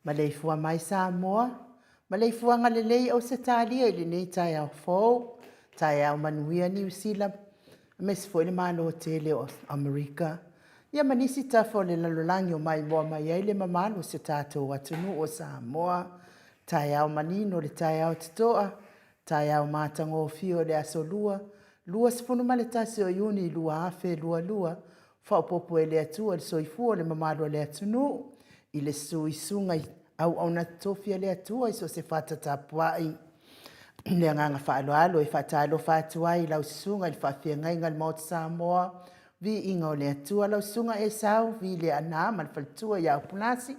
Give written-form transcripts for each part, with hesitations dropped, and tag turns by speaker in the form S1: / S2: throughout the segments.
S1: Maleifua mai Samoa, maleifuaga lelei Ausetalia i lenei taeao fou, taeao manuia Niu Sila, aemaise foi le Malo tele o Amerika, ia ma nisi tafa o le lalolagi o maimoa mai ai le mamalu o si o tatou atunuu o Samoa. Taeao manino le taeao totoa, taeao matagofie o le Aso Lua, 21 o Iuni 2022, Faaopoopo e le Atua le soifua o le mamalu o le atunuu i le suisuga i auauna totofi a le Atua i so o se fata tapuai. I le agaga faaaloalo e faatalofa atu ai i lau susuga i le faafeagaiga o le Maota Samoa, viiga o le Atua, lau susuga Esau V. Leaana ma le faletua ia Upulasi,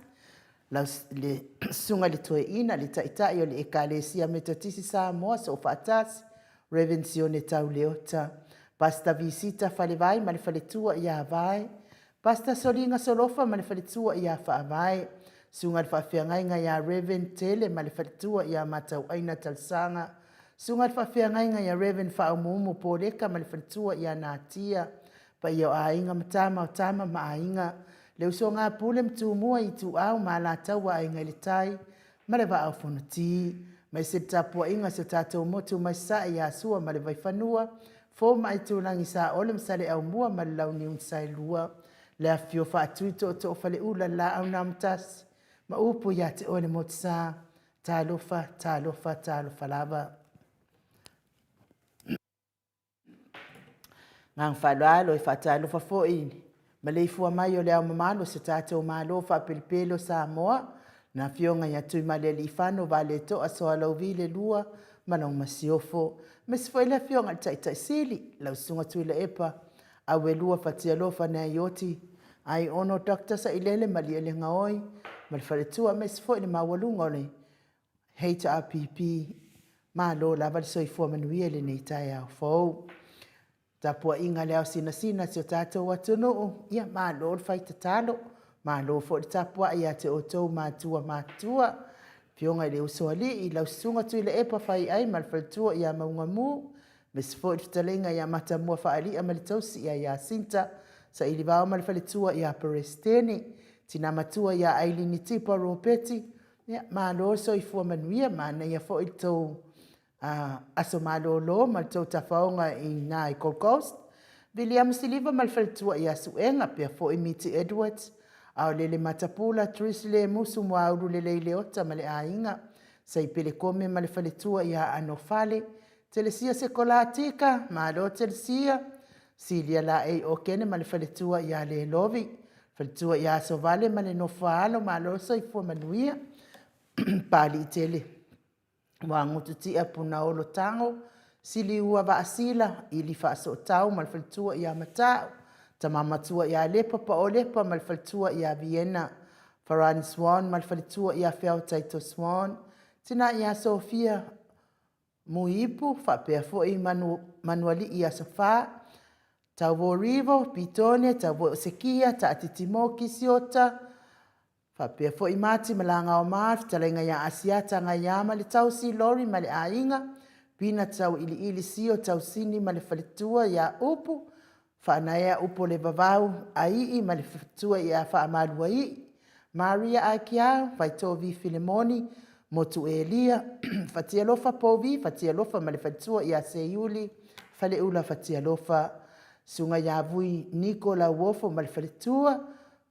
S1: lau le susuga i le Toeaina, le Taitai o le Ekalesia Metotisi Samoa Soofaatasi, Rev. Sione Tau Leota, Pastor Visita Falevai ma le faletua ia Vae, Pastor Soliga Solofa ma le faletua ia Faavae, Susuga i le Faafeagaiga ia Rev. Tele ma le faletua ia Matauaina Talsaga, Susuga i le Faafeagaiga ia Rev. Faaumuumu Poleka ma le faletua ia Natia, paia o Aiga ma Tama o Tama ma Aiga, le Usoga a Pule ma Tumua, Ituau ma Alataua, Aiga i le Tai ma le Vaa o Fonoti, aemaise le tapuaiga a si o tatou motu mai Sasae ia Sua ma le Vaifanua, Fofo ma Aitulagi, Saole ma Saleaaumua ma le Launiu na Saelua, le afifio o Faatui, Tootoo o Faleula, le Laau na Amotasi ma upu ia te oe le Motusa. Talofa, talofa, talofa lava. Agaga faaaloalo e faatalofa foi i le maleifua mai o le Ao Mamalu o si o tatou Malo Faapelepele o Samoa, le Afioga ia Tuimalealiifano Vaaletoa Sualauvi II ma lau Masiofo, aemaise foi le Afioga i le Taitai Sili, lau Susuga Tuilaepa Auelua Fatialofa Naioti Aiono Dr. Sailele Malielegaoi ma le faletua, aemaise foi le maualuga o le HRPP. Malo lava le soifua manuia i lenei taeao fou. Tapuaiga i le ao sinasina a si o tatou atunuu, ia malo le fai tatalo, malo foi le tapuai ia te outou matua matutua. Afioga i le Usoalii, lau Susuga Tuilaepa Faiai ma le faletua ia Maugamu, aemaise foi le fetalaiga ia Matamua Faalia ma le tausi ia Iasinta Sailivao ma le faletua ia Peresetene, tina matua ia Ailini Tipa Ropeti, ia malo le soifua manuia, manaia foi le tou aso malolo ma le tou tafaoga i ina i Gold Coast. Viliamu Siliva ma le faletua ia Suega, pea foi Miti Edwards, Aolele Matapula, Tris Lemusu Muaulu Lelei Leota ma le aiga, Saipele Kome ma le faletua ia Anofale, Telesia Sekolatika, malo Telesia, Silia Laei Okene ma le faletua ia Lelovi, faletua ia Asovale ma le nofo a alo, malo le soifua manuia. Papalii tele Muagutu Tia Punaolo Tago, Siliua Vaasila, Ili Faasootau ma le faletua ia Matau, Tama Matua ia Lepa Paolepa ma le faletua ia Viena, Farani Swan ma le faletua ia Feaotai Swan, Tina ia Sofia Muipu faapea foi Manualii Aso Fa, Tauvo Rivo, Pitone, Tauvo Sekia, Taatitimo Kisiota, faapea foi Mati ma Lagaoma, fetalaiga ia Asiata Gaia ma le tausi, Lori ma le aiga, Pina Tauiliili Sio Tausini ma le faletua ia Upu, Faanaea Upu o le Vavau, Aii ma le faletua ia Faamaluaii, Maria Aikiau, Vaitovi Filemoni, Motu Elia, Fatialofa Povi, Fatialofa ma le faletua ia Seiuli, Faleula Fatialofa, Susuga ia Vui Niko Lauofo ma le faletua,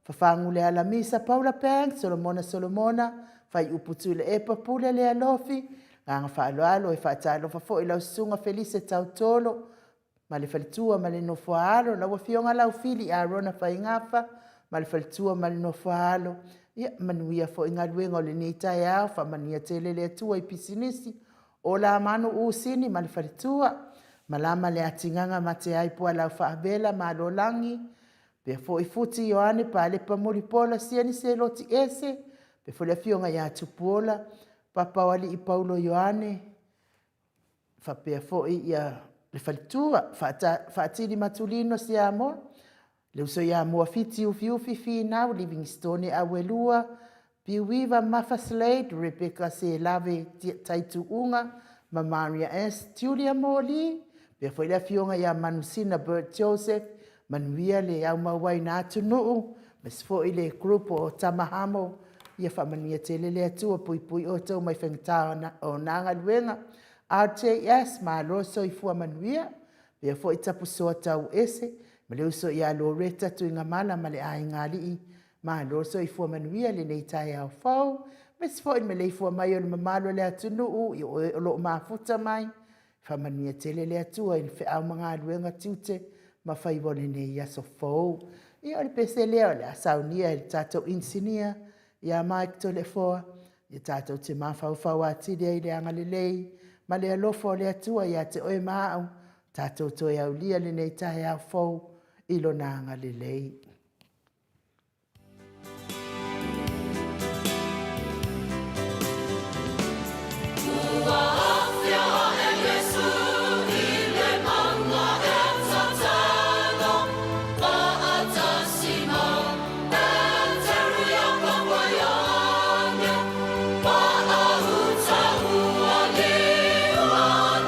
S1: Fafaguleala Misa, Paula Banks, Solomona Solomona, Faiupu Tuilaepa, Pule Lealofi, Agaga faaaloalo e faatalofa foi lau Susuga Felise Tautolo ma le faletua ma le nofo a alo, lau Afioga Laufili Arona Faigafa ma le faletua ma le nofo a alo. Ia manuia foi galuega o lenei taeao, faamanuia tele le Atua i pisinisi, Ola Manu Usini ma le faletua, malama le atigaga mateai Pualau Faavela Malolagi, pea foi Futi Ioane Palepa Mulipola Siani Seloti Ese, pea foi le afioga ia Tupuola, Papaoalii Paulo Ioane, faapea foi ia le faletua, Faatili Matulino Siamoa, le uso ia Muafiti Ufiufi Finau, Livingstone Auelua, Piuiva Mafa Slade, Rebecca Selave Taituuga ma Maria S. Julia Moli, pea foi le afioga ia Manusina Bert Joseph, manuia le aumauaina atunuu, aemaise foi le group o Tamahamo, ia faamanuia tele le Atua, puipui outou mai faigata o na galuega. RJS, malo le soifua manuia, pea foi Tapusoa Tauese, ma le uso ia Loretta Tuigamala ma le aiga alii, malo le soifua manuia lenei taeao fou, aemaise foi le maleifua mai o le mamalu o le atunuu i o o lo o mafuta mai, faamanuia tele le Atua i le feau ma galuega tiute ma faiva o lenei aso fou. Ia o le pese lea o le a saunia e le tatou inisinia ia Mike Toleafoa, ia tatou te mafaufau atili ai i le agalelei ma le alofa o le Atua ia te oe ma au, tatou toe aulia lenei taeao fou i lona agalelei.
S2: Ua afea ae Iesu i le mauga e tatalo, faatasi ma Peteru, Iakopo, Ioane, paauta ua liu ana.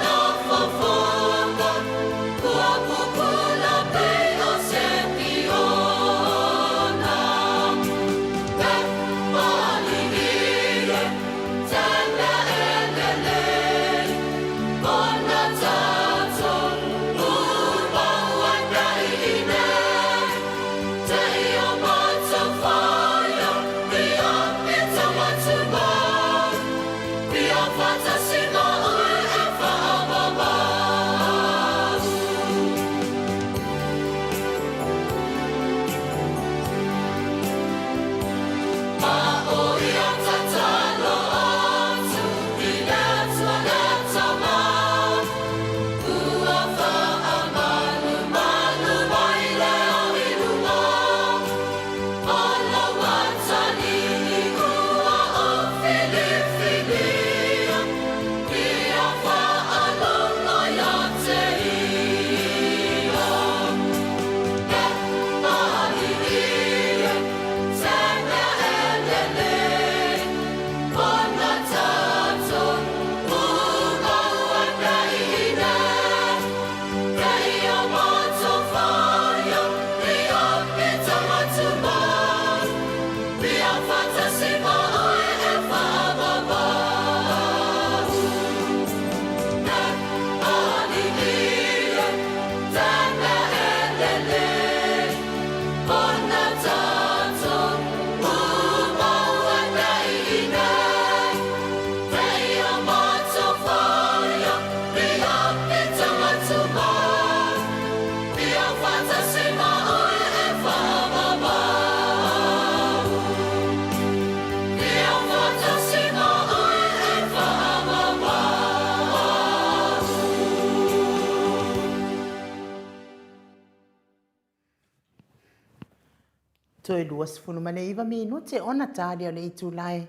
S1: Toe 29 minute ona talia o le itula e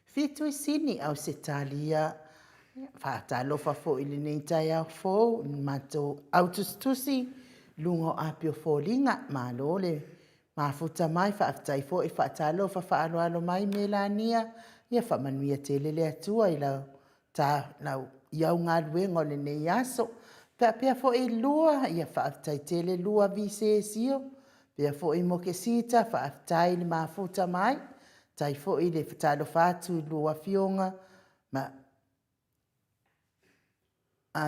S1: fitu i Sini, Ausetalia. Faatalofa foi i lenei taeao fou i le matou autusitusi i luga o api o foliga. Malo le mafuta mai, faafetai foi faatalofa faaaloalo mai Melania. Ia faamanuia tele le Atua i lau ta lau i au galuega o lenei aso. Faapea foi Lua, ia faafetai tele Lua Visesio. Pea foi Mokesita, faafetai le mafuta mai. Tai foi le fatalofa atu i lua afioga ma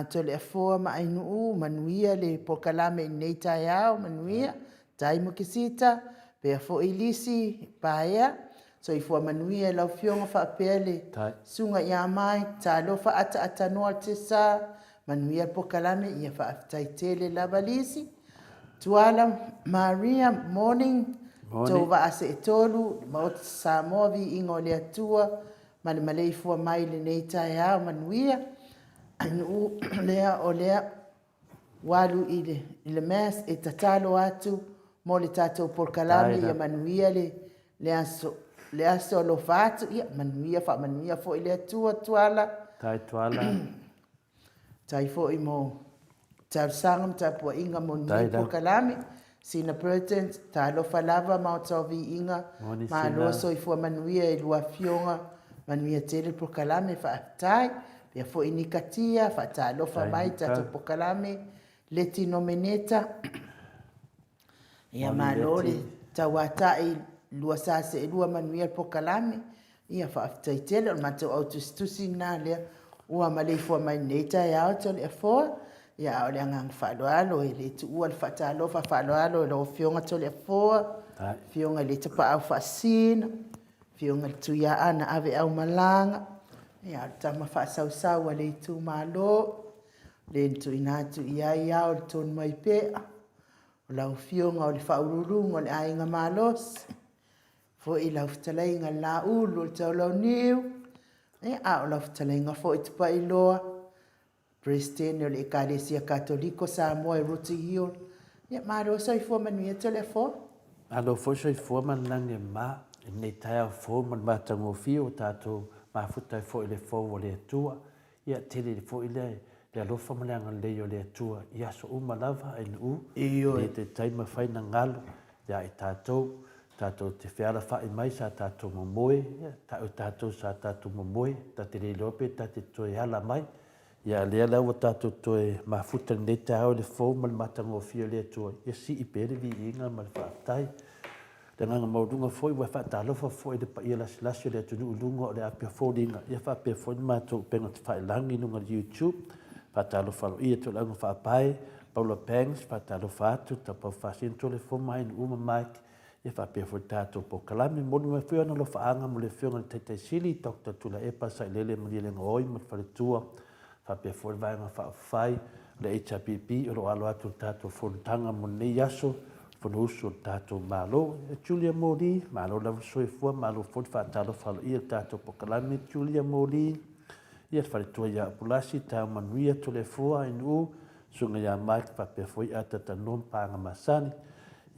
S1: Toleafoa ma Ainuu, manuia le polokalame i lenei taeao, manuia. Tai Mokesita, pea foi Lisi Paea, soifua manuia i lau afioga faapea le susuga ia Mike, talofa ataatanoa Tesa, manuia le polokalame, ia faafetai tele lava Lisi. Tuala Maria, morning, tou vaa seetolu, Maota Samoa, viiga o le Atua, ma le maleifua mai i lenei taeao manuia. Ainuu lea o lea ua alu i le mass e tatalo atu mo le tatou polokalame ia manuia le, le aso le aso alofa atu ia manuia faamanuia foi le Atua Tuala.
S3: Tai Tuala.
S1: Tai foi mo talosaga ma tapuaiga mo lenei polokalame. Sina Burton, talofa lava Maota o Viiga, malo soifua manuia i lua afioga, manuia tele polokalame, faafetai. Pea foi Nikatia, faatalofa mai tatou polokalame, Leti Nomeneta, Ia malo le tauatai lua sa seelua manuia le polokalame. Ia faafetai tele o le matou au tusitusi lena lea ua maleifua mai lenei taeao Toleafoa. Ia a o le agaga faaaloalo e le tuua le faatalofa faaaloalo i lau Afioga Toleafoa, Afioga i le Tapaau Faasisina, Afioga i le Tuiaana Aveaumalaga, ia o le tama faasausau a le itumalo, le na tuuina atu i ai ao le tonu mai pea. O lau Afioga o le Faauluuluga o le Aiga Malosi, foi lau fetalaiga le Laulu o le Taulauniu, ia, a o lau fetalaiga foi Tupailoa, Peresetene o le Ekalesia Katoliko Samoa i Rooty Hill. Ia, malo soifua manuia Toleafoa.
S3: Malo foi soifua ma le lagi e mama i lenei taeao fou ma le matagofie ua tatou mafuta ai foi i le fou o le Atua. Ia tele foi le le alofa ma le agalelei o le Atua i aso uma lava, NU,
S1: Ioe.
S3: Le taitai mafai na galo ia i tatou, tatou te fealafa'i mai sa tatou momoe, ia ta'u e tatou sa tatou momoe, ta te le iloa pe ta te toe ala mai. Ia a lea la ua tatou toe mafuta i lenei taeao i le fou ma le matagofie o le Atua, ia sii pea le viiga ma le faafetai. Le agaga maualuga foi ua e faatalofa foi i le paia lasilasi o le atunuu i luga o le api o foliga, ia faapea foi le matou upega tafailagi i luga o le YouTube. Faatalofa aloaia atu i le auga faapae, Paula Banks, faatalofa atu, Taupau Faasino Toleafoa ma Ainuu ma Mike, ia faapea foi le tatou polokalame. Momoli mai foi ona alofaaga mo le Afioga i le Taitai Sili, Doctor Tuilaepa Sailele Malielegaoi ma le faletua, faapea foi le Vaega Faaupufai o le HRPP o lo o alo atu i le tatou fonotaga mo lenei aso, Fonousu o le tatou Malo. Julia Moli, malo lava le soifua, malo foi le faatalofa aloaia i le tatou polokalame. Julia Moli, ia le faletua ia Apulasi, Tao Manuia, Toleafoa, Ainuu, Susuga ia Mike faapea foi Atatanoa ma Paaga Masani.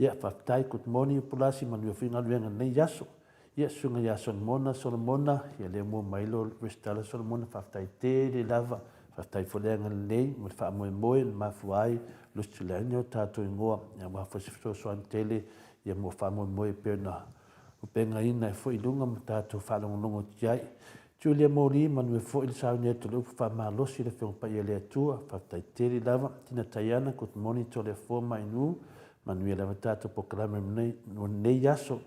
S3: Ia, faafetai, good morning Apulasi, manuia foi galuega i lenei aso. Ia, Susuga ia Solomona, Solomona, ia lea mua mai lo resitala Solomona, faafetai tele lava, faafetai foi le agalelei ma le faamoemoe na mafua ai lusitalaina o tatou igoa, ia aua foi se fesoasoani tele ia mo faamoemoe e pei ona upegaina ai foi i luga ma tatou faalogologo atu i ai. Julia Moli, manuia foi le sauni atu o le upu faamalosi i le Afioga Paia a le Atua. Faafetai tele lava. Tina Taiana, good morning Toleafoa ma Ainuu. Manuia lava tatou polokalame o lenei aso.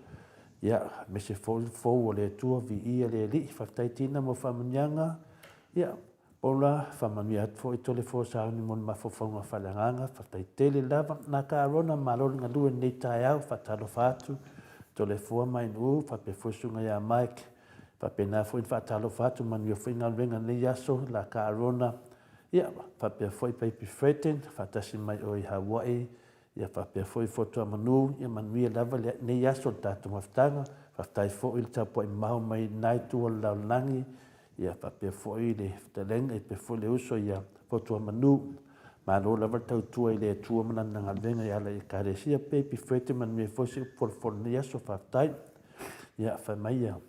S3: Ia, aemaise foi le fou o le Atua, viia le Alii. Faafetai Tina mo faamanuiaga. Ia, Paula, faamanuia atu foi Toleafoa sauni mo le mafaufauga faaleagaga. Faafetai tele lava. Naka Arona, malo le galue i lenei taeao. Faatalofa atu Toleafoa ma Ainuu, faapea foi Susuga ia Mike. Faapena foi ona faatalofa atu, manuia foi galuega i lenei aso, Laka Arona, ia, faapea foi Baby Fredden, faatasi mai oe i Hawaii, ia faapea foi Fotuamanu, ia manuia lava lenei aso i le tatou mafutaga. Faafetai foi le tapuai mamao mai lena itu o le lalolagi, ia faapea foi le fetalaiga, ia faapea foi le uso ia Fotuamanu. Malo lava le tautua i le Atua ma Lana galuega e ala i Ekalesia. Baby Fredden, manuia foi se upu folafolaina i lenei aso, faafetai. Ia, fai mai ia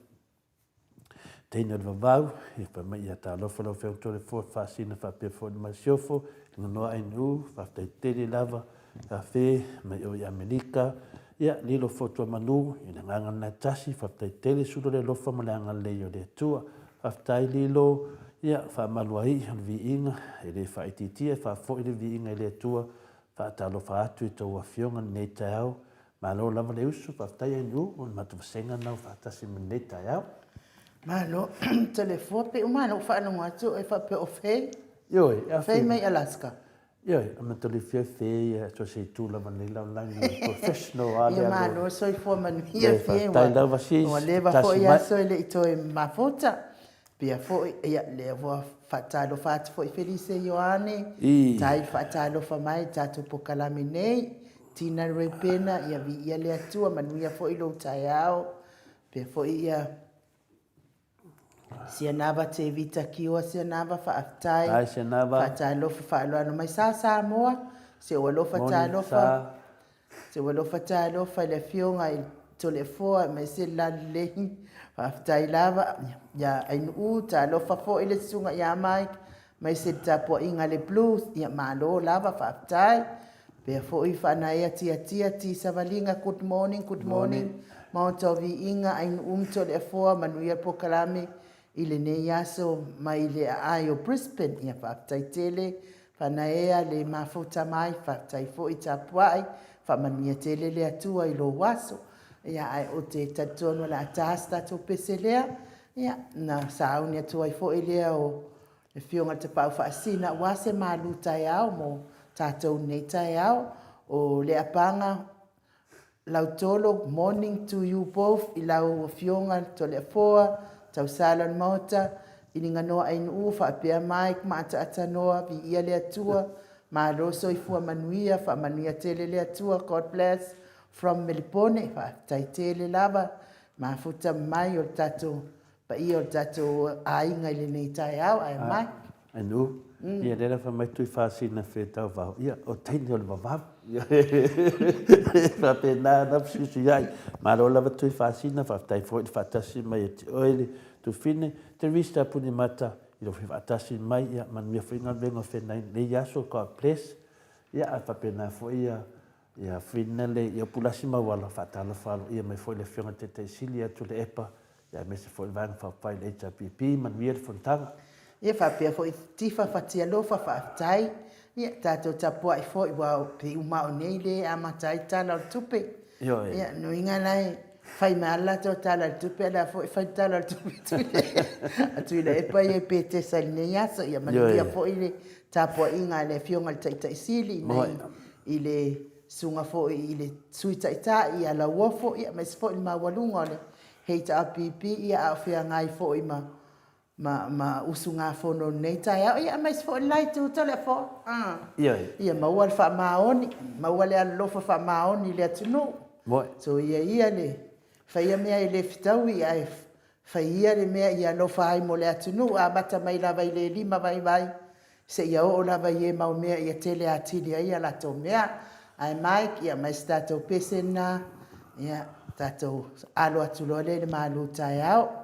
S3: teine o le vavau, ia fai mai ia talofa lau Afioga Toleafoa Faasina faapea foi le Masiofo, le Ganoa Ainuu, faafetai tele lava, kafe mai o i Amerika, ia lilo fotu a manu i le agaga lena e tasi, faafetai tele sulu le alofa ma le agalelei o le Atua. Faafetai lilo, ia faamalu ai o le viiga, e le faaitiitia e faafoi le viiga i le Atua, faatalofa atu i tou afioga i lenei taeao, Malo lava le usu, faafetai Ainuu mo le matou vasega lena ua faatasi mai lenei taeao.
S1: Malo Toleafoa, pei uma lava ona ou faalogo atu o e faapea o Faye.
S3: Ioe,
S1: a Faye mai Alaska.
S3: Ioe, a matou le fia Faye ia so se itu lava nei lalolagi professional lava
S1: le. Ia malo soifua manuia Faye. Faafetai
S3: lava sis.
S1: Ua leva foi aso e le i toe mafuta. Pea foi, ia, lea ua faatalofa atu foi Felise Ioane, tai faatalofa mai i tatou pokalame nei, Tina Reupena, ia viia le Atua, manuia foi lou taeao. Pea foi ia Sianava Tevita Kioa Sianava, faafetai.
S3: Hai Sianava.
S1: Faatalofa faaaloalo mai. Sa Samoa, se ua alofa talofa. Se ua alofa talofa i le Afioga i Toleafoa aemaise le lalelei. Faafetai lava ia Ainuu, talofa foi le Susuga ia Mike, aemaise le tapuaiga a le Blues. Ia malo lava, faafetai. Pea foi Faanaea Tiatia Ti Savaliga, good morning, good morning. Maota o Viiga, Ainuu ma Toleafoa, manuia le polokalame i lenei aso mai le aai o Brisbane. Ia faafetai tele Fanaea le mafuta mai, faafetai foi tapuai, faamanuia tele le Atua i lou aso. Ia ae ou te talitonu o le a ta se tatou pese lea, ia na sauni atu ai foi lea o le Afioga i le Tapaau Faasisina aua se malu taeao mo tatou i lenei taeao. O Leapaga Lautolo, morning to you both i lau Afioga Toleafoa, Tausala o le Maota, Iliganoa Ainuu faapea Mike Maataata Noa, viia le Atua, malo soifua manuia, faamanuia tele le Atua, God bless from Melipone, faafetai tele lava, mafuta mai o le tatou paia o le tatou aiga i lenei taeao, ae mai.
S3: Anu, ia lea la fai mai Tuifaasina Fetauvao, ia o teine o le vavau. Faapena na fesuisuiai. Malo lava Tuifaasina, faafetai foi le faatasi mai e te oe le Tufine. Teresa Punimata, i lou fia faatasi mai, ia manuia foi galuega o feagai nei aso, God bless. Ia ae faapena foi ia Ia Finale, ia Pulasi Mauala, faatalofa aloaia mai foi le Afioga i le Taitai Sili ia Tuilaepa, ia aemaise foi le Vaega Faaupufai i le HRPP, manuia le fonotaga.
S1: Ia faapea foi Tifa Fatialofa, faafetai. Ia tatou tapuai foi aua pei uma o nei lea e amata ai Tala o le Tupe.
S3: Ioe.
S1: Ia lona uiga la e fai mai lava le latou Tala o le Tupe a o lea foi e fai le Tala o le Tupe a Tuilaepa ia i Petesa i lenei aso. Ia manuia foi le tapuaiga a le Afioga i le Taitai Sili i le susuga foi i le Sui Taitai ia Lauofo, ia aemaise foi le maualuga o le HRPP, ia a o feagai foi ma ma ma usugafono i lenei taeao, ia aemaise foi le la itu Toleafoa.
S3: Ioe.
S1: Ia maua le faamaoni, maua le alolofa faamaoni i le atunuu.
S3: Moe.
S1: Soia ia le faia mea e le fetaui ae faia le mea ia alofa ai mo le atunuu, amata mai lava i le lima vaivai seia oo lava i e mau mea ia tele atili ai a latou mea. Ae Mike, ia aumai se tatou pese lena, ia tatou alo atu loa lea i le malu taeao.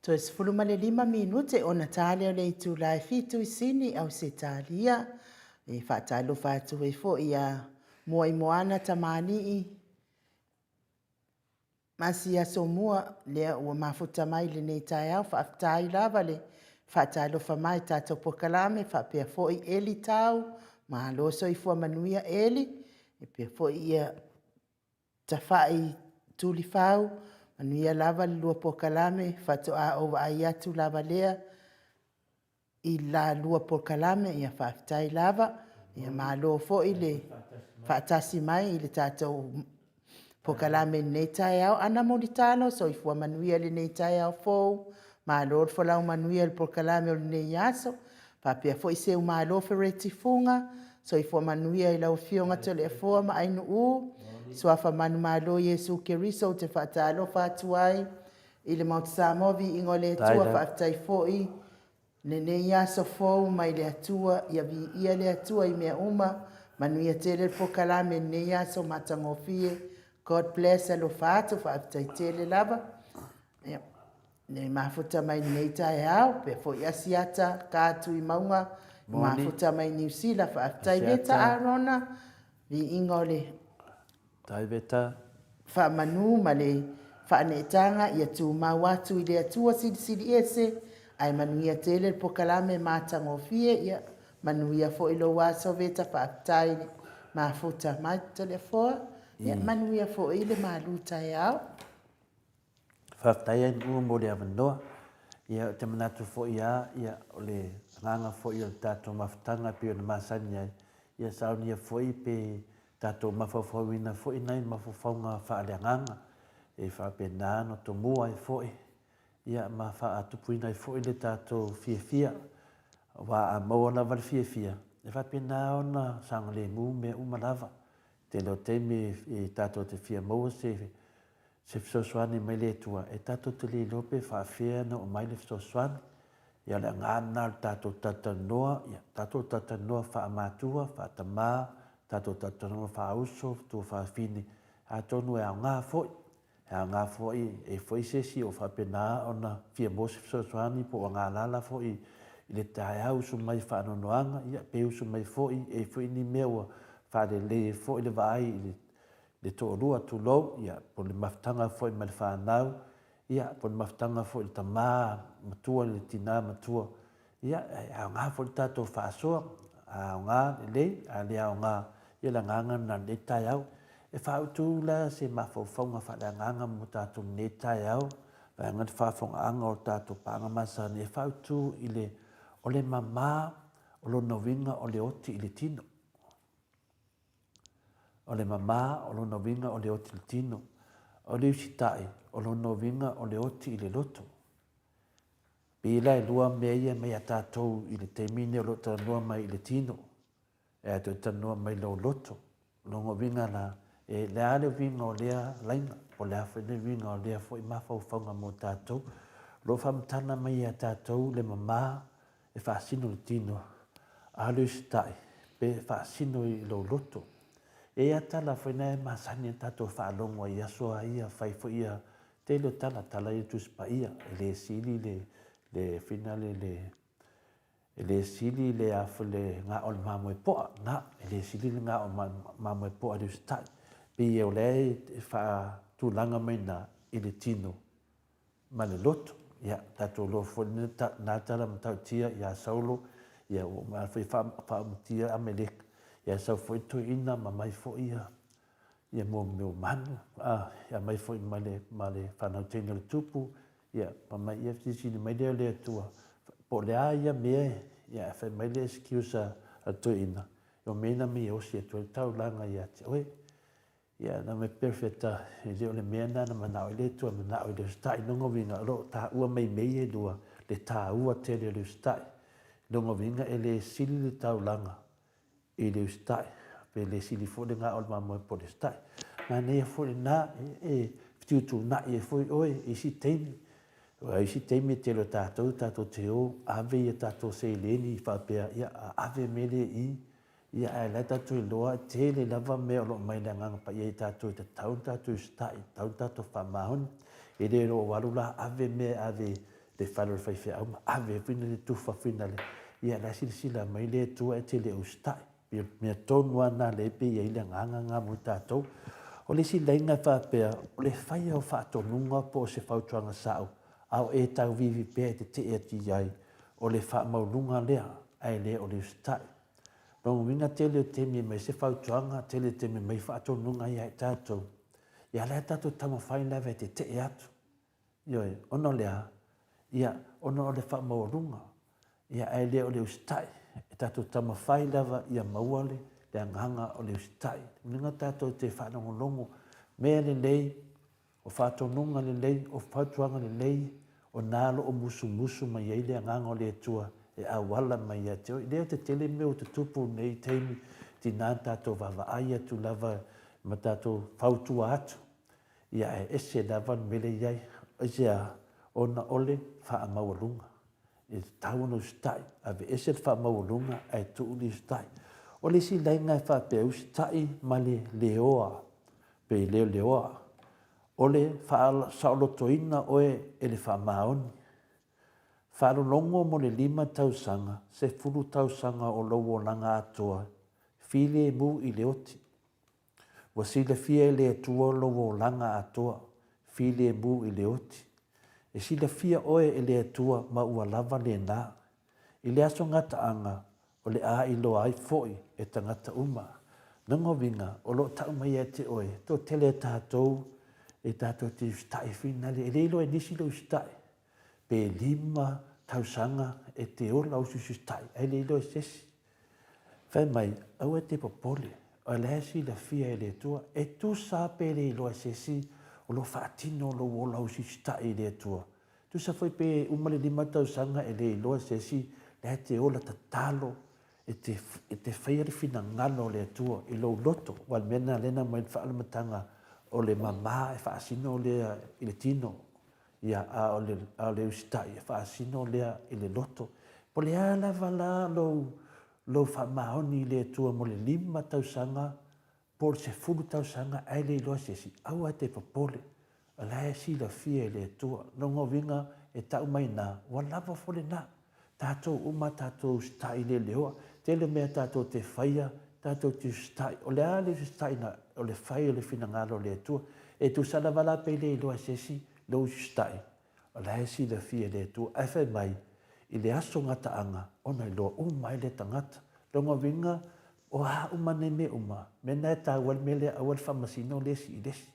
S1: Toe 15 minute ona ta lea o le itula e fitu i Sini, Ausetalia. E faatalofa atu ai foi ia Moaimoana Tamalii ma si aso mua lea ua mafuta mai lenei taeao. Faafetai lava le faatalofa mai tatou polokalame faapea foi Eli Tau. Malo soifua manuia Eli. E pea foi ia Tafai Tulifau, manuia lava le lua polokalame, faatoa ou vaai atu lava lea i la lua polokalame, ia faafetai lava, ia malo foi le faatasi mai i le tatou polokalame i lenei taeao. Ana Mulitalo, soifua manuia i lenei taeao fou, malo le folau manuia i le polokalame o lenei aso. Faapea foi Seumalo Fereti Fuga, soifua manuia i lau Afioga Toleafoa ma Ainuu, Suafa manumalo Iesu Keriso ou te faatalofa atu ai i le Maota Samoa, viiga o le Atua, faafetai foi lenei aso fou mai le Atua, ia viia le Atua i mea uma, manuia tele le polokalame i lenei aso matagofie. God bless, alofa atu, faafetai tele lava. Ia, le mafuta mai lenei taeao, pea foi Asiata, ka atu i mauga, mafuta mai Niu Sila, faafetai Veta Arona, viiga o le
S3: Tai Veta.
S1: Faamanu ma le faaneetaga ia tumau atu i le Atua Silisili Ese, ae manuia tele le polokalame matagofie, ia manuia foi lou aso Veta, faafetai le mafuta mai Toleafoa, ia manuia foi le malu taeao.
S3: Faafetai Ainuu mo le avanoa. Ia, ou te manatu foi lava, ia, o le agaga foi o le tatou mafutaga e pei ona masani ai, ia saunia foi pe tatou mafaufauina foi nai mafaufauga faaleagaga e faapena ona tomua ai foi, ia, ma faatupuina ai foi le tatou fiafia. Aua a maua lava le fiafia, e faapena ona saogalemu mea uma lava. Tele o taimi e tatou te fia maua se se fesoasoani mai le Atua, e tatou te le iloa pe faafefea ona oo mai le fesoasoani. Ia o le agaga lena o le tatou talatalanoa, ia tatou talatalanoa faamatua, faatamā, tatou talatalanoa faauso, tuafafine, atonu e aoga foi. E aoga foi, e i ai foi se isi o faapena ona fia maua se fesoasoani po o galala foi i le taeao usu mai i faanoanoaga, ia pe usu mai foi, e i ai foi ni mea ua faalelei ai foi le vaai i le le toalua, tulou, ia, po o le mafutaga foi ma le fanau, ia, po o le mafutaga foi i le tama matua, le tina matua, ia, e aoga foi le tatou faasoa, a aoga, lelei, a le aoga, ia le agaga lena i lenei taeao. E faautu la se mafaufauga faaleagaga mo tatou i lenei taeao, vaeane le faafofogaaga o tatou paaga masani, e faautu i le, o le mama o lona uiga o le oti i le tino. O le mama, o lona uiga o le oti i le tino. O le usitai, o lona uiga o le oti i le loto. Pei la e lua mea ia mai a tatou i le taimi nei o lo o talanoa mai i le tino, e a toe talanoa mai i lou loto. O lona uiga la, e le a le uiga o lea laina, po o le a foi le uiga o lea foi mafaufauga mo tatou. O lo o faamatala mai ia tatou le mama e faasino i le tino, a le usitai pe faasino i lou loto. E i ai lava tala foi na e masani ona tatou faalogo ai i aso lava ia, fai foi ia tele o tala, tala ia o le Tusi Paia, e le sili le, le finale le, e le sili le a foi le gao o le mamoe poa, na, e le sili le gao o le mamoe poa i le usitai. Pei o lea e faatulaga mai i ina i le tino ma le loto. Ia, tatou iloa foi lena tala matautia ia Saulo, ia ua uma foi faaumatia Ameleka, ia sau foi toeaina ma mai foi ia ia mo mea o manu, a, ia mai foi ma le, ma le fanau teine o le tupu, ia, ma mai ia fesili mai lea o le Atua, po o le a ia mea, ia, fai mai le excuse a, a le toeaina, o mea na mea e osi atu ai le taulaga ia te oe. Ia, na me perfect e le o le mea lena na manao ai le Atua, manao i le usitai. Lona uiga, o lo o taua mai mea ia e lua, le taua tele o le usitai. Lona uiga, e le sili le taulaga i le usitai, pe le sili foi le gao o le mamoe po o le usitai. Manaia foi lena e fetuutuunai ai foi oe i isi taimi. Aua isi taimi e tele o tatou, tatou te o ave i a tatou seleni faapea, ia, ave mea lea i i, Ia, ae la e tatou iloa, e tele lava mea o lo o mai le Agaga Paia i tatou e tatau ona tatou usitai, e tatau ona tatou faamaoni. E le o alu la ave mea e ave le fale o le faifeau ma ave ai foi le tufa finale, ia la e silasila mai le Atua e te le usitai. Pei o le mea tonu lava lena lea e pei e i ai le agaga lena mo i tatou. O le isi laina e faapea, o le faia o faatonuga po o se fautuaga sao, a o e tauvivi pea e tetee atu i ai, o le faamaualuga lea, ae le o le usitai. Lona uiga tele o taimi e aumai se fautuaga, tele o taimi e aumai faatonuga ia i tatou, ia la e tatou taumafai lava e tetee atu. Ioe, ona o le a? Ia, ona o le faamaualuga, ia ae le o le usitai. E tatou taumafai lava ia maua le, le agaga o le usitai. Lona uiga tatou te faalogologo, mea lelei, o faatonuga lelei, o fautuaga lelei, o na o lo o musumusu mai ai le agaga o le Atua e auala mai ia te oe. Lea ou te tele mea ua tutupu nei taimi, tina na tatou vaavaai atu lava ma tatou fautua atu. Ia ae ese lava le mea lea e i ai. Aisea? Ona o le faamaualuga. E tatau ona usitai, aveese le faamaualuga ae tuu le usitai. O le isi laina e faapea, usitai ma le leoa, pe leoleoa. O le faasaolotoina oe e le faamaoni. Faalologo mo le lima tausaga, 10 tausaga o lou olaga atoa, filemu i le oti. Ua silafia e le Atua lou olaga atoa, filemu i le oti. E silafia oe e le Atua ma ua lava lena. I le aso gataaga, o le a iloa ai foi e tagata uma. Lona uiga, o lo o tau mai ia te oe, toatele a tatou e tatou te usitai finale, e le iloa e nisi le usitai, pe lima tausaga e te ola usiusitai, ae le iloa e se isi. Fai mai, aua e te popole, o la e silafia e le Atua, e tusa pe le iloa e se isi o lo o faatino lou ola usiusitai i le Atua. Tusa foi pe uma le lima tausaga e le iloa e se isi, la e te ola tatalo, e te, e te faia le finagalo o le Atua i lou loto. Aua o le mea lena lea na aumai i le faalamataga o le mama e faasino lea i le tino. Ia, a o le, a o le usitai e faasino lea i le loto. Po o le a lava la lou, lou faamaoni i le Atua mo le lima tausaga, po o le 10 tausaga ae le iloa se isi, aua e te popole, o la e silafia e le Atua. Lona uiga e tau mai ina, ua lava foi lena. Tatou uma tatou usitai le leoa. Tele mea tatou te faia, tatou te usitai. O le a le usitaiga? O le fai o le finagalo o le Atua. E tusa lava la pe le iloa e se isi lou usitai, o la e silafia e le Atua. Ae fai mai, i le aso gataaga ona iloa uma ai le tagata. Lona uiga, o a uma nei mea uma, mea na e taua ai le mea lea, aua le faamasino le isi i le isi.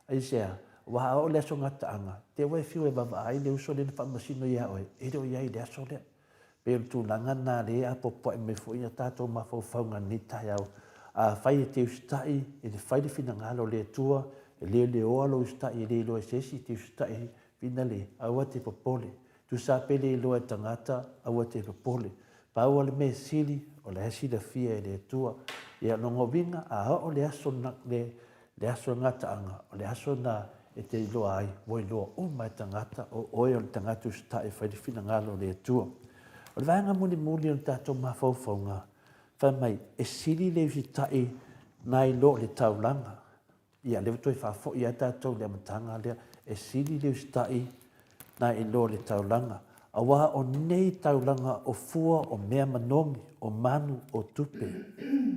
S3: Aisea? Aua a oo i le aso gataaga, te au e fiu e vaavaai le uso lea na faamasino ia oe, e le o i ai i le aso lea. Pei o le tulaga lena lea e apoapoai mai foi a tatou mafaufauga i lenei taeao. Afai e te usitai i le fai le finagalo o le Atua, e leoleoa lou usitai e le iloa e se isi, e te usitai finale, aua te popole. Tusa pe le iloa e tagata, aua te popole. Pau o le mea sili, o la e silafia e le Atua. Ia, lona uiga, a oo le aso, le, le aso e gataaga, o le aso na e te iloa ai, ua iloa uma e tagata, o oe o le tagata usitai e fai le finagalo o le Atua. O le vaega mulimuli o le tatou mafaufauga, fai mai, e sili le usitai nai lo le taulaga. Ia, lea ua toe faafoi lava tatou i le amataga lea, e sili le usitai nai lo le taulaga, aua o nei taulaga o fua o mea manogi, o manu, o tupe,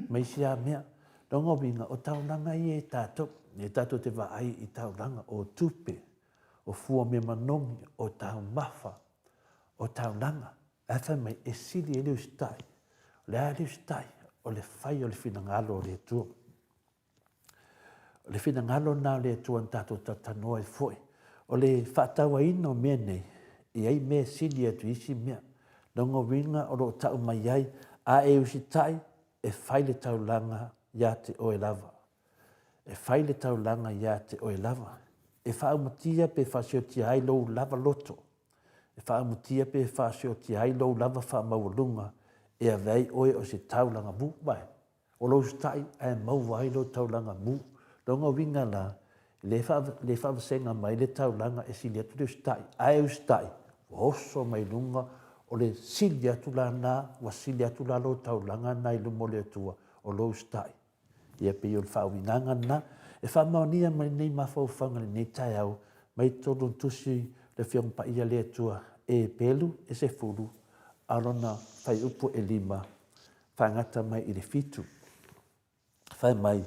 S3: ma isi lava mea. Lona uiga, o taulaga ia e tatou, e tatou te vaai i taulaga, o tupe, o fua o mea manogi, o taumafa, o taulaga. Ae fai mai, e sili ai le usitai. O le a le usitai? O le fai o le finagalo o le Atua. O le finagalo lena o le Atua na tatou talatalanoa ai foi. O le faatauaina o mea nei, e i ai mea e sili atu i isi mea. Lona uiga o lo o tau mai ai, a e usitai, e fai le taulaga ia te oe lava. E fai le taulaga ia te oe lava. E faaumatia pe faasiotia ai lou lava loto. E faaumatia pe faasiotia ai lou lava faamaualuga e ave ai oe o se taulaga mu. Vai. O lou usitai ae maua ai lou taulaga mu. Lona uiga la, le le faavasega mai le taulaga e sili atu le usitai, ae usitai, ua oso mai luga, o le sili atu la na, ua sili atu la lou taulaga na i luma o le Atua, o lou usitai. Ia pei o le faauigaga lena. E faamaonia mai lenei mafaufauga i lenei taeao, mai totonu o le Tusi le Afioga Paia le Atua. Epelu e sefulu, a lona faiupu elima, faagata mai i le fitu. Fai mai,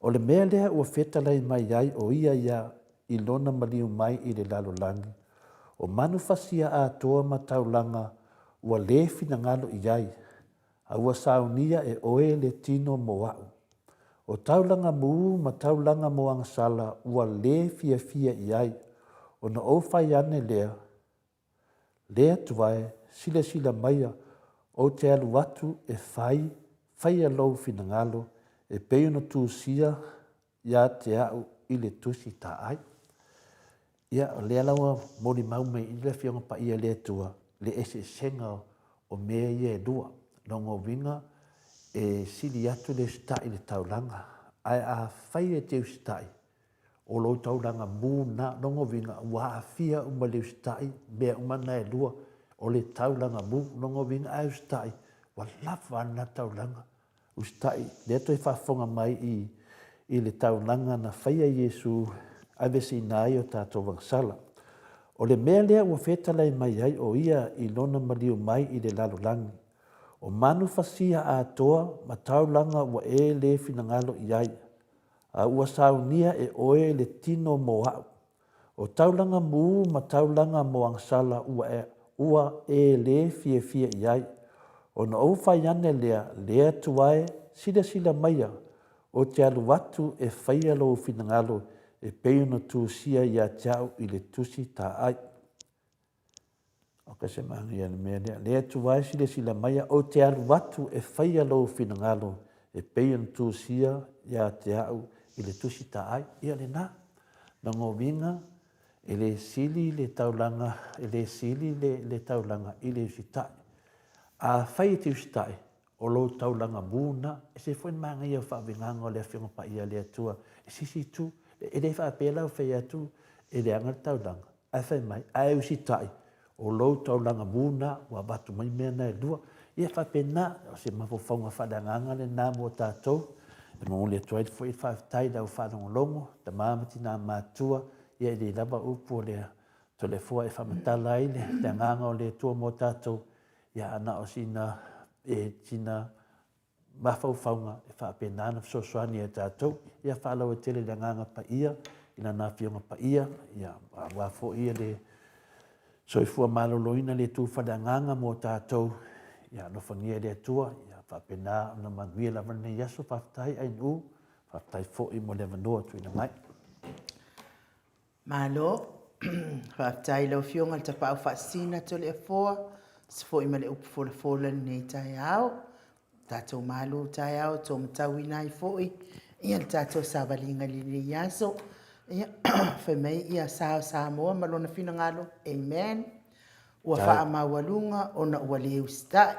S3: O le mea lea ua fetalai mai ai o ia ia i lona maliu mai i le lalolagi, o manufasia atoa ma taulaga ua lē finagalo i ai, a ua saunia e oe le tino mo a'u. O taulaga mū ma taulaga moagasala ua lē fiafia i ai, ona ou fai ane lea, Le Atua e, silasila maia, ou te alu atu e fai, faia lou finagalo e pei ona tusia ia te a'u i le Tusi Taai. Ia, o lea la ua molimau mai i le Afioga Paia i le Atua le eseesega o mea ia e lua. Lona uiga, e sili atu le usitai i le taulaga, ae afai e te usitai, o lou taulaga mu na, lona uiga ua aafia uma i le usitai mea uma na e lua, o le taulaga mu, lona uiga a e usitai, ua lava a lena taulaga, usitai, lea toe faafofoga mai i i le taulaga na faia e Iesu aveseina ai o tatou agasala. O le mea lea ua fetalai mai ai o ia i lona maliu mai i le lalolagi, o manufasia atoa ma taulaga ua e le finagalo i ai, A ua saunia e oe le tino mo a'u. O taulaga mū ma taulaga moagasala ua e, ua e lē fiafia i ai. Ona ou fai ane lea, Le Atua e, silasila maia, ou te alu atu e faia lou finagalo e pei ona tusia ia te a'u i le Tusi Taai. Ok, se manaia le mea lea. Le Atua e silasila maia, ou te alu atu e faia lou finagalo e pei ona tusia ia te a'u i le Tusi Taai. Ia lena. Lona uiga, e le sili le taulaga, e le sili le, le taulaga i le usitai. Afai e te usitai, o lou taulaga mū na, e se foi le manaia o faauigaga o le Afioga Paia a le Atua i se isi itu. E le faapea la ua fai atu e leaga le taulaga, Ae fai mai, a e usitai, o lou taulaga mū na, ua avatu mai mea na e lua. Ia faapena, o se mafaufauga faaleagaga lena mo tatou. E momoli atu ai foi le faafetai i lau faalogologo, tama ma tina matutua, ia e le lava upu o le Toleafoa e faamatala ai le agaga o le Atua mo tatou, ia a na o sina, e, sina mafaufauga e faapena ona fesoasoani ia tatou. Ia faalauaitele le Agaga Paia i Lana Afioga Paia, ia, aua foi le soifua maloloina le tu faaleagaga mo tatou. Ia alofagia e le Atua, ia faapena ona manuia lava lenei aso. Faafetai Ainuu, faafetai foi mo le avanoa tuuina mai.
S1: Malo. Faafetai i lau Afioga i le Tapaau Faasisina Toleafoa, se foi ma le upu folafola i lenei taeao. Tatou malu taeao e taumatauina ai foi ia le tatou savaliga i lenei aso. Ia, fai mai ia sa o Samoa ma lona finagalo. Amen. Ua faamaualuga ona ua le usitai.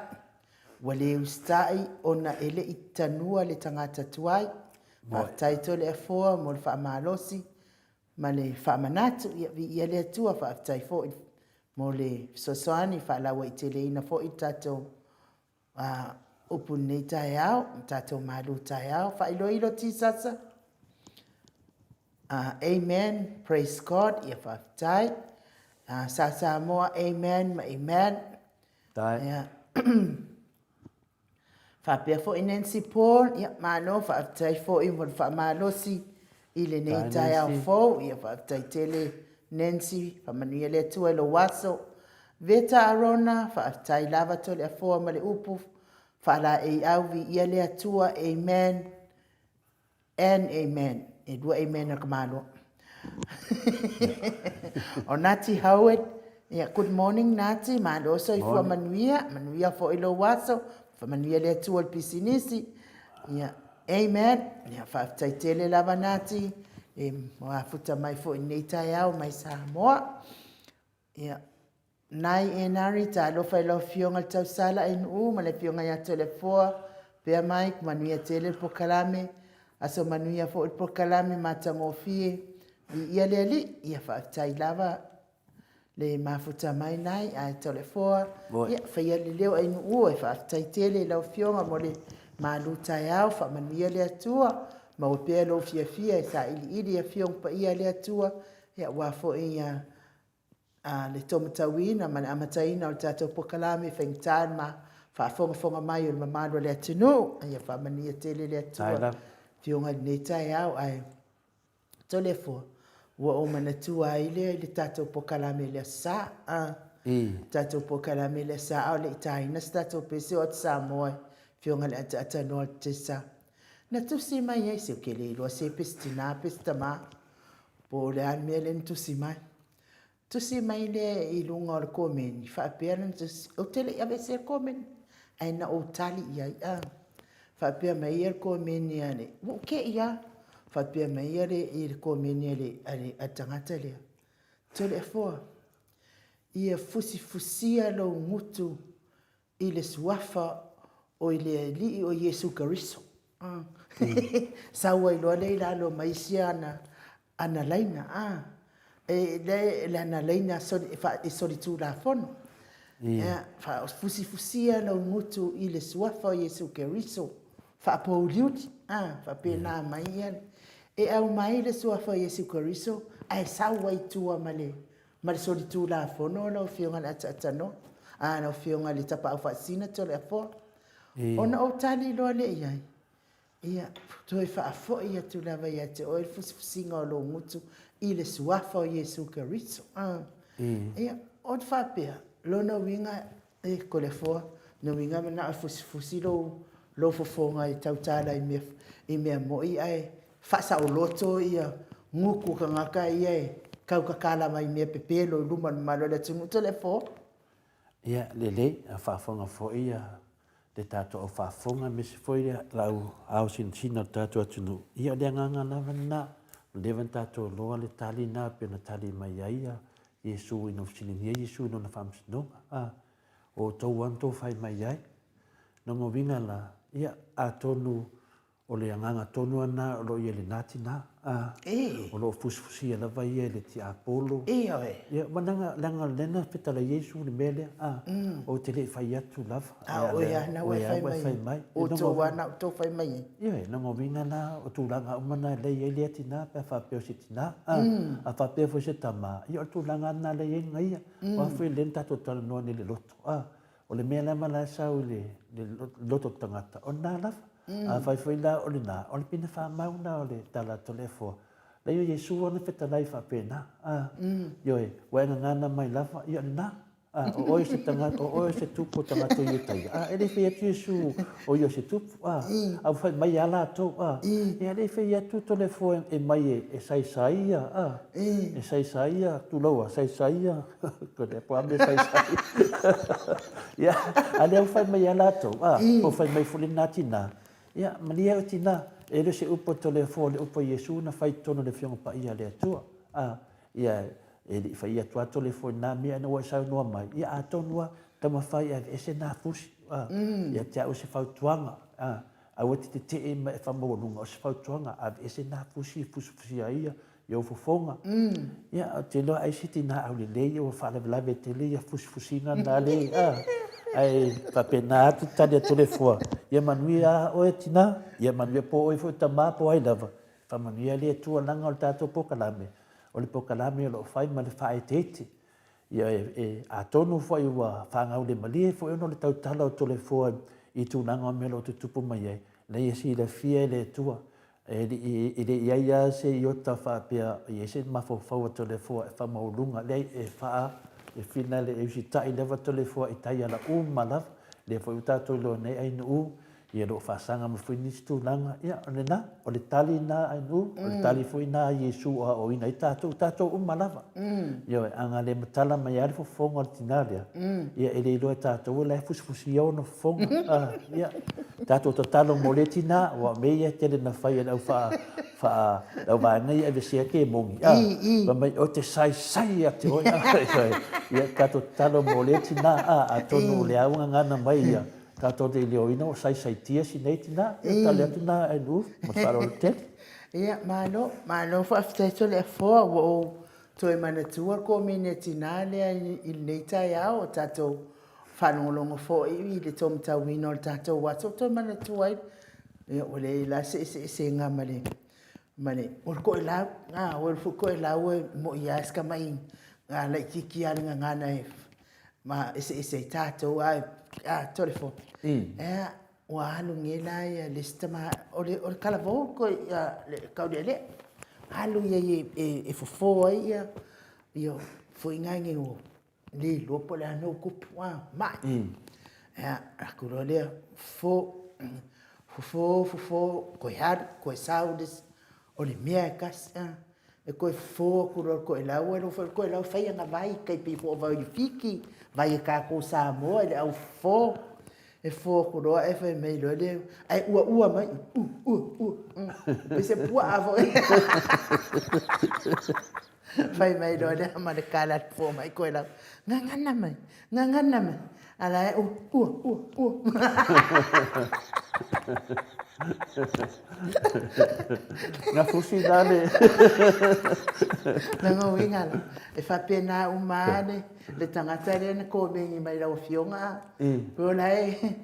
S1: Ua le usitai ona e le i tanua le tagata tuai. Faafetai Toleafoa mo le faamalosi ma le faamanatu. Ia, viia le Atua, faafetai foi mo le fesoasoani, faalauaiteleina foi le tatou upu i lenei taeao, ma tatou malu taeao. Faailoilo Tisasa. Amen, praise God, ia faafetai. Sa Samoa, amen ma amen. Ia. Faapea foi Nancy Paul, ia malo faafetai foi mo le faamalosi i lenei taeao fou. Ia faafetai tele Nancy, faamanuia le Atua i lou aso. Veta Arona, faafetai lava Toleafoa ma le upu faalaeiau, viia le Atua, amen. And amen. E lua amen a ka Malo. o Nati Howard, yeah, good morning Nati, malo soifua manuia, manuia foi lou aso, faamanuia le Atua i le pisinisi. Yeah, amen. Yeah, faafetai tele lava Nati, e mafuta mai foi i lenei taeao mai Samoa. Ia, nai Enari, talofa i lau Afioga i le Tausala Ainuu ma le Afioga ia Toleafoa, pea mai, manuia tele le polokalame, aso manuia foi le polokalame matagofie, viia le Alii, ia faafetai lava le mafuta mai nai ae Toleafoa, ia faia le leo Ainuu e faafetai tele i lau Afioga mo le malu taeao, faamanuia le Atua, maua pea lou fiafia e sailiili Afioga Paia a le Atua, ia aua foi ia. A le taumatauina ma le amataina o le tatou pokalame e faigata le ma faafogafoga mai o le mamalu o le atunuu. Ia faamanuia tele le Atua Afioga i lenei taeao ae Toleafoa ua ou manatua ai lea i le tatou pokalame i le Aso Sa. A tatou pokalame i le Aso Sa a o le i taina se tatou pese o atu Samoa i Afioga i le Ataatanoa o le Tesa. Na tusi mai ai se ou ke le iloa se pe se tina pe se tama po o le a le mea lea na tusi mai. Tusi mai lea i luga o le komeni, faapea lana tusi, ou te le i aveesea le komeni, ae na ou tali i ai, a. Faapea mai ia le komeni a le, ua ou te i lava, faapea mai ia le, i le komeni a le, a le, a le tagata lea, Toleafoa, ia fusifusia lou gutu i le suafa o le Alii o Iesu Keriso. Sau ai loa lea i lalo ma isi ana, ana laina, a. E, le, le ana laina soli, fa, e solitulafono. Ia, fa, fusifusia lou gutu i le suafa o Iesu Keriso, faapouliuli, a, faapena mai ia. E aumai le suafa o Iesu Keriso, ae sau ai i tua ma le, ma le solitulafono lau Afioga i le Ataatanoa, a lau Afioga i le Tapaau Faasisina Toleafoa. Ona ou tali loa lea i ai, ia, toe faafoi atu lava ia te oe le fusifusiga o lou gutu i le Suafa o Iesu Keriso. Ia, ona faapea, lona uiga, e Toleafoa, lona uiga manao e fusifusi lou, lou fofoga e tautala i mea, i mea moi ae faasaoloto ia gutu o tagata ia e tautatala mai mea pepelo i luma o le mamalu o le atunuu. Toleafoa.
S3: Ia, lelei, a faafofoga foi ia le tatou au faafofoga aemaise foi le au aosinasina o le tatou atunuu. Ia, o le agaga lava lena, ua leva ona tatou iloa le tali lena e pei ona tali mai ai ia Iesu ina ua fesiligia Iesu i lona faamasinoga. A, o outou lava na outou fai mai ai. Lona uiga la, ia, atonu O le agaga tonu lava lena o lo o i ai i lena tina, a, o lo o fusifusia lava ia e le tiapolo. Ia, ma leaga, leaga o lea na fetalai Iesu i le mea lea, a, ou te le i fai atu lava.
S1: A o oe lava na ua e fai mai. O outou lava na outou fai mai ai.
S3: Ioe, lona uiga la, o tulaga uma na lea e i ai lea tina pe a faapea o se tina, a, a faapea foi o se tama, ia o le tulaga lava lena lea e i ai na ia. Aua foi lea na tatou talanoa nei i le loto, a, O le mea lava la e sau i le loto o le tagata, o lena lava. Afai foi la o lena, o le pine faamau lena o le tala a Toleafoa. Leai o Iesu ana fetalai faapena, a, ioe, ua e gagana mai lava, ia o lena. A, o oe o se tagata, o oe o se tupu o tagata Iutaia. A, e le fai atu Iesu o ia o se tupu, a, a ua fai mai lava latou, a, ia e le fai atu Toleafoa e mai e saisai ia, a, e saisai ia, tulou a, saisai ia. Ko te po a me saisai. Ia, a lea ua fai mai ia latou, a, po fai mai foi lena tina. Ia, malie o tina, e le o se upu a Toleafoa, o le upu a Iesu na fai i totonu o le Afioga Paia a le Atua. A, ia, e le i fai atu lava Toleafoa i lena mea ina ua e saunoa mai, ia atonu lava, taumafai e aveese na fusi, a, ia te au se fautuaga, a, aua e te tetee ma e faamaualuga, o se fautuaga, aveese na fusi e fusifusia ai ia i ou fofoga. Ia, ou te iloa ai se tina aulelei ua faalavelave tele ia fusifusiga na le, a. Ae faapena atu tali a Toleafoa, ia manuia a oe tina, ia manuia po o oe foi tama po o ai lava. Faamanuia le Atua leaga o le tatou polokalame, o le polokalame o lo o fai ma le faaeteete. Ia e, atonu foi ua faagaulemalie foi ona o le tautala o Toleafoa i tulaga o mea o lo o tutupu mai ai, ina ia silafia e le Atua E le i ai lava se iota faapea e i ai se mafaufau a Toleafoa e faamaualuga, leai, e faa, e finale, e usitai lava Toleafoa i taiala uma lava. Lea foi ua tatou iloa nei Ainuu, ia o lo o faasaga mai foi nisi tulaga, ia o lena, o le tali lena Ainuu, o le tali foi lena a Iesu o aoaoina ai tatou, tatou uma lava. Ioe, a na le matala mai lava le fofoga o le tina lea, ia e le iloa e tatou o la e fusifusia ona fofoga. A, ia, tatou tatalo mo lea tina, aua o mea ia e tele na fai e le au faa, faa, le au vaega ia e aveesea kemoni, a, fai mai, ou te saisai ia te oe, a, ia, tatou tatalo mo lea tina, a, atonu o lea ua gagana mai ia, tatou te iloaina ua saisaitia si nei tina, ia, tali atu lena Andrew, ma le faaaloalo tele.
S1: Ia, malo, malo faafetai Toleafoa, ua ou toe manatua le komeni a tina lea i lenei taeao, o tatou faalogologo foi i le taumatauina o le tatou aso, ua toe manatua ai, ia, ua leai la se eseesega ma le, ma le, o le toelau, a, o le foi toelau e moi lava si tamai Laitiiti lava le gagana e ma eseese ai tatou ae a Toleafoa. Ea ua alu nei la ia le isi tama o le o le talavou koe ia le Taulealea. Alu ia e fofo ai ia ia foi na nei ua le iloa po o le a le mea ua tupu a mai. Ia alu atu loa lea fofo, fofo fofo toe alu toe sau le isi o le mea e tasi a. E toe fofo atu loa e le toelau, ua iloa foi le toelau e fai ana vai, tai pei foi o vai o Fiti, vai a tatou Samoa i le au fofo. E fofo atu loa ae fai mai loa le, ae ua ua mai, u u u u, pei se puaa foi. Fai mai loa lea ma le tala a le fofo mai toelau, gagana mai, Gagana mai, a la e ua, ua, ua, ua.
S3: Na fusi la le.
S1: Lona uiga la, e faapena uma lava le, le tagata lea na komeni mai i lau afioga. O la e,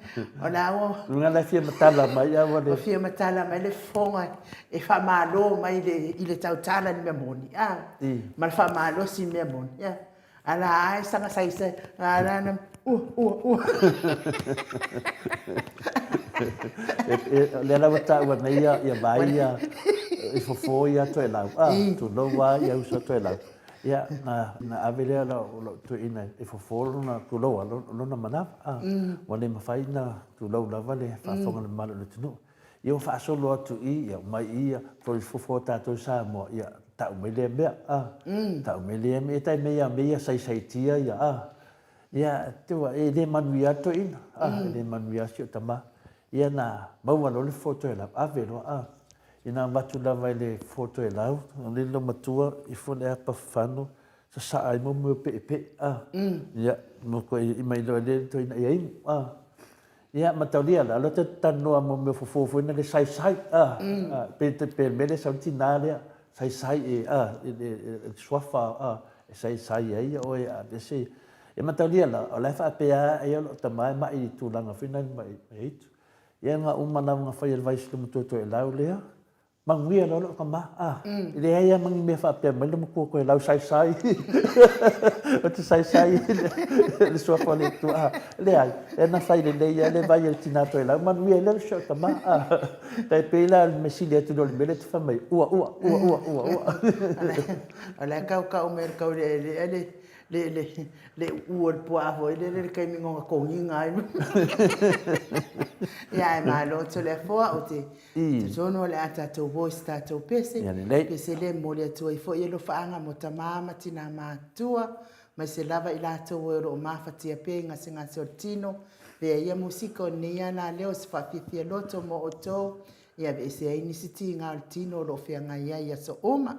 S1: o la ua.
S3: Luga la e fia matala mai a ua le.
S1: Ua fia matala mai le fofoga e faamalo mai i le tautala i le mea moni, a? Ma le faamalosi i le mea moni, a? Ala ai sanga saisa ala na ua ua ua.
S3: Lea lava taua nei ia ia vai ia i fofo ia Toelau. Ah, tulou a ia uso Toelau. Ia na na ave lea lau lau toeaina e fofo lona tulou a lona manawa. Ah, ua le mafai na tulou lava le faafofoga le mamalu o le atunuu. Ia ua faasolo atu i, ia omai i, ia foi fofo tatou i Samoa, ia tau mai lea mea, a, tau mai lea mea, e tai mea ia mea ia saisaitia ia, a, ia, te ua, e le manuia le toeaina, a, e le manuia si o tama. Ia na maua loa le fofo Toelau, ave loa, a, ina avatu lava i le fofo Toelau, o le loomatua ifo le apa fafano, sasaa ai mo mea peepee, a, ia, mo koe i mai loa le toeaina ia inu, a, Ia, mataulia la, o lea te talanoa mo mea fofo foi na le saisai, a, pe pe mea le sau tina lea, saisai e, a, e, e, e, suafa, a, e saisai ai ia oe a ese. Ia, mataulia la, o la e faapea a ia o loo tama e mai i tulaga foi na mai mai aitu. Ia, nga uma lava nga fai e le vaisi le matua toelau lea, Manuia loa lou tama, a, e leai lava ma ni mea faapea mai le matua koe lau saisai, ou te saisai i le suafa o le Atua, a, leai, e na fai lelei lava le vai a le tina toelau, manuia ai lea si ou tama, a, tai pei la o le mea sili atu i lo le mea lea e te fai mai, ua, ua, ua, ua, ua, ua.
S1: O la e kaukau mai e le taulealea le, le, le, le uu o le puaa foi lele le taimi na ona togiga ai. Ia ae malo Toleafoa, ou te talitonu o le a tatou o i se tatou pese.
S3: Ia lelei.
S1: Pese lea e momoli atu ai foi alofaaga mo tama ma tina matutua, aemaise lava i latou e o lo o mafatia pea i gasegase o le tino. Avea ia musika o lenei ala leo se faafiafia loto mo outou e aveese ai nisi tiga o le tino o lo o feagai ai i aso uma.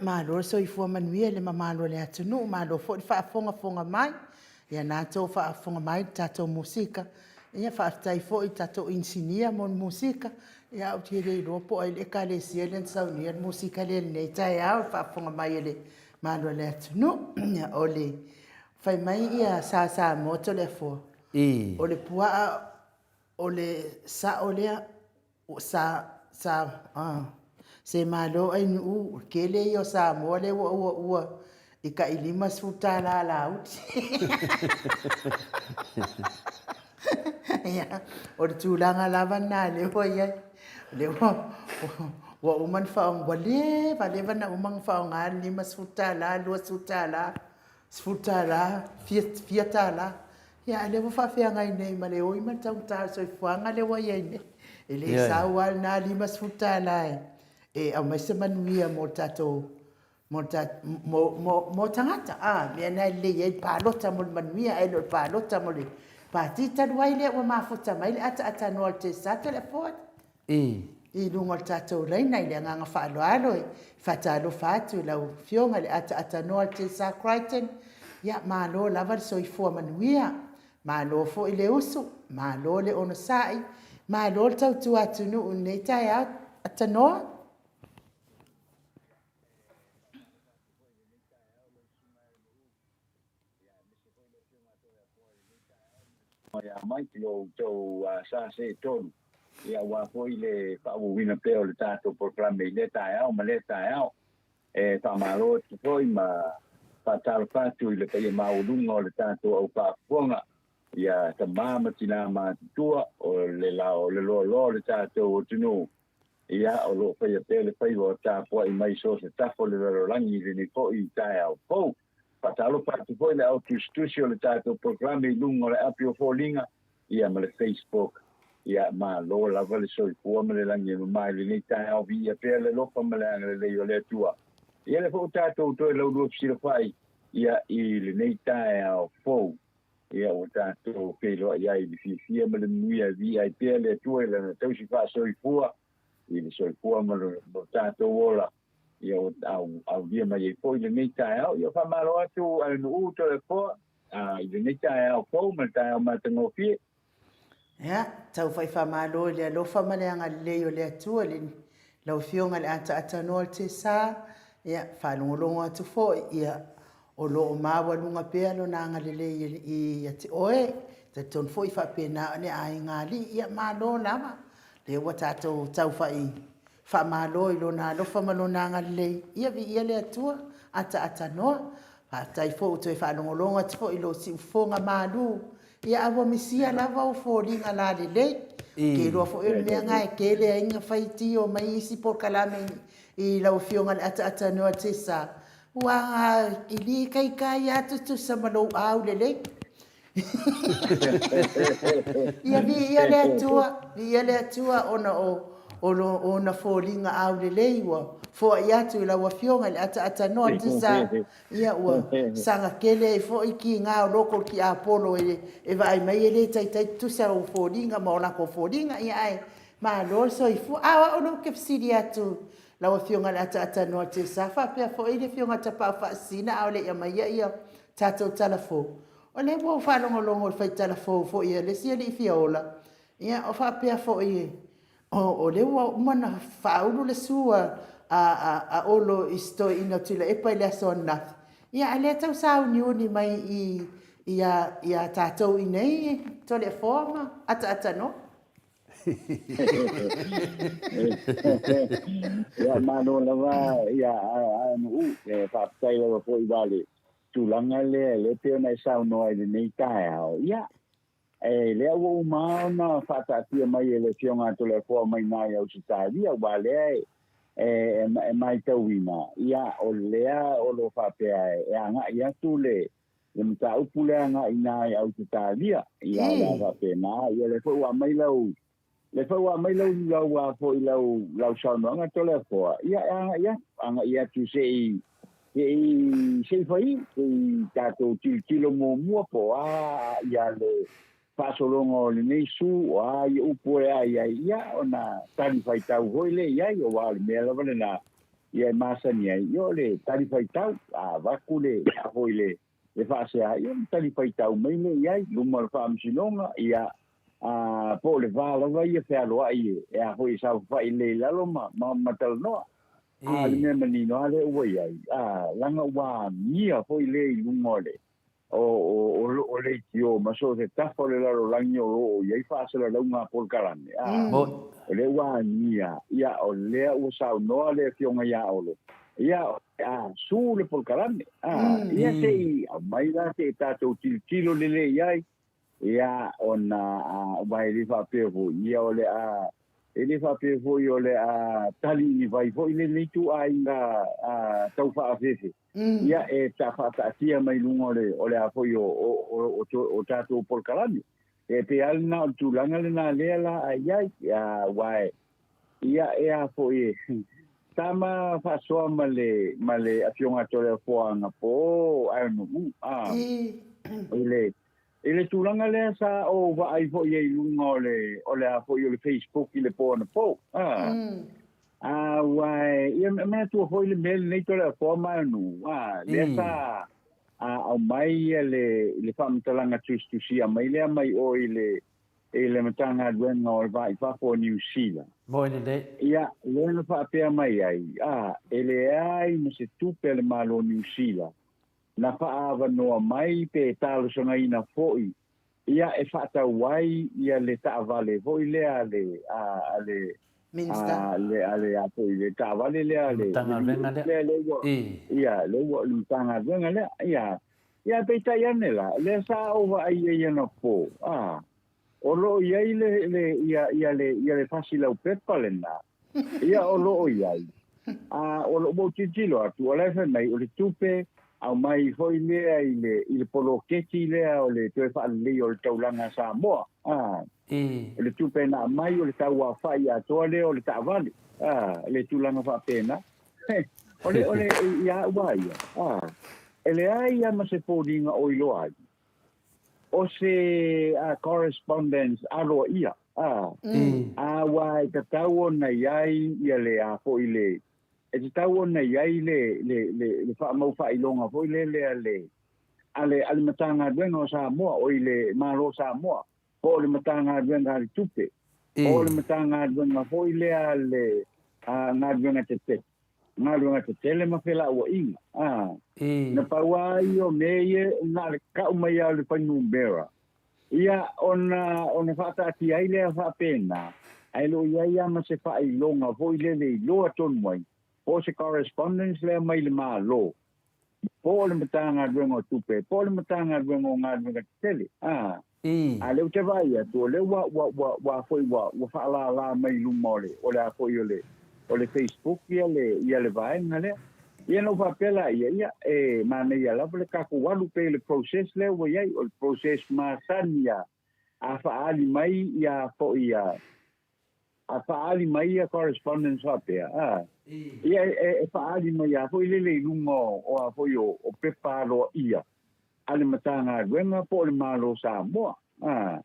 S1: malo le soifua manuia i le mamalu o le atunuu, malo foi le faafogafoga mai. Ia na tou faafofoga mai i le tatou musika. Ia faafetai foi i le tatou inisinia mo le musika. Ia ou te le iloa po o ai le ekalesia lea na saunia le musika lea i lenei taeao i le faafofoga mai a le mamalu o le atunuu. Ia, o le fai mai ia Sa Samoa Toleafoa, o le puaa o le sao lea Sa, sa, ah, se malo Ainuu, o le tele ia o Samoa lea ua uaua i tai $50 alauli. Ia, o le tulaga lava lena lea ua i ai. O lea ua, ua uma ona faaaoga, ua leva leva ona uma ona faaaoga le $50, $20, $10, fia, fia tala. Ia, a o lea ua faafeagai nei ma le oi ma le taugata o le soifuaga lea ua i ai nei. E le sau lava lena $50 e aumai se manuia mo le tatou mo le mo, mo, mo tagata. A, mea na e lelei ai le palota mo le manuia, ae le o le palota mo le pati talu ai lea ua mafuta mai le ataatatanoa o le Tesata le Ford. I luga o le tatou laina i le agaga faaaloalo e faatalofa atu i lau Afioga i le ataatatanoa o le Tesa Crichton. Ia, malo lava le soifua manuia, malo foi le usu, malo le onosai, malo le tautua atunuu i lenei taeao atanoa.
S4: Ia mai i lo outou sa seetolu, ia aua foi le faaauauina pea o le tatou polokalame i lea taeao ma lea taeao. E faamalo atu foi ma faatalofa atu i le paia maualuga o le tatou au faafofoga, ia tama ma tina matutua o le o le loaloa o le tatou atunuu, ia o lo o faia pea le faiva o tapuai mai so o se tafa o le lalolagi i lenei foi taeao fou. Faatalofa atu foi le au tusitusi o le tatou polokalame i luga o le api o Foliga, ia ma le Facebook. Ia, malo lava le soifua ma le lagi e mama i lenei taeao, viia pea le alofa ma le agalelei o le Atua. Ia lea foi ua tatou toe laulua fesilafai, ia, i lenei taeao fou. Ia, ua tatou feiloai ai i le fiafia ma le manuia e viia ai pea le Atua i Lana tausi faasoifua, i le soifua ma lo tatou ola. Ia ua aulia mai ai foi lenei taeao. Ia faamalo atu Ainuu Toleafoa i lenei taeao fou ma le taeao matagofie.
S1: Ia, tau fai faamalo i le alofa ma le agalelei o le Atua i lau Afioga i le Ataatanoa o le Tesa, ia, faalogologo atu foi, ia, o lo o maualuga pea Lona agalelei ia te oe, talitonu foi faapena o le aiga alii, ia malo lava, lea ua tatou tau fai Faamalo i Lona alofa ma Lona agalelei, ia viia le Atua, ataatanoa. Faafetai foi ua toe faalogologo atu foi i lou siufofoga malu, ia a ua misia lava ou foliga lalelei. Ou te iloa foi o le mea lena e tele ai na faitio mai isi polokalame i lau Afioga i le Ataatanoa Tessa, ua ili taitai lava tutusa ma lou aulelei. Ia viia le Atua, viia le Atua ona o ona foliga aulelei ua foai atu i lau Afioga i le ataatanoa tisa, ia ua saga tele ai foi kiga o loko tiapolo e vaai mai e le taitai tutusa ou foliga ma o latou foliga, ia ae malo le soifua. A o au lea ou te fesili atu lau Afioga i le ataatanoa tisa faapea foi le Afioga i le Tapaau Faasisina a o le i aumaia ia tatou tala fou. O lea ua ou faalogologo i le faitala fou foi a le isi alii fia ola, ia o faapea foi o lea ua uma ona faaulu le su a Olo i si toeaina o Tuilaepa i le aso ananafi, ia a o lea e tau sauniuni mai ia tatou i inei Toleafoa ma Ataatanoa.
S4: Ia malo lava ia Anu'u, e faafetai lava foi i le tulaga lea lea pei ona e saunoa i lenei taeao. Ia, e lea ua uma ona faataatia mai e le Afioga a Toleafoa mai ina i Ausetalia, aua lea e matauina, ia, o lea o lo o faapea e agai atu le mataupu lea agai ina i Ausetalia. Ia, o le a faapena. Ia, lea foi ua aumai lau Lea foi ua aumai lau lau a foi lau lau saunoaga Toleafoa, ia e agai atu, agai atu se i se i se i fai, se i tatou tilotilo muamua po o a ia le faasologa o lenei su, o a ia upu e ai ai, ia ona talifuaitau foi lea i ai, aua o le mea lava lena. Ia e masani ai, ia o le talifuaitau, a avatu le a foi le le faasea, ia ona talifuaitau mai lea i ai i luma o le Faamasinoga, ia a po o le va lava ia fealoai e a foi e saofafai lelei i lalo ma ma ma talanoa. A o le mea manino lava lea ua i ai, a leaga ua amia foi lea i luga o le o o o leitio ma so o se tafa o le lalolagi o lo o i ai faasalalauga a polokalame, a o lea ua agia, ia, o lea ua saunoa le Afioga ia Olo, ia, a su le polokalame, a ia se i aumai la se i tatou tilotilo lelei i ai, ia, ona aua e le faapea foi, ia, o le a E le faapea foi o le a tali i ni vai foi lenei ituaiga tau faaafefe, ia e faataatia mai luga o le o le a foi o o o tatou polokalame. E pei lava lena o le tulaga lena lea la a i ai, aua e ia e a foi e sa ma faasoa ma le ma le Afioga Toleafoa anapo, I don't know, a i le I le tulaga lea sa ou vaai foi ai i luga o le, o le a foi o le Facebook i le po anapo. A, aua e, ia e manatua foi le mea lenei Toleafoa ma Aonuu, a, lea sa a, aumai ia le, le faamatalaga tusitusia mai lea mai o i le, i le Matagaluega o le Va i Fafo o Niu Sila.
S3: Moe lelei.
S4: Ia, lea na faapea mai ai, a, e leai ma se tupe a le Malo o Niu Sila na faaavanoa mai pe talosagaina foi ia e faatau ai ia le taavale foi lea a le a le
S1: Minister.
S4: A le a le a foi le taavale lea a le
S3: Matagaluega lea.
S4: Lea lea ua ia lea ua le Matagaluega lea ia ia peitai ane la lea sa ou vaai ai anapo a o lo o i ai le le ia ia le ia le fasi laupepa lena Ia o lo o i ai. A o lo o tilotilo atu, o la e fai mai, o le tupe aumai foi lea i le, i le poloketi lea o le toe faaleleia o le taulaga a Samoa. A, o le tupe na aumai o le tauaofai atoa lea o le taavale. A, le tulaga faapena. O le, o le, ia au lava ia, a, e leai lava ma se foliga o iloa ai. O se correspondence aloaia, a, aua e tatau ona i ai ia le a foi le, e tatau ona i ai le, le, le, le faamau faailoga foi lele a le, a le, a le Matagaluega o Samoa, oi le Malo o Samoa, po o le Matagaluega a le Tupe, po o le Matagaluega foi lea a le a Galuega Tetele. Galuega tetele ma felauaiga. A, na pau lava ia o mea ia na o le kau mai lava o le fuainumera, ia, ona, ona faataatia ai lea faapena, ae le o i ai lava ma se faailoga foi lele iloa tonu ai, po o se correspondence lea mai le Malo, po o le Matagaluega o Tupe, po o le Matagaluega o Galuega Tetele. A, a lea ou te vaai atu, o lea ua, ua, ua, ua foi ua, ua faalālā mai i luma o le, o le a foi o le, o le Facebook ia le, ia le vaega lea. Ia na ou faapea laia, ia, e manaia lava le tatou alu pea i le process lea ua i ai, o le process masani a, a faaali mai ia foi a, A faaali mai ia correspondence faapea, a, ia e faaali mai lava foi lele i luga o a foi o pepa aloaia a le Matagaluega po o le Malo o Samoa, a,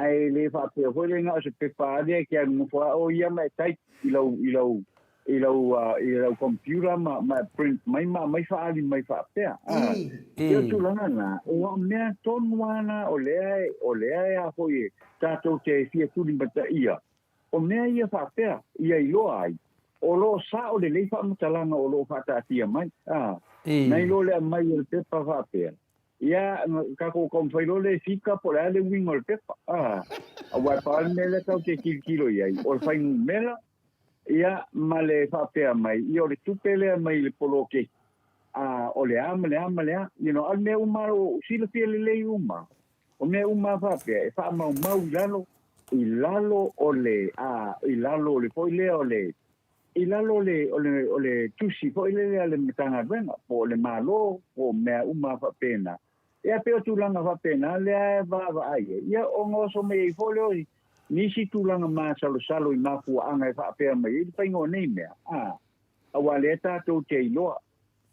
S4: ae le faapea foi lele na o se pepa lava lea e te alu nofo lava oe ia ma e type i lau, i lau, i lau, i lau computer ma, ma e print mai ma aumai faaali mai faapea, a. Ia o tulaga na, ua mea tonu lava na o lea, o lea e a foi e tatou te fia tulimataia, o mea ia faapea, ia iloa ai, o lo o sao lelei faamatalaga o lo o faataatia mai. A, na iloa le aumai o le pepa faapea, ia, tatou taumafai loa lea e fika po o le a le uiga o le pepa. A, aua e pau lava le mea lea tatou te tilotilo i ai, o le fuainumera, ia, ma le faapea mai, ia o le tupe lea mai le poloketi, a, o le a ma le a ma le a, you know, a o le mea uma o silafia lelei uma, O mea uma lava faapea e faamaumau i lalo, i lalo o le, a, i lalo o le foi lea o le, i lalo o le, o le, o le tusi foi lea a le Matagaluega, po o le Malo, po o mea uma lava faapena. Ia, pei o tulaga faapena lea e vaavaai ai. Ia, ona oso mai ai foi lea o nisi tulaga masalosalo i mafuaaga e faapea mai ai le faiga o nei mea, a, aua lea tatou te iloa,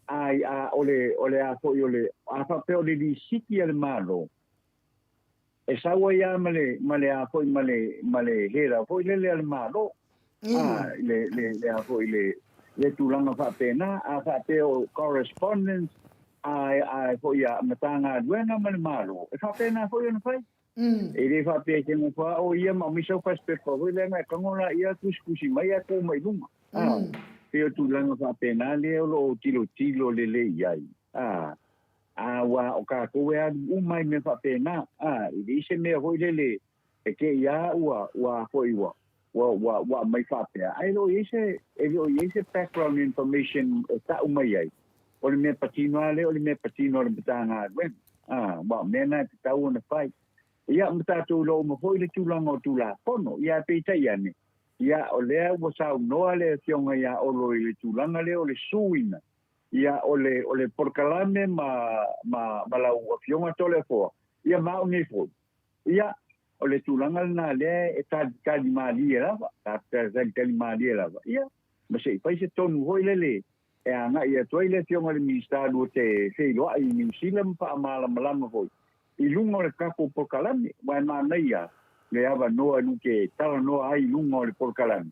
S4: Ai, a, o le, o le a foi o le, a faapea o le lisiti a le Malo, e sau ai lava ma le, ma le a foi ma le, ma le hera foi lele a le Malo, a, le, le, le a foi le, le tulaga faapena, a faapea o correspondence a a foi a Matagaluega ma le Malo, e faapena foi ona fai. E le faapea e te nofo lava o ia ma aumai sau fasipepa foi lea na e tago laia tusitusi mai ae tu mai luga. A, pei o tulaga faapena lea o lo o tilotilo lelei i ai. A, aua o tatou e alu uma i mea faapena. A, e leai se mea foi lele e te i a ua, ua foi ua, ua, ua, ua aumai faapea, ae le o i ai se, e le o i ai se background information e tau mai ai, o le mea patino lava lea o le mea patino a le Matagaluega. A, aua o mea na e tatau ona fai. Ia, ma tatou iloa uma foi le tulaga o Tulafono. Ia, ae peitai ane, ia, o lea ua saunoa le Afioga ia Olo i le tulaga lea o le suiga, ia, o le, o le polokalame ma, ma, ma lau Afioga Toleafoa, ia ma au nei foi. Ia, o le tulaga lena lea e talitali malie lava, talitali malie lava, ia, ma se i fai se tonu foi lele e agai atu ai le Afioga i le Minisita lua te feiloai i Niu Sila ma faamalamalama foi i luga o le tatou polokalame, aua e manaia le avanoa e te talanoa ai i luga o le polokalame.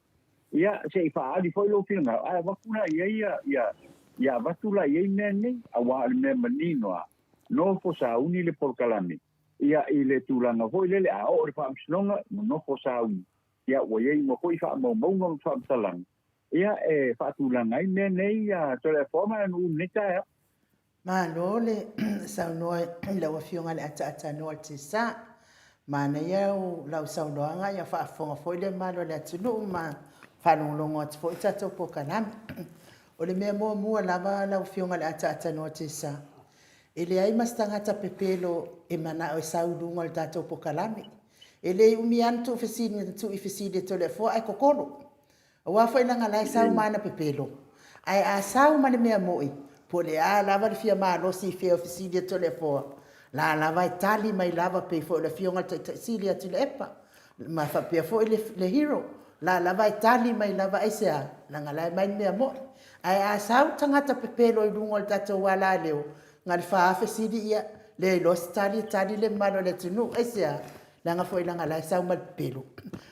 S4: Ia, se i faaali foi lou finagalo, ae avatu la i ai ia, ia, ia avatu la i ai mea nei, aua o le mea manino lava, nofo sauni le polokalame, ia, i le tulaga foi lele, a oo i le Faamasinoga, nonofo sauni, ia, ua i ai uma foi faamaumauga ma faamatalaga, ia, e faatulaga ai mea nei, ia, Toleafoa ma Anu'u i lenei taeao.
S1: Malo le saunoa i lau Afioga i le Ataatanoa o le TSA. Manaia lau saunoaga, ia faafofoga foi le mamalu o le atunuu ma faalogologo atu foi i tatou polokalame. O le mea muamua lava lau Afioga i le Ataatanoa o le TSA, E leai ma se tagata pepelo e manao e sau i luga o le tatou pokalame. E le umi lava na tuufesili na tuu i fesili e Toleafoa ae kokolo. Aua foi leaga la e sau ma ana pepelo. Ae a sau ma le mea moi, po o le a lava le fia malosi i fea o fesili a Toleafoa, la lava e tali mai lava pei foi o le afioga i le Taitai Sili ia Tuilaepa ma faapea foi le le hero, la lava e tali mai lava aisea, leaga la e aumai le mea moi. Ae a sau le tagata pepelo i luga o le tatou alaleo, na le 4000 sili ia le iloa se tali e tali le mamalu o le atunuu. Aisea? Leaga foi leaga la e sau ma le pepelo.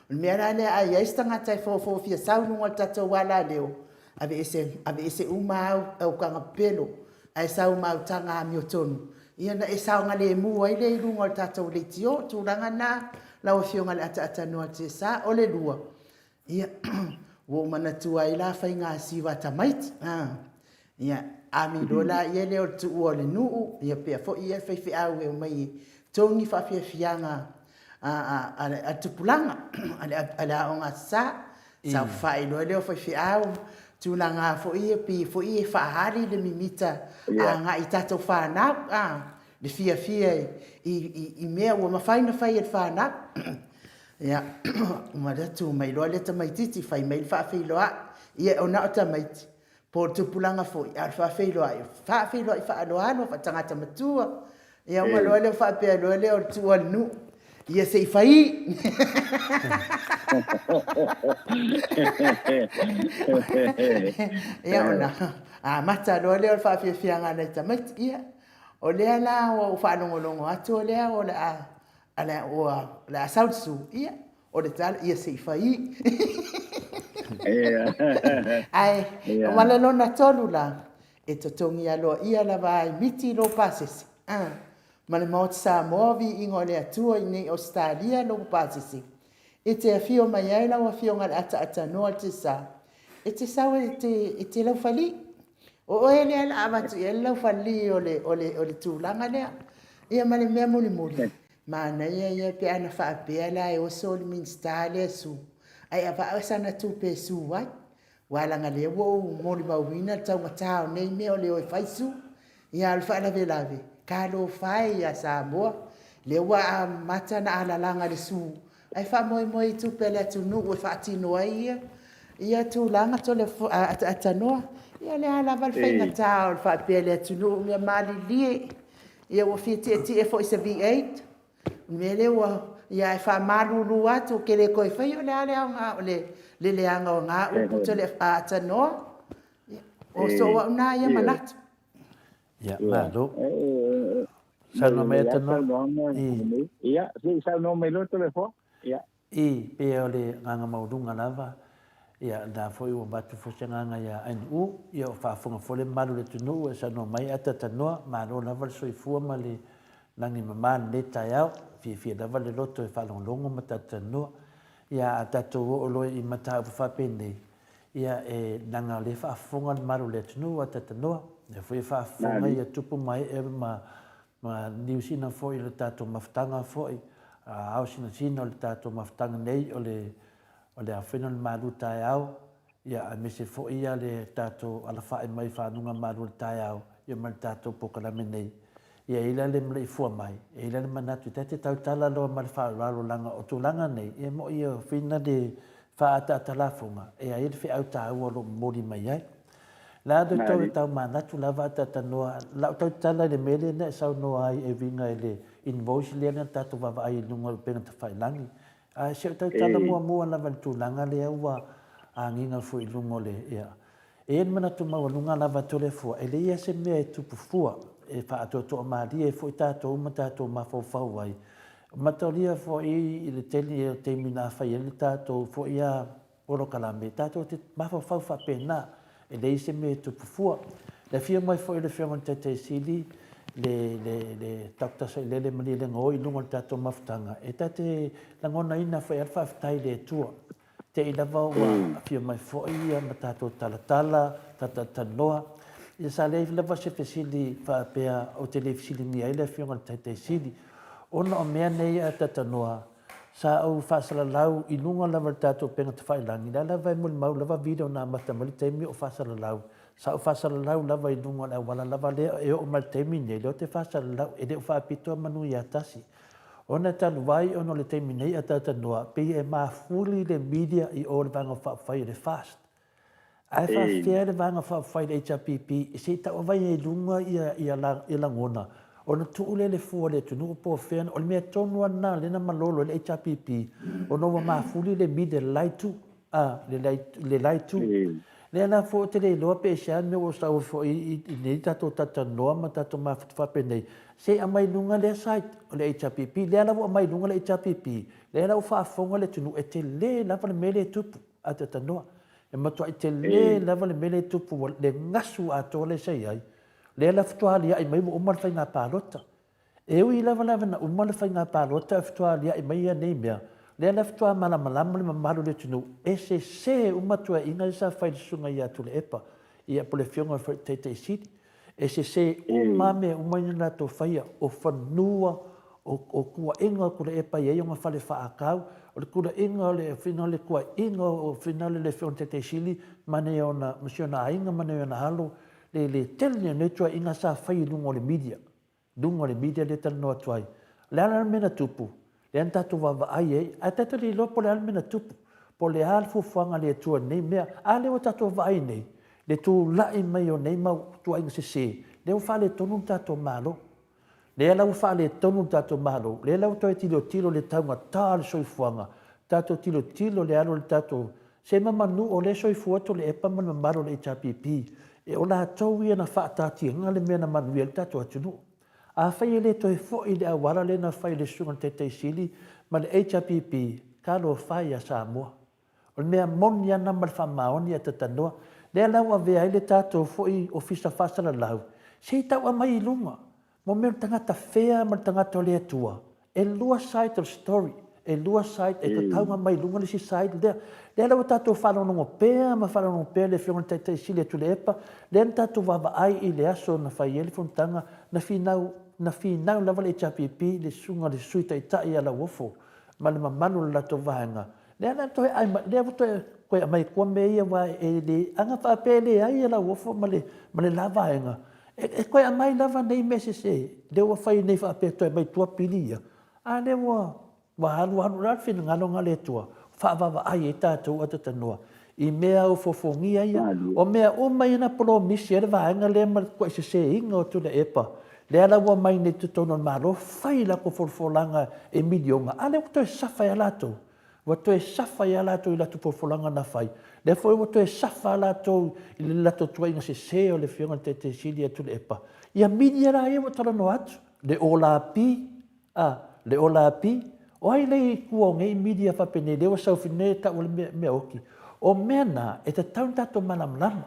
S1: O le mea la lea a i ai se tagata e fofo fia sau i luga o le tatou alaleo, aveese, aveese uma au aukaga pepelo ae sau ma au taga amiotonu, ia ona e saogalemu ai lea i luga o le tatou leitio. O tulaga na lau Afioga i le Ataatanoa Tesa. O le lua, ia, ua ou manatua ai la faiga siva a tamaiti. Ia, ami loa la ia lea o le tuua o le nuu, ia pea foi ia faifeau e omai e togi faafiafiaga a le tupulaga, a le aoga a Sa. Saofai loa lea o faifeau, tulaga foi ia pei foi e faaali le mimita agai i tatou fanau, le fiafia i mea ua mafai ona fai e le fanau. Ia, uma lea tu mai loa le tamaitiiti fai mai le faafeiloai, ia ona o tamaiti, po o le tupulaga foi, a o le faafeiloai, faafeiloai faaaloalo, faatagata matua. Ia uma loa lea faapea loa lea o le tuu a le nuu, ia se i fai. Ia ona amata loa lea o le faafiafiaga a nai tamaiti. Ia, o lea la ua ou faalogologo atu o lea o le a A le ua o le a sau le su, ia, o le tala, ia se i fai. Ae, ma le lona tolu la, e totogi aloaia lava ai miti lou pasese, a, ma le Maota Samoa viiga o le Atua i nei Ausetalia lou pasese, e te afio mai ai lau Afioga i le Ataatanoa Tesa, e te sau e te, e te laufali. O oe lea la avatu i ai le laufali o le, o le, o le tulaga lea. Ia ma le mea mulimuli, manaia ia pe ana faapea la e oso le Minisita lea e sue, ae avao sana tupe e sue ai. Aua leaga lea ua ou molimauina le taugata o nei mea o le o e fai sue. Ia a o le faalavelave, talofa e ia Samoa, lea ua amata ona alalaga le sue Ae faamoemoe i tupe a le atunuu e faatino ai ia ia tulaga tole ataatanoa. Ia o le a lava le faigata o le faapea i le atunuu, ia malilie, ia ua fia tietie foi i se V8, o le mea lea ua, ia ae faamalulu atu ou te le toe faia, o le a le aoga o le leaga o na upu tole atanoa. Ia, o sou au na ia manatu.
S3: Ia, malo. Saunoa mai Tanoa.
S4: Ia, se i saunoa mai loa Toleafoa. Ia.
S3: I, pei o le agaga maualuga lava, Ia, lena foi ua avatu foi se agaga ia NU, ia ua faafofoga foi le mamalu o le atunuu e saunoa mai ae talatalanoa, malo lava le soifua ma le lagi mama i lenei taeao, fiafia lava le loto e faalogologo ma talatalanoa. Ia, a tatou oo loa i mataupu faapenei, ia e leaga o lea e faafofoga le mamalu o le atunuu ae talatalanoa, o lea foi e faafofoga ia tupu ma ee ma ma Niu Sina foi o le tatou mafutaga foi, ao sinasina o le tatou mafutaga nei o le o le afena o le malu taeao, ia aemaise foi ia le tatou alafai mai fanuga malu o le taeao, ia ma le tatou polokalame nei. Ia e i ai la le maleifua mai, e i ai la le manatu ta te tautala loa ma le faaaloalo leaga o tulaga nei, ia e moi ia whina le faaataata lafoga e ai le feau taua o lo o momoli mai ai. La le tau e tau manatu lava ataata noa, lau tautala i le mea lea na e saunoa ai e uiga i le invoice lea na tatou vaavaai i luga o le upega tafailagi. Ae se o tautala muamua lava i le tulaga lea ua agiga foi i luga o le, ia. E i ai le manatu maualuga lava Toleafoa, e leai lava se mea e tupu fua, e faaatoatoa malie ai foi tatou ma tatou mafaufau ai. Mataulia foi i le tele o taimi na fai ai le tatou foi a polokalame, tatou te mafaufau faapena, e leai se mea e tupu fua. Le afio mai foi o le Afioga i le Taitai Sili, le, le, le Doctor Sailele Malielegaoi i luga o le tatou mafutaga, e ta te lagonaina foi lava le faafetai i le Atua. Te i lava ua afio mai foi ia ma tatou talatala, talatalanoa. Ia sa leai lava se fesili faapea ou te le fesiligia ai le Afioga i le Taitai Sili, ona o mea nei a talatalanoa, Sa ou faasalalau i luga lava o le tatou upega tafailagi, la lava e molimau lava video na amata mai le taimi o faasalalau. Sa ou faasalalau lava i luga o le auala lava lea e oo mai le taimi nei, lea ou te faasalalau, e le o faapitoa manu ia tasi. Ona e talu ai ona o le taimi nei a talatalanoa, pei e mafuli le media i o le Vaega Faaupufai o le FAST. Ae faafefea le Vaega Faaupufai le HRPP se i tauavai ai i luga ia lagona ona tuu lea i le fua o le atunuu po o fea, o le mea tonu lava lena lea na malolo ai le HRPP ona ua mafuli le media i le la itu, a, le la itu. Lea la foi ou te le iloa pe aisea le mea ua sau ai foi i nei tatou talatalanoa ma tatou mafuta faapenei, se i aumai i luga lea side o le HRPP. Lea la ua aumai i luga le HRPP, lea la ua faafofoga le atunuu e tele lava le mea lea e tupu. A te tanoa. E matuai tele lava le mea lea e tupu, ua le gasu atoa lea sa i ai. Lea la faatoa aliae mai ua uma le faiga palota. E ui lava lava ina uma le faiga palota ae faatoa aliae mai ia nei mea, lea la faatoa malamalama le mamalu o le atunuu, e sese uma tuuaiga ia sa fai i le susuga ia Tuilaepa, ia po o le afioga foi i le Taitai Sili. E sese uma lava mea uma ia na latou faia, o fanua, o kuaʻiga o Tuilaepa e i ai ona fale faakau, o le kuaʻiga o le fina o le kuaʻiga o fina le Afioga i le Taitai Sili ma nai ona, ma si ona aiga ma nai ona alo, le le tele o nei tuuaiga sa fai i luga o le media, luga o le media lea e talanoa atu ai. O le a la le mea na tupu? Lea na tatou vaavaai ai, ae tatou te le iloa po o le a le mea na tupu, po o le a le fuafuaga a le Atua i lenei mea. A lea ua tatou vaai nei, le tulai mai o nei mau tuuaiga sese, lea ua faaletonu le tatou Malo. Lea la ua faaletonu le tatou Malo, lea la ua toe tilotilo i le taugata o le soifuaga, tatou tilotilo i le alu o le tatou Se mamanu o lea e soifua atu le epa ma le mamalu o le HRPP, e o latou ia na faataatiaga le mea na manuia ai le tatou atunuu. Afai e le toe foi le auala lea na fai e le Susuga i le Taitai Sili ma le HRPP, talofa e ia Samoa. O le mea moni lava lena ma le faamaoni ae tatanoa. Lea la ua avea ai le tatou foi Ofisa Faasalalau, se i tau aumai i luga Mo mea o le tagata fea ma le tagata o le Atua, e lua side o le story, e lua side, e tatau ona aumai i luga le isi side lea. Lea la ua tatou faalogologo pea ma faalogologo pea le Afioga i le Taitai Sili a Tuilaepa, lea na tatou vaavaai i le aso na fai ai le fonotaga, na finau, na finau lava le HRPP i le Susuga i le Sui Taitai ia Lauofo ma le mamalu o le latou vaega, lea la toe ai mai, lea ua toe, toe aumai i tua mea ia aua e le, ana faapea e leai ia Lauofo ma le, ma le la vaega, E toe aumai lava nei mea sese, lea ua fai nei faapea e toe aumai i tua pili ia, a lea ua ua alu alu, o le a le finagalo lena o le Atua, faavaavaai ai tatou atatanoa i mea ofoofogia ia. O mea uma ia na polomisi ai le vaega lea ma le tuai seseina o Tuilaepa, lea la ua omai nei i totonu o le Malo fai latou folafolaga e miliona, a lea ua toe safa ai lava latou. Ua toe safa ia latou i latou folafolaga na fai, lea foi ua toe safa latou i le latou tuuaiga sese o le Afioga i le Taitai Sili ia Tuilaepa. Ia mili la ia ua talanoa atu, le Olapi, a, le Olapi, o ai le i tua o nei media faapenei lea ua sau nei e tau o le mea, mea oti. O mea na, e tatau ona tatou malamalama.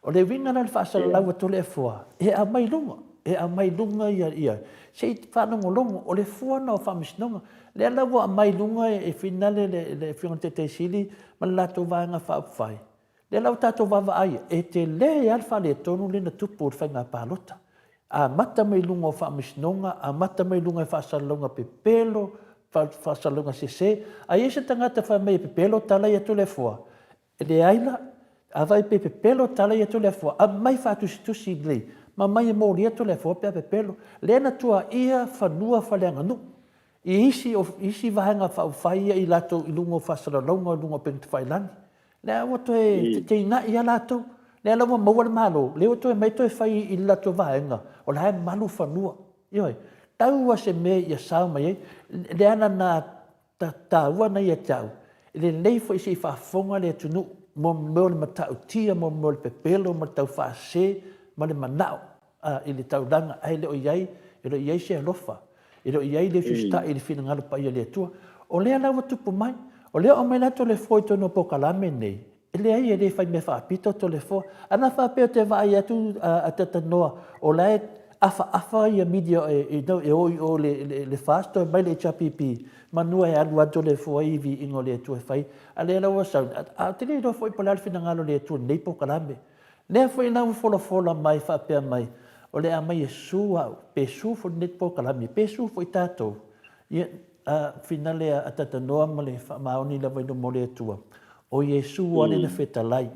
S3: O le uiga la o le faasalalau a Toleafoa, e aumai i luga, e aumai i luga ia, ia, se i faalogologo, o le fua lena o Faamasinoga. Lea la ua aumai i luga e finale le, le Afioga i le Taitai Sili ma le latou Vaega Faaupufai, lea la ua tatou vaavaai, e tele lava le faaletonu lea na tupu i le faiga palota. Amata mai luga o Faamasinoga, amata mai luga i faasalalauga pepelo, faasalalauga sese. A i ai se tagata fai mai e pepelo tala ia a Toleafoa, E leai la. A vaai pe pepelo tala ia Toleafoa, aumai faatusitusi lelei ma aumai e molia Toleafoa pe a pepelo. Lea na tuaia fanua faaleaganuu i isi o isi vaega faaupufai ia i latou i luga o faasalalauga i luga o upega tafailagi. Lea ua toe feteenai lava latou. Lea la ua maua le Malo, lea ua toe omai toe fai i le latou vaega, o la e malu fanua. Ioe. Tau lava se mea ia sao mai ai. Le ala lena taua na ia te au, e lelei foi se i faafofoga le atunuu mo mea o le matautia, mo mea o le pepelo ma le taufaasese ma le manao i le taulaga, ae le o i ai, e le o i ai se alofa, e le o i ai le usiusitai i le finagalo paia o le Atua. O lea la ua tupu mai, o lea ua aumai la Toleafoa i totonu o polokalame nei, E leai, e le fai mea faapito Toleafoa. Ana faapea ou te vaai atu a Tatanoa o la e afaafa ia media e o i o i le FAST toe aumai le HRPP, manu e alu lava Toleafoa i viiga o le Atua e fai. A o lea la ua sau, ae ou te le iloa foi po o le a le finagalo o le Atua i lenei polokalame. Lea foi la ua folafola mai faapea mai, o le a aumai e sue au, pe sue foi lenei polokalame, pe sue foi tatou. Ia, a finale a Tatanoa ma le faamaoni lava i luma o le Atua, o Iesu lava lena fetalai,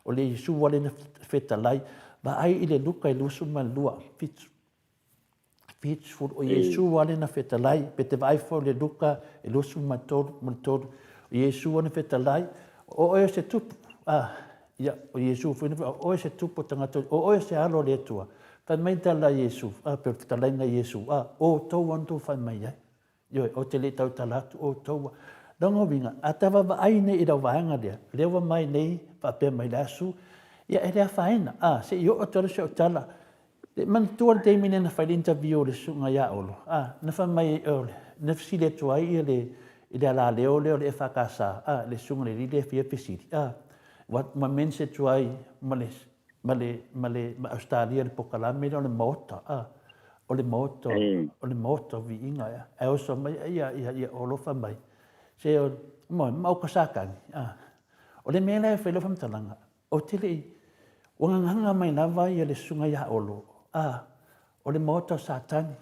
S3: o le Iesu lava lena fetalai. Vaai i le Luka e 22, 7, 70, o Iesu lava lena fetalai, pe te vaai foi i le Luka e 23 ma le 3, o Iesu lava lena fetalai, o oe o se tupu, a, ia, o Iesu foi, o oe o se tupu o tagata, o oe o se alo o le Atua. Fai mai le tala a Iesu, a, pe o le fetalaiga a Iesu, a, o outou lava na outou fai mai ai. Ioe, ou te le i tautala atu outou. Lona uiga, a ta vaavaai nei i lau vaega lea, lea ua mai nei faapea mai le asu, ia e le afaina, a, se i oo atu lava si au tala. E manatua le taimi lea na fai le interview a le susuga ia Olo, a, na fai mai, na fesili atu ai ia le, i le alaleo lea o le EFKS, a, le susuga i le alii lea e faia fesili, a, ua mention atu ai ma le ma le, ma le, ma Ausetalia le pokalame lea o le maota, a, o le maota, o le maota o viiga, ea. Ae oso mai ia, ia, ia Olo fai mai, se o, moe, ma o ka Satani, a. O le mea lea e fai lau faamatalaga, ou te le i, ua gagaga mai lava ia le susuga ia Olo, a, o le maota o Satani,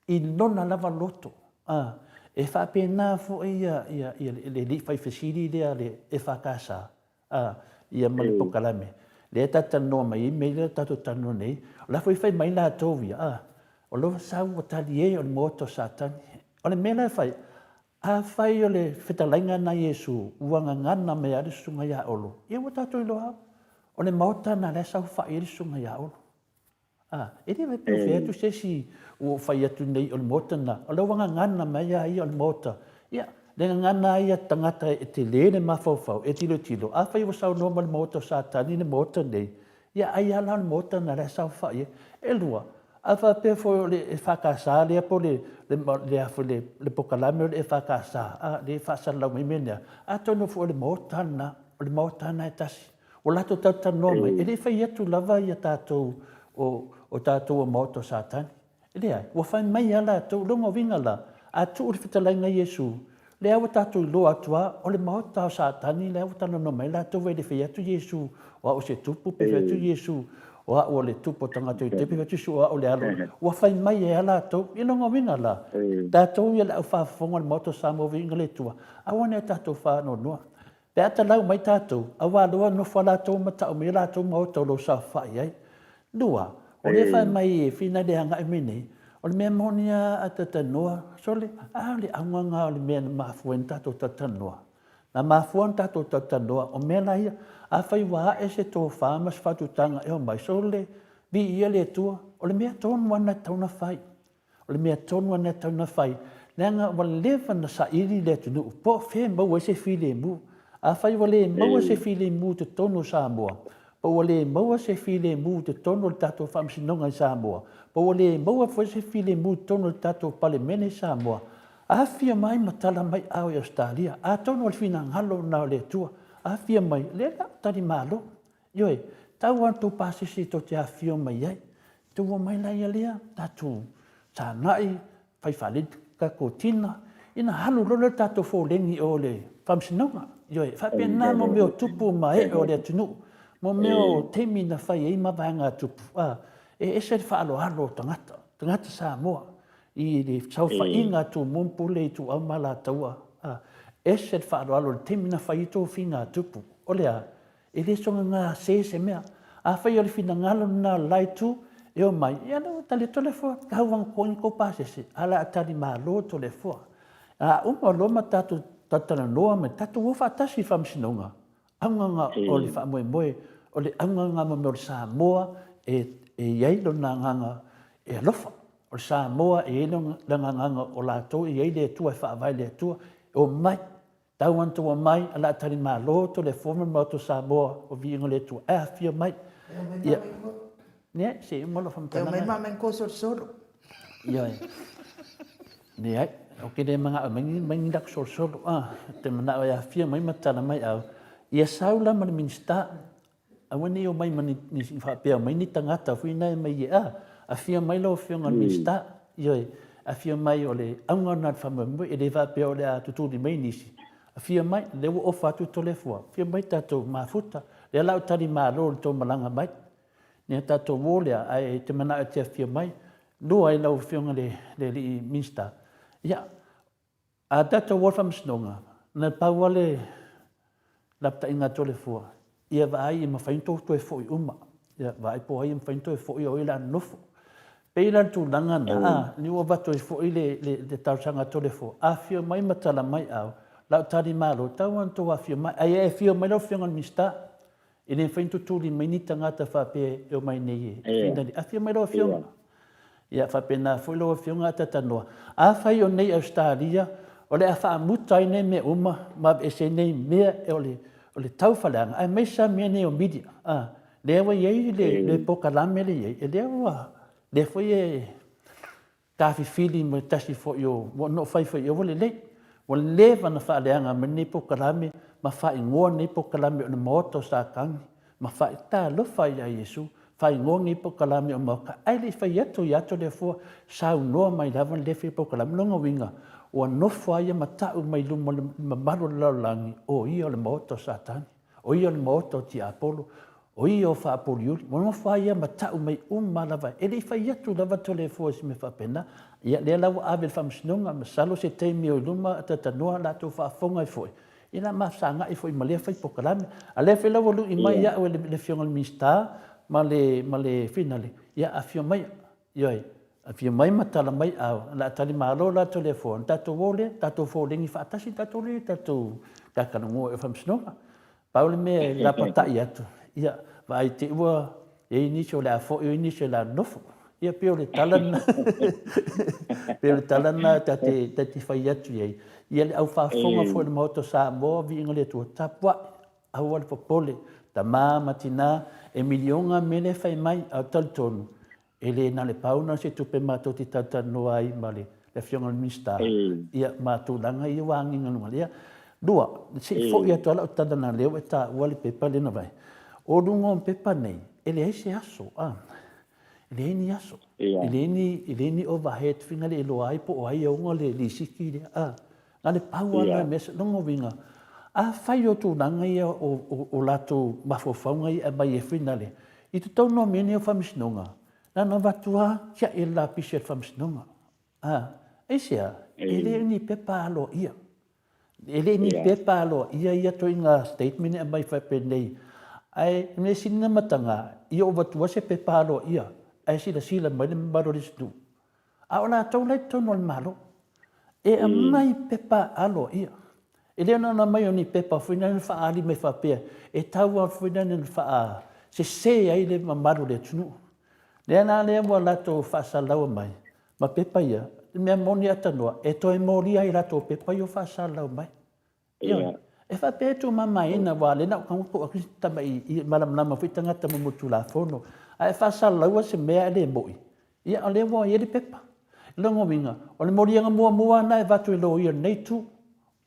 S3: i lona lava loto, a, e faapena foi ia, ia, ia le alii faifesili lea a le EFKS, a, ia ma le pokalame. Lea ta te talanoa mai ai mea lea tatou talanoa nei, o la foi e fai mai latou ia, a, o lou sau ua talie o le maota o Satani. O le mea la e fai, afai o le fetalaiga na Iesu ua gagana mai a le susuga ia Olo, ia ua tatou iloa lava, o le maota na la e saofai ai le susuga ia Olo. A, e le pe fai atu se isi ua ou fai atu nei o le maota lena, o lea ua gagana mai a ia o le maota. Ia, le gagana a ia tagata e tele le mafaufau, e tilotilo, afai ua saunoa mai le maota o Satani le maota nei, ia ai lava la o le maota lena la e saofai ai. E lua, a faapea foi o le EFKS lea po o le, le, le, a foi le, le pokalame o le EFKS, a, lea e faasalalau mai mea nei, atonu foi o le maota lena, o le maota lena e tasi. Ua latou talatalanoa mai, e le i fai atu lava ia tatou o, o tatou o maota o Satani. E leai, ua fai mai lava latou, lona uiga la, a tuu le fetalaiga Iesu, lea ua tatou iloa atu lava, o le maota o Satani lea ua talanoa mai latou e le fai atu Iesu o au o se tupu, pe fai atu Iesu o au o le tupu o tagata i te, pe fai atu Iesu o au o le alo. Ua fai mai ai lava latou, i lona uiga la, tatou ia le au faafofoga o le maota o Samoa viiga le Atua, aua ne i o tatou faanoanoa. Pe a talau mai tatou, aua loa nofo a latou ma tau mai o latou maota o lo o saofai ai. Lua, o lea fai mai e Fina le agai mai nei, o le mea moni a a talatalanoa, sole, a o le auga na o le mea na mafua ai ona tatou talatalanoa. Na mafua ona tatou talatalanoa, o mea la ia, afai ua ae se tofa ma se faatutaga e omai, sole, viia le Atua, o le mea tonu lava lena e tatau ona fai. O le mea tonu lava lena e tatau ona fai, leaga ua leva ona saili le atunuu po o fea e maua ai se filemu. Afai ua le maua se filemu i totonu o Samoa, po ua le maua se filemu i totonu o le tatou Faamasinoga i Samoa, po ua le maua foi se filemu i totonu o le tatou Palemene i Samoa, afifio mai ma tala mai ao i Ausetalia. Atonu o le finagalo lena o le Atua. Afifio mai, lea la tali malo. Ioe, tau lava tou pasese tou te afifio mai ai. Tou omai laia lea, tatou sagai, fai faalele tatou tina, ina alu loa lea o le tatou foleni i o i le Faamasinoga. Ioe, e faapena mo mea o tupu ma ee o le atunuu, mo mea o taimi na fai ai mavaega a tupu, a, e ese le faaaloalo o tagata, tagata Samoa i le saofaiga a Tumua ma Pule, Ituau ma Alataua, a, ese le faaaloalo i le taimi na fai ai tofiga a tupu. O le a? E le soona gase se mea. Afai o le finagalo lena o le la itu e omai, ia lea ua tali atu Toleafoa, tau lava ina totogi tou pasese, ae o le a tali malo Toleafoa. A uma loa ma tatou talatalanoa ma tatou o faatasi i le faamasinoga, auga lena o le faamoemoe, o le auga lena mo mea o le Samoa e i ai lona agaga e alofa. O le Samoa e i ai lona agaga o latou e i ai le Atua e faavae i le Atua, e omai Tau ana tou amai a la tali malo to le foma ma to Samoa o viiga le Atua e afio mai. Ia. Ne, se i uma lo
S1: whamtanaga. E mai ma mai ko solosolo.
S3: Ia. Ne ai, o ke le manga mai ni mai ni lak solosolo. Ah, te mana o e afio mai ma tala mai au. Ia sau la ma le minista Aua ne i omai ma ni, ni faapea mai ni tagata foi na e mai e a, afio mai lau Afioga i le Minisita, ioe, afio mai o le auga lena o le faamoemoe, e le faapea o le a tutuli mai nisi. Afio mai, lea ua ofa atu Toleafoa, afio mai tatou mafuta, lea la o tali malo i le tou malaga mai. Nea tatou o lea, ae te manao e te afio mai. Lua i lau Afioga i le, le alii Minisita, ia, A tatou o i le faamasinoga, na pau lava le lapataiga a Toleafoa, ia vaai ia mafai ona tou toe foi uma. Ia vaai po o ai e mafai ona toe foi o ai o le a nonofo. E pei la o le tulaga lena, a, lea ua avatu ai foi le, le, le talosaga a Toleafoa, afifio mai ma tala mai au, lau tali malo, tau lava ona outou afifio mai. Ae ia e afio mai lau Afioga i le Minisita, E le mafai ona tutuli mai ni tagata faapea e omai nei e finali. Afio mai lau Afioga. Ia faapena foi lau Afioga a Tatanoa. Afai o nei Ausetalia o le a faamuta ai nei mea uma ma aveese ai nei mea o le, o le taufaaleaga, aemaise lava mea nei o media. A, lea ua i ai le, le polokalame lea e i ai, e lea ua, lea foi e tafifili ma tasi foi o, ua no fai foi ua lelei. Ua leva na faaleaga mai lenei polokalame ma faaigoa lenei polokalame o le Maota o Satani ma fai, talofa ia Iesu, faaigoa lenei polokalame o Maota, ae le i fai atu ia Toleafoa, saunoa mai lava le fai polokalame. Lona uiga, ua nofo a ia ma ta'u mai luma o le mamalu o le lalolagi, o ia o le Maota o Satani. O ia o le maota o tiapolo, o ia o faapoliuli, ua nofo lava ia ma tau mai uma lava, e le i fai atu lava Toleafoa i se mea faapena. Ia, lea la ua ave i le faamasinoga, masalo se taimi o i luma talatalanoa latou faafofoga ai foi, ia la ma fesagai foi ma lea fai polokalame. A lea foi la ua lui mai au e le Afioga i le Minisita ma le, ma le finale, ia afio mai, ioe, afio mai ma tala mai au, o le a tali malo la Toleafoa, ona tatou o lea, tatou foleni faatasi tatou lea, tatou talatalanoa i le faamasinoga. Pau le mea e lapatai atu, ia, vaai te i ua i ai nisi o le a foi, o i nisi o le a nofo. Ia, pei o le tala lena, pei o le tala lena ta te, ta te fai atu i ai. Ia, le au faafofoga foi o le Maota o Samoa, viiga le Atua, tapuai, aua le popole, tama ma tina, e miliona mea lea e fai mai, a o talitonu, E le na le pau na o se tupe matou te talatalanoa ai ma le Afioga i le Minisita, ia, ma tulaga ia ua agiga i luga. Ia, lua, se i foi atu lava lau tala leaga o lea ua e taua le pepa lea na vaai. O luga o pepa nei, e leai se aso, a, e leai ni aso, e leai ni, e leai ni overhead fina le iloa ai po o ai e ona le lisiti lea, a. Na le pau lava lena mea, lona uiga, afai o tulaga ia o latou mafaufauga ia e aumai ai foi nale, i totonu o mea nei o faamasinoga, na ona avatu lava tiai e le lapisi a le faamasinoga. A, aisea? E le o ni pepa aloaia. E le ni pepa aloaia ia ituaiga statement e aumai faapenei. Ae o le mea sili ona mataga, ia ou avatua se pepa aloaia ae silasila mai le mamalu o le atunuu, A o latou la i totonu o le Malo, e aumai pepa aloaia. E le na ona aumai o ni pepa foi na faaali mai faapea, e tau lava foi na faasese ai le mamalu o le atunuu. Lea la lea ua latou faasalalau mai ma pepa ia, le mea moni a tanoa, e toe molia ai latou pepa ia ua faasalalau mai. Ioe. E faapea e tuumamaina, aua o lea na ou tago tuu atu isi tamai i malamalama foi tagata mo Tulafono. A e faasalalaua se mea e le moi, ia o lea ua i ai le pepa. O lona uiga, o le moliaga muamua lava lena e avatu e loia o lenei itu,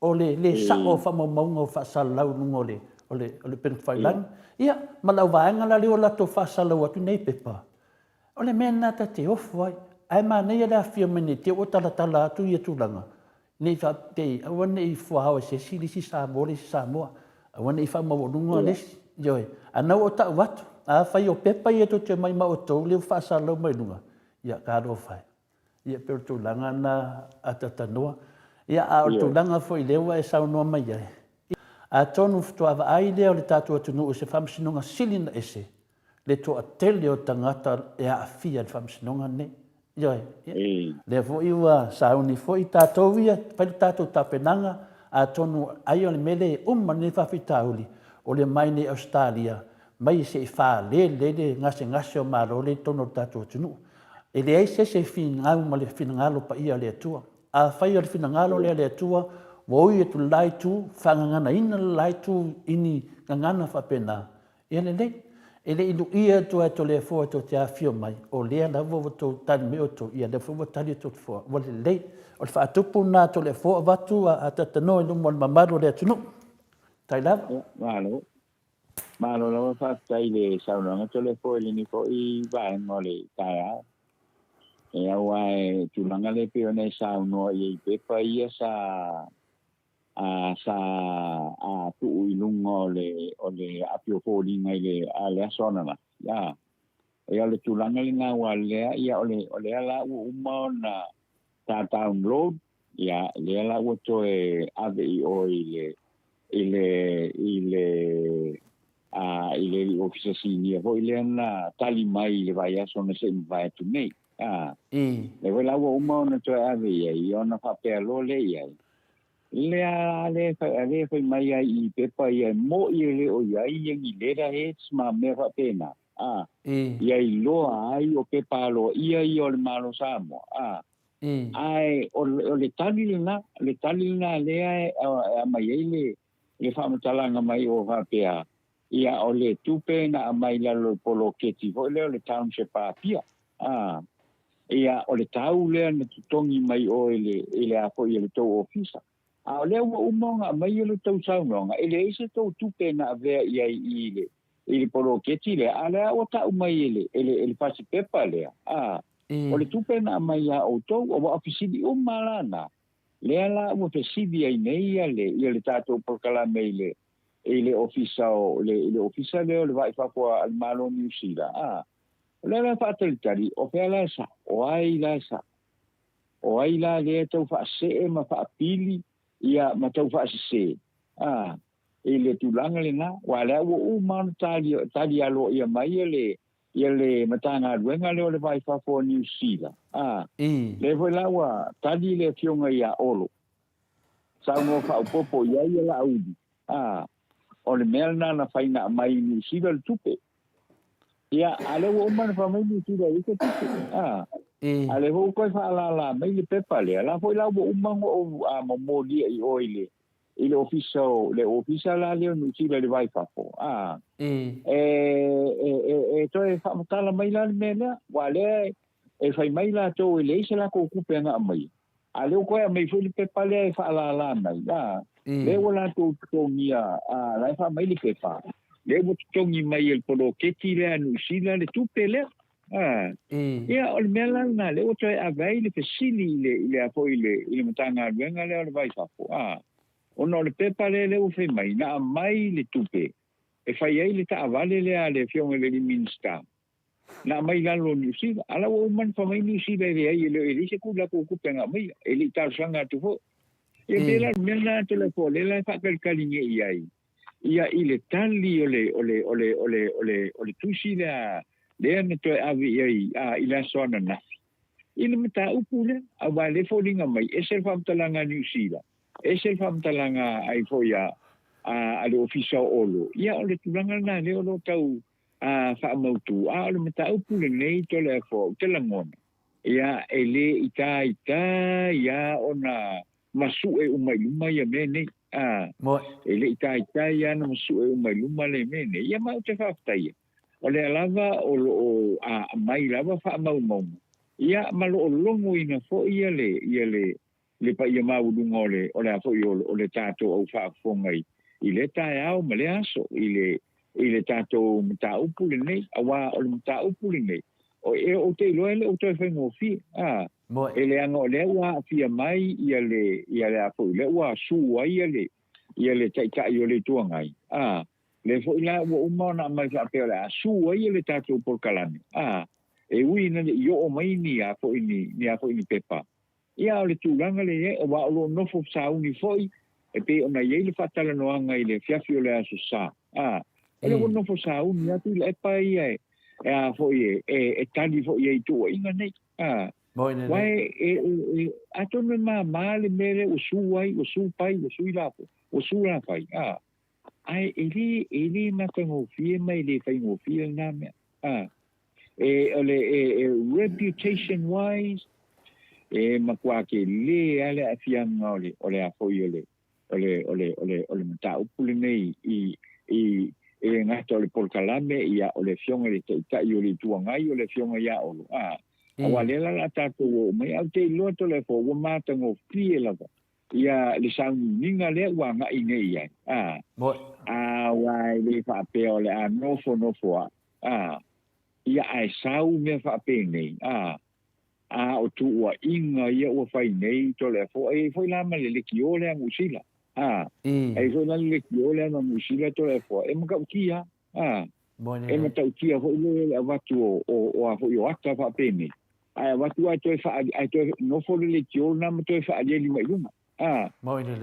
S3: o le le sao o faamaumauga o faasalalau i luga o le o le, o le upegatafailagi. Ia, ma le auvaega la lea ua latou faasalalau atu nei pepa, o le mea lena ta te ofo ai. Ae manaia le afifio mai ne i te i ua talatala atu ia tulaga, ne i faapei, aua ne i fuao e se isi le isi Samoa le isi Samoa, aua ne i faamaualuga le isi. Ioe. A na ua ou tau atu, afai o pepa ia tou te omai ma outou lea ua faasalalau mai luga, ia talofa e. Ia pei o le tulaga lena a Tatanoa. Ia, a o le tulaga foi lea ua e saunoa mai ai, atonu faatoa vaai lea o le tatou atunuu i se faamasinoga sili ona ese le toatele o tagata e aafia i le faamasinoga lenei. Ioe, lea foi ua sauni foi tatou ia, fai le tatou tapenaga, atonu ai o le mea lea e uma lenei faafitauli, o le omai nei Ausetalia mai se i faalele le gasegase o Malo lea i totonu o le tatou atunuu. E leai se isi e finau ma le finagalo paia o le Atua. Afai o le finagalo lea o le Atua, ua ui atu i le la itu, faagaganaina le la itu i ni gagana faapena, ia lelei. E le i luia atu lava e Toleafoa tou te afifio mai, o lea lava ua outou tali mai outou, ia lea foi ua tali outou tofoa, ua lelei. O le faatupu lena a Toleafoa avatu a Tatanoa i luma o le mamalu o le atunuu. Tai lava.
S4: Ia, malo. Malo lava faafetai i le saunoaga Toleafoa i lenei foi vaega o le taeao. E aua e tulaga lea pei ona e saunoa i ai i pepa ia sa a sa a tuu i luga o le o le api o foliga i le a le aso ananafi a e o le tulaga lena aua lea ia o le o lea la ua uma ona sa download ia lea la ua toe ave i o i le i le i le a i le Ofisa Sinia foi lea na tali mai i le vaiaso na se i mavae atu nei. A, lea foi la ua uma ona toe ave i ai, ona faapea loa lea i ai, lea lea lea fai mai ai i pepa ia e mo'i e le o i ai ia ni letterheads ma mea faapena. A, ia iloa ai o pepa aloaia ia o le Malo Samoa. A, Ae o le tali lena, le tali lena lea e aumai ai le le faamatalaga mai o faapea, ia o le tupe na aumai i lalo o le poloketi foi lea o le Township a Apia. A, ia o le tau lea na totogi mai o i le i le a foi e le tou ofisa. A o lea ua uma ona aumai le tou saunoaga, e leai se tou tupe na avea i ai i le i le poloketi lea, a o lea ua tau mai e le e le e le fasipepa lea, a, o le tupe na aumai ia outou, aua o fesili uma la na, lea la ua fesili ai nei ia le ia le tatou polokalame i le i le ofisa o le i le ofisa lea o le Va i Fafo a le Malo o Niu Sila, a, o lea la e faatalitali, o fea la e sao, o ai la e sao. O ai la lea e tau faasee ma faapili ia ma tau faasese, a, i le tulaga lena, aua o lea ua uma ona tali, tali aloaia mai ia le, ia le Matagaluega lea o le Va i Fafo o Niu Sila, a, lea foi la ua tali le Afioga ia Olo, saunoa faaopoopo i ai ia Laauli, a, o le mea lena na fai na aumai i Niu Sila le tupe. Ia, a lea ua uma ona fai mai Niu Sila e leai se tupe, a, a lea foi ua toe faalala mai le pepa lea, la foi la ua uma ona ou momolia i o i le i le ofisa o le ofisa la lea o Niu Sila i le Va i Fafo, a, e, e, e, e toe faamatala mai la le mea lea, aua lea e fai mai latou e leai se latou tupe na aumai, a lea ua toe aumai foi le pepa lea e faalala mai, a, lea ua latou totogia, a, la e faamai le pepa, lea ua totogi mai e le poloketi lea a Niu Sila le tupe lea. A, ia, o le mea la lena, lea ua toe ave ai le fesili i le, i le a foi i le, i le Matagaluega lea o le Va i Fafo, a, ona o le pepa lea lea ua fai mai, na aumai le tupe e fai ai le taavale lea a le Afioga i le alii Minisita, na aumai i lalo o Niu Sila. A la ua uma ona fai mai Niu Sila e leai, e leai se latou tupe na aumaia, e le i talosaga atu foi. Ia pei la o le mea lena Toleafoa, lea la e faatalitali nei i ai, ia i le tali o le o le o le o le o le o le tusi lea lea na toe ave i ai a i le aso ananafi i le mataupu lea aua le foliga mai ese le faamatalaga a Niu Sila ese le faamatalaga ai foi a a le ofisa o Olo ia o le tulaga lena lea o lo o tau a faamautu a o le mataupu lenei Toleafoa ou te lagona ia e le itaita ia ona masu'e uma i luma ia mea nei. A, e le i taitai lava ona masu'e uma i luma le mea nei. Ia ma ou te faafetaia, o lea lava o lo o aumai lava faamaumauga, ia ma lo o logoina foi ia le, ia le, le paia maualuga o le, o le a foi o, o le tatou au faafofoga i, i lea taeao ma lea aso i le i le tatou mataupu lenei, aua o le mataupu lenei, o e ou te iloa e le o toe faigofie, a, e leaga o lea ua aafia mai ia le, ia le a foi, lea ua su ai ia le, ia le Taitai o le Itu Agai, a, lea foi la ua uma ona aumai faapea o le a su ai ia le tatou polokalame, a, e ui ina le i oo mai ni a foi ni, ni a foi ni pepa. Ia, o le tulaga lea i ai, aua o lo o nofo sauni foi, e pei ona i ai le faatalanoaga i le afiafi o le Aso Sa, a, o lea ua nofo sauni atu i Laepa ia e, e a foi e, e, e tali foi i ai i tuuaiga nei, a. Aua e, e, e, atonu e māmā le mea lea ua su ai, ua su pai, ua sui la, ua su lafai, a. Ae e le, e le matagofie ma e le faigofie lena mea, a. E, o le, e, e reputation wise, e matua telē lava le aafiaga o le, o le a foi o le, o le, o le, o le, o le mataupu lenei i, i, e le gata o le polokalame, ia, o le Afioga i le Taitai o le Itu Agai, o le Afioga ia Olo, a. Aua lea la o le a tatou oo mai, ae ou te iloa Toleafoa, ua matagofie lava ia le sauniuniga lea ua agai nei i ai, a. Aua e le faapea o le a nofonofo ai, a. Ia ae sau mea faapenei, a. A o tuuaiga ia ua fai nei Toleafoa, e i ai foi la ma le lekiō lea a Niu Sila, a. E i ai foi la le lekiō lea ma Niu Sila Toleafoa, e matautia, a. E matautia foi le le avatu o, o, o a foi o ata faapenei, ae avatu ae toe faa, ae toe nofo le lekiō lena ma toe faaaliali mai i luga, a.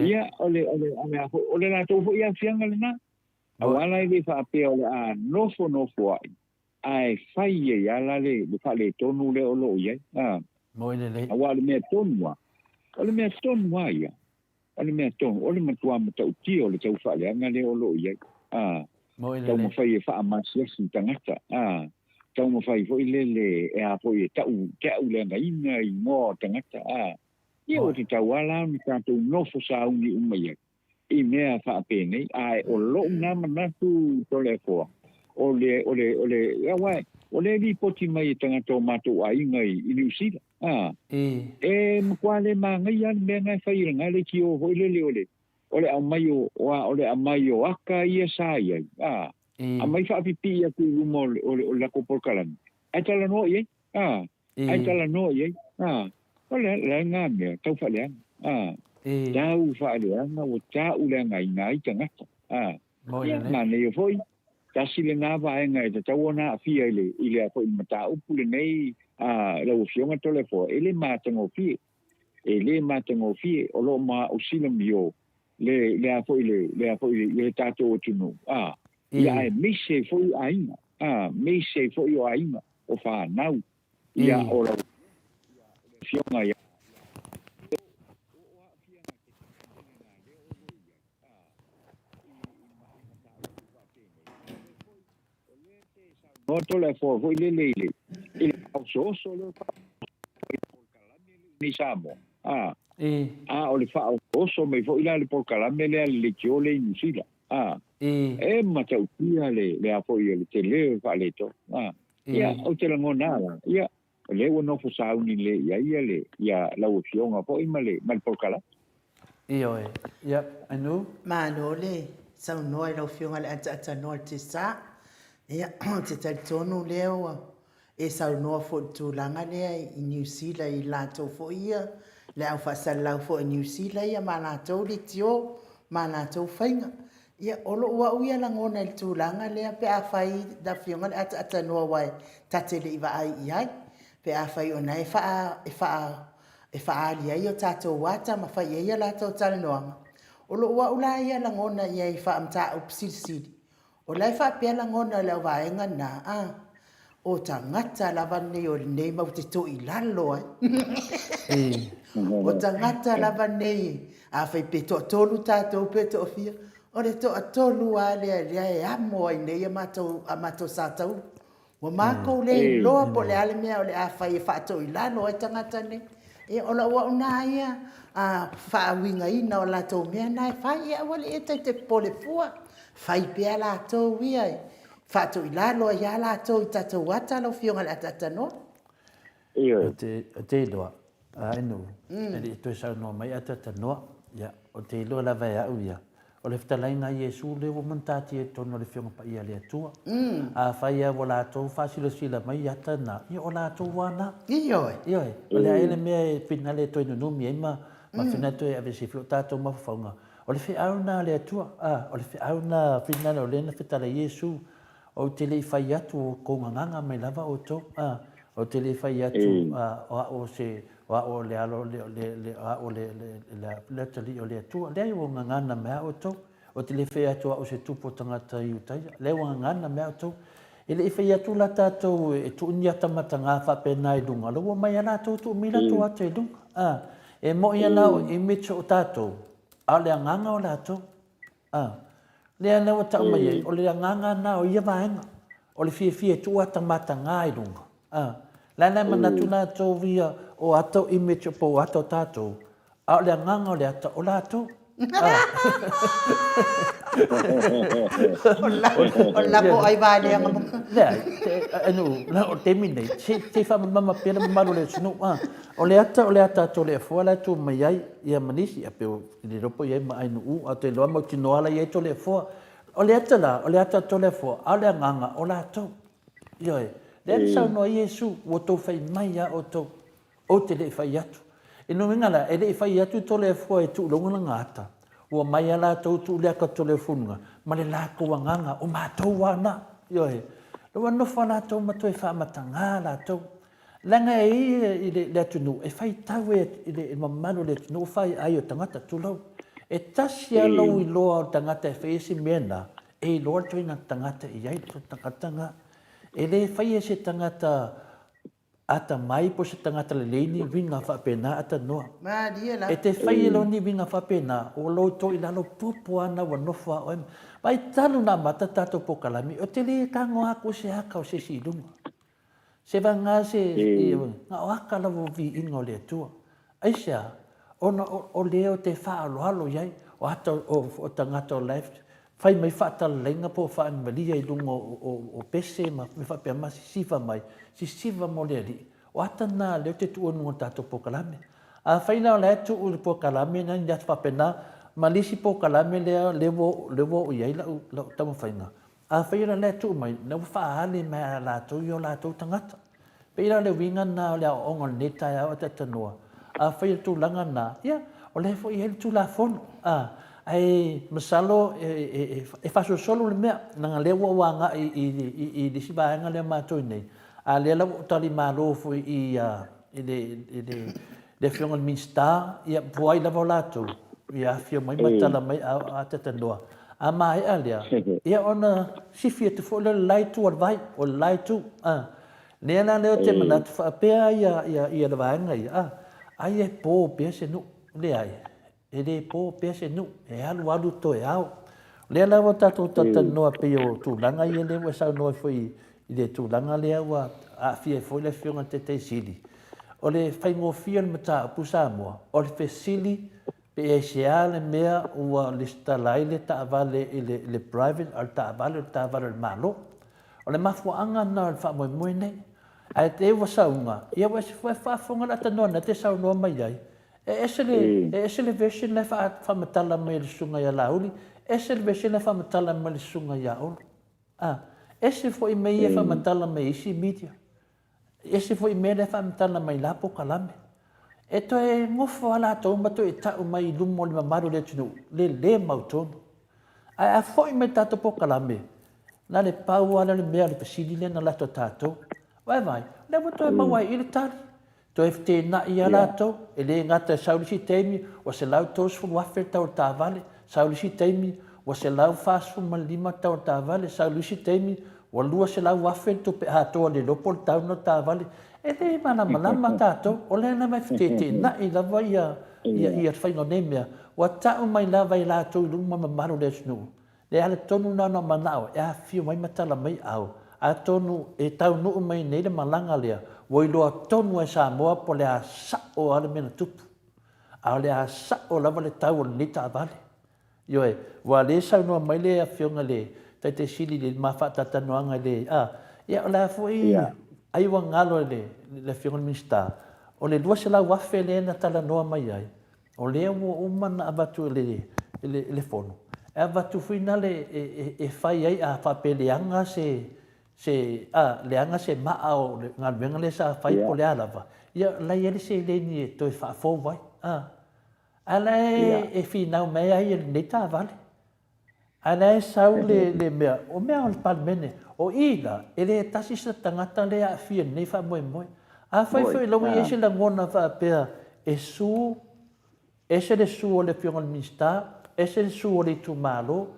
S4: Ia, o le, o le, o le a foi, o le latou foi aafiaga lena. Aua la e le faapea o le a nofonofoa'i ae fai ai lava la le, le faaletonu lea o lo o i ai. A.
S3: Moe lelei.
S4: Aua o le mea tonu lava, o le mea tonu lava ia, o le mea tonu, o le matua matautia o le tau faaleaga lea o lo o i ai. A.
S3: Moe lelei.
S4: Taumafai e faamasiasi i tagata. A. Taumafai foi lele e a foi e ta'u, ta'u leagaina igoa o tagata. A. Ia ua tatau lava la ona tatou nofo sauni uma i ai. i mea faapenei, ae o lou na manatu Toleafoa, o le, o le, o le, aua o lea e lipoti mai e tagata o matou aiga i, i Niu Sila, a, e matua le manaia lava le mea na e fai e lena leitio foi lele o le, o le aumai o, o a, o le aumai o aka ia sa i ai, a, aumai faapipii atu i luma o le, o le, o le latou polokalame, ae talanoa i ai, a, Ae talanoa i ai, a, o le a lena mea, tau faaleaga, a, tau faaleaga ua tauleagaina ai tagata, a, ia, manaia foi, tasi lena vaega e tatau ona aafia i le, i le a foi mataupu lenei, a, lau Afioga Toleafoa, e le matagofie, e le matagofie, o lo o mausila mio le, le a foi le, le a foi le, le tatou atunuu, a, ia, aemaise ai foi aiga, a, aemaise ai foi o aiga. o fanau, ia, o lau Afioga ia Noa Toleafoa foi lele i le i le faaosooso lea i Samoa. A, a o le faaosooso mai foi la le polokalame lea a le leitio lea i Niu Sila. A, e matautia le, le a foi o le tele o le faaletonu. A, ia, ou te lagona lava la, ia, o lea ua nofo sauni lelei i ai ia le, ia lau Afioga foi ma le, ma le polokalame.
S3: Ioe. Ia, Anu?
S1: Malo le saunoa i lau Afioga i le Ataatanoa o le Tesa. Ia, ou te talitonu lea ua e saunoa foi i le tulaga lea i Niu Sila i latou foi ia, le au faasalalau foi i Niu Sila ia ma latou leitio ma latou faiga. Ia, o lou au ia lagona i le tulaga lea pe afai le Afioga i le Ataatanoa aua e ta te le i vaai i ai, pe afai o na e faa, e faa, e faaali ai o tatou ata ma fai ai a latou talanoaga. O lou au la ia lagona i ai faa-mataupu silisili, O la e faapea lagona o le auvaega lena, a, o tagata lava nei o lenei mau te to i lalo ai. O tagata lava nei, afai pe toatolu tatou pe toafia, o le toatolu lava lea lea e amo ai nei a matou, a matou satauro. Ua makou le iloa po o le a le mea o le a fai e faatoilalo ai tagata nei. Ia, o lau au na ia a faauigaina o latou mea na e fai, ia aua le ia tai te popole fua. Fai pea latou ia e faatoilalo ai a latou i tatou ata lau Afioga i le Ataatanoa.
S3: Ou te iloa, a e nuu, e le i toe saunoa mai Ataatanoa, ia, ou te iloa lava e au ia. O le fetalaiga a Iesu lea ua manutatia i totonu o le Afioga Paia a le Atua. Afai lava ua latou faasilasila mai ata na, ia o latou lava na.
S1: Ioe.
S3: Ioe. O le a ea le mea e finagalo e toe nunumi ai ma finagalo e toe aveese ai foi o tatou mafaufauga. O le feau lena a le Atua. A, o le feau lena finagalo o lea na fetalai Iesu, Ou te le i fai atu o kou gagaga mai lava outou. A, ou te le i fai atu o au o se, o au o le alo, le, le, le, o au o le, le, le, le atalii o le Atua. Leai, ua gagana mai lava outou. Ou te le fai atu o au o se tupu o tagata Iutaia. Leai, ua gagana mai lava outou. E le i fai atu la tatou e tuu ni ata mataga faapena i luga, o la ua omai lava latou tuu mai latou ata i luga. A, e moni lava la o image o tatou, a o le agaga o latou. A, lea la ua tau mai ai, o le agaga lena o ia vaega, o le fiafia e tuu ata mataga i luga. A, la la e manatu latou ia o ata o image po o ata o tatou, a o le agaga o le ata o latou.
S1: O la ko ai valeanga mo.
S3: Leai, anu, la o taimi nei, se se faamamama pea le mamalu o le atunuu. A, o le ata o le ata a Toleafoa la e tu mai ai ia ma nisi, a pe o I le iloa po o i ai ma Ainuu, ae ou te iloa mautinoa la e i ai Toleafoa. O le ata la, o le ata a Toleafoa, a o le agaga o latou. Ioe. Lea na saunoa ai Iesu, ua outou fai mai lava outou, ou te le i fai atu. I lona uiga la, e le i fai atu Toleafoa e tuu i luga lana ata, ua omai lava latou tuu le ata o Toleafoa ma le latou agaga, o matou lava na. Ioe. Ua nofo lava latou ma toe faamataga latou. Leaga e i ai i le atunuu, e faitau e le mamalu o le atunuu faiai o tagata, tulou. E tasi lava lou iloa o le tagata e faia se mea na, e iloa le ituaiga tagata e i ai le tagata na. E le faia e se tagata atamai po o se tagata lelei ni uiga faapena atanoa.
S1: Malie la.
S3: E te faia loa ni uiga faapena, ua lou to i lalo popo lava na ua nofo lava oe. Vaai talu ona amata tatou polokalame, ou te le tago atu se ata o se isi i luga. Se vagana se na o aka lava o viiga o le Atua. Aisea? Ona o lea o te faaaloalo i ai, o ata o tagata o la e fai mai faatalatalaiga po o faanimalia i luga o pese ma mea faapea ma sisiva mai, sisiva mo le Alii. O ata na lea ou te tuua i luga o le tatou polokalame. Afai la o la e tuu i le polokalame na ni ata faapena ma le isi polokalame lea lea ua oo i ai lau taumafaiga, Afai o la e tuu mai, na ua faaali mai e latou i o latou tagata. Pei la o le uiga lena o le aoaoga o lenei taeao a Talanoa. Afai o le tulaga lena, ia, o lea foi e i ai le Tulafono. A, ae masalo e faasolosolo le mea, leaga o lea ua ou agai i le isi vaega lea matou i inei, a o lea la ua ou talimalo foi i le le Afioga i le Minisita, ia, po o ai lava o latou, ia afifio mai ma tala mai a talanoa. A maea lea, ia ona sifi atu foi lea o le la itu o le vai, o le la itu. A, lea la lea ou te manatu faapea ia, ia, ia le vaega ia, a, ai e po pea se nuu. Leai, E le po pea se nuu, e alu alu toe ao. O lea la ua tatou talatalanoa pei o tulaga ia lea ua e saunoa ai foi i le tulaga lea ua aafia ai foi le Afioga i le Taitai Sili. O le faigofie o le mataupu Samoa, o le fesili pe aisea le mea ua lesitala ai le taavale i le private a o le taavale o le taavale a le Malo. O le mafuaaga lena o le faamoemoe nei. Ae te i ua sauga, ia ua ese foi faafofoga le atanoa na te saunoa mai ai, E ese le, e ese le version la e faamatala mai e le susuga ia Laauli, ese le version la e faamatala mai e le susuga ia Olo. A, ese foi mea ia e faamatala mai e isi media. Ese foi mea la e faamatala mai la polokalame. E toe nofo lava latou ma toe tau mai i luma o le mamalu o le atunuu le le mautonu. Ae a foi mai i le tatou polokalame, na o le pau lava lea o le mea o le fesili lea na lata o tatou. Vaai, o lea ua toe maua ai i i le tali. Toe feteenai lava latou, e le gata e sau le isi taimi ua $130,000 le tau o le taavale, sau le isi taimi ua $145 le tau o le taavale, sau le isi taimi ua $200,000 le tupe atoa le iloa po o le tau lena o le taavale. E le malamalama tatou, o lea lava e feteteenai lava ia le faiga o nei mea, ua tau mai lava e latou i luma mamalu o le atunuu Le ala tonu na ona manao e afifio mai ma tala mai au, atonu e taunuu mai nei le malaga lea, ua iloa tonu e Samoa po o le a sao lava le mea na tupu, a o le a sao lava le tau o lenei taavale. Ioe, ua le saunoa mai le Afioga i le Taitai Sili i le ma faatalatalanoaga i le, a, ia o le a foi, ai ua galo i le Afioga i le Minisita, o le $200,000 lea na talanoa mai ai, O lea ua uma ona avatu e le Fono. E avatu foi nale e fai ai a faapea e leaga se se a leaga se maa o le galuega lea sa fai po o le a lava, ia la e i ai le seleni e toe faafou ai. A, a la e finau mai ai e lenei taavale. Ae la e sau le le mea, o mea o le Palemene, o i la, e le tasi se tagata lea e aafia i lenei faamoemoe. Afai foi la ua i ai se lagona faapea e su, ese le su o le Afioga i le Minisita, ese le su o le itumalo,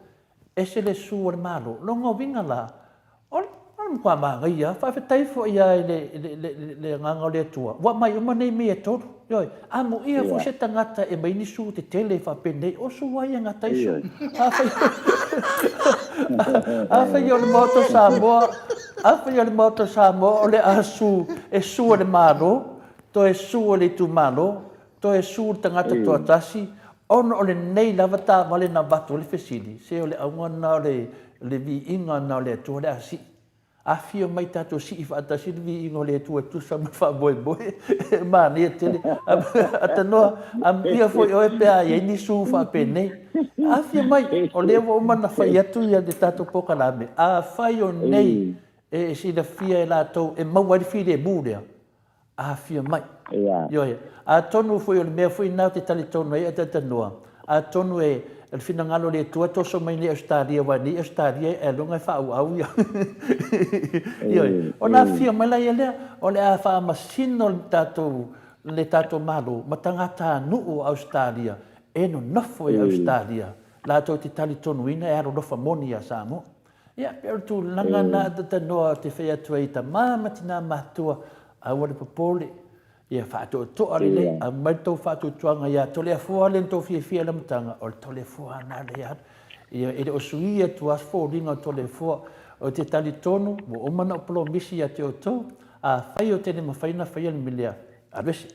S3: ese le su o le Malo, lona uiga la, O le matua manaia lava. Faafetai foi lava i le Agaga o le Atua, ua aumai uma nei mea e tolu. Ioe. Amuia foi se tagata e aumai ni su tetele faapenei, o su lava ia e gata ai su. Afai o le Maota o Samoa, afai o le Maota o Samoa o le a su, e su e le Malo, toe su e le itumalo, Toe su le tagata toatasi, ona o lenei lava taavale na avatu ai le fesili, se o le auga lena o le viiga lena o le Atua o le a sii. Afio mai tatou sii faatasi le viiga o le Atua e tusa ma le faamoemoe, e manaia tele. Atanoa, amuia foi oe pe a i ai ni su faapenei. Afio mai, o lea ua uma ona fai atu le tatou polokalame, afai o nei e silafia e latou e maua ai le filemu lea, Afio mai. Ioe. Atonu foi o le mea foi lena ou te talitonu ai a talatalanoa, atonu e o le finagalo o le Atua e toso mai nei Ausetalia aua nei Ausetalia e aloga e faaauau ia. Ioe. Ona afio mai laia lea, o le a faamasino le tatou le tatou Malo ma tagatanuu o Ausetalia e nonofo i Ausetalia latou te talitonuina e alolofa moni ia Samoa. Ia, pei o le tulaga lena a Tatanoa ou te fai atu ai i tama ma tina matutua, aua le popole, ia faatoatoa lelei, aumai le tou faatuatuaga ia Toleafoa lea na tou fiafia i le amataga, o le Toleafoa lena lea e alu. Ia, e le o suia atu lava foliga o Toleafoa. Ou te talitonu, ua uma ona ou polomisi ia te outou, afai ou te le mafai ona faia le mea lea, alu ese.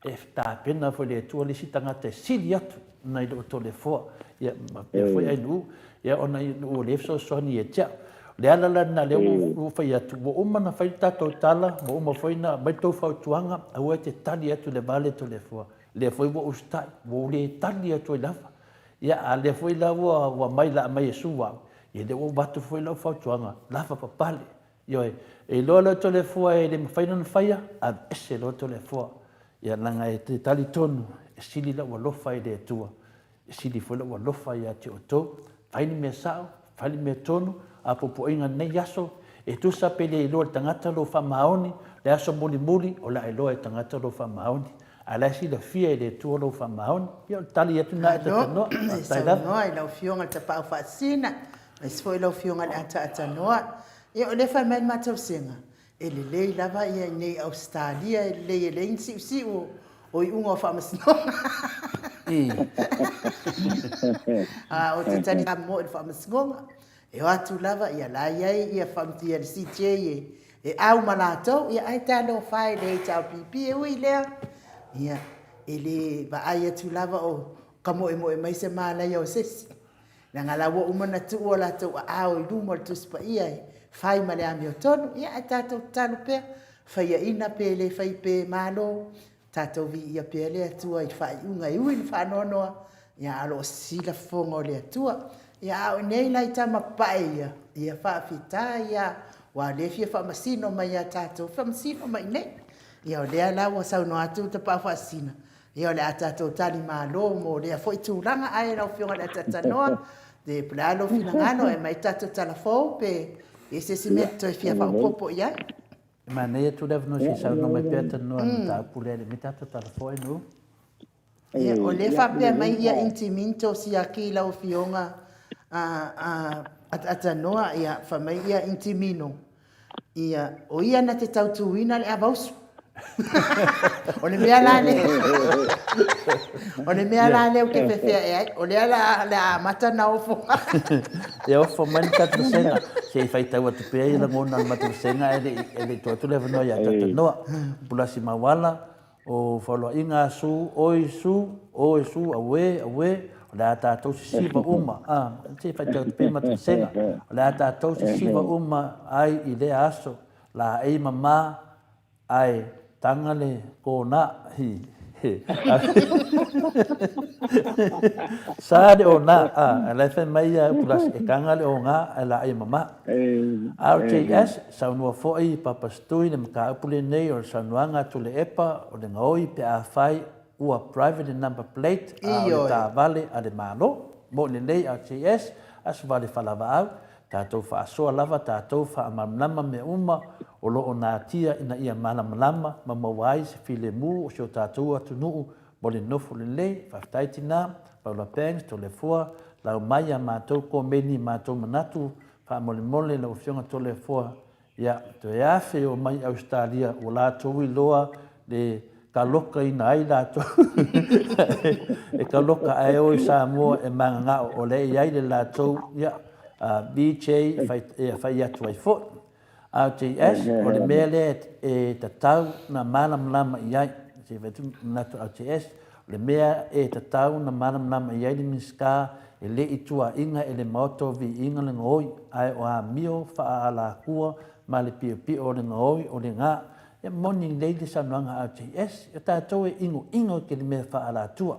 S3: E tapena foi le Atua le isi tagata e sili atu nai lou Toleafoa, ia ma pea foi Ainuu, ia ona Ainuu o lea e fesoasoani ia te au. O le ala la lena lea ua ou fai atu, ua uma ona fai le tatou tala, ua uma foi ona aumai le tou fautuaga, aua e te tali atu i le va lea Toleafoa. Lea foi ua ou usitai, ua ou le tali atu ai lava. Ia, a lea foi la ua aumai la aumai e sue au, ia lea ua avatu foi lau fautuaga, lavapapale, Ioe, e iloa loa Toleafoa e le mafai ona faia, aveese loa Toleafoa. Ia leaga e te talitonu e sili lou alofa i le Atua, e sili foi lou alofa ia te outou. Fai le mea sao, fai le mea tonu, a puapuaina lenei aso, e tusa pe le iloa e le tagata lou faamaoni, le aso mulimuli o le a iloa e le tagata lou faamaoni. A o la e silafia e le Atua lou faamaoni. Ia o le tali atu lena e Tatanoa.
S1: Malo, e saunoa i lau Afioga i le Tapaau Faasisina, aemaise foi lau Afioga i le Ataatanoa. Ia o lea e fai mai le matausega, e lelei lava ia i inei i Ausetalia, e lelei e leai ni siusiu o iuga o faamasinoga. A o te tali mo i le faamasinoga, e o atu lava, ia la e i ai ia ia le CJ e au ma latou, ia ae talofa e i le HRPP, e ui i lea, ia e le vaai atu lava o kamoemoe mai se malaia o se isi. Leaga la ua uma ona tuu o latou aao i luma o le Tusi Paia e fai ma le amiotonu. Ia ae tatou tatalo pea, faiaina pe le fai pe Malo, tatou viia pea le Atua i le faaiuga e ui i le faanoanoa, ia ae o lo o sisila fofoga o le Atua. Ia a o i inei la i tama papae ia, ia faafetai lava, aua o lea e fia faamasino mai ia tatou, faamasino mai i inei. Ia o lea la ua saunoa atu le Tapaau Faasisina, Ia o le a tatou tali malo mo lea foi tulaga. Ae lau Afioga i le Ataatanoa, po o le a lou finagalo, e aumai tatou tala fou pe i ai se isi mea e te toe fia faaopoopo i ai.
S3: E manaia atu le avanoa se i saunoa mai pea Tanoa i le mataupu lea, e aumai tatou tala fou e nuu.
S1: Ia, o lea e faapea mai ia Intiminto Siaki lau Afioga Ataatanoa, ia fai mai ia Intimino, Ia, o ia na te tautuina le avausu. o le mea la lea, o le mea la lea ou te fefe ai, o lea la le a amata na ofo.
S3: Ia ofo mai le tatou vasega, se i faitau atu pea ia lagona o le matou vasega ae le i tuu atu le avanoa ia Tatanoa. Pulasi Mauala, O fauloaiga a Su, oi Su, oe Su, auē, auē, o le a tatou sisiva uma, a, se i faitau atu pea ma vasega, o le a tatou sisiva uma ai i lea aso, laei mama, ae taga le kona, hi. Sa le ona, a, ae la e fai mai ia Upulasi, e taga le ona ae laai e mama. RJS, saunoa foi Papa Stui le mataupu lenei o le saunoaga a Tuilaepa o le gaoi pe afai ua private le number plate a o le taavale a le Malo. Moni lelei RJS, Aso Vale Falavaau, tatou faasoa lava tatou faamalamalama mea uma o lo o natia ina ia malamalama ma maua ai se filemu o si o tatou atunuu mo le nofo lelei. Faafetai tina, Paula Banks, Toleafoa, lau mai a matou komeni matou manatu faamolemole lau afioga Toleafoa Ia, toe afe o mai Ausetalia ua latou iloa le kalokaina ai latou. E kaloka ae o i Samoa e mananao o lea e i ai le latou, ia, VJ e fai atu ai foi. RJS, o le mea lea e tatau na malamalama i ai, se i fai atu manatu RJS, o le mea e tatau na malamalama i ai le Minisita e le i tuaina e le Maota o Viiga le gaoi, ae o amio faaalatua ma le piopio o le gaoi o le ga. E moni lelei le saunoaga a RJS, o tatou e inoino i le mea faaalatua.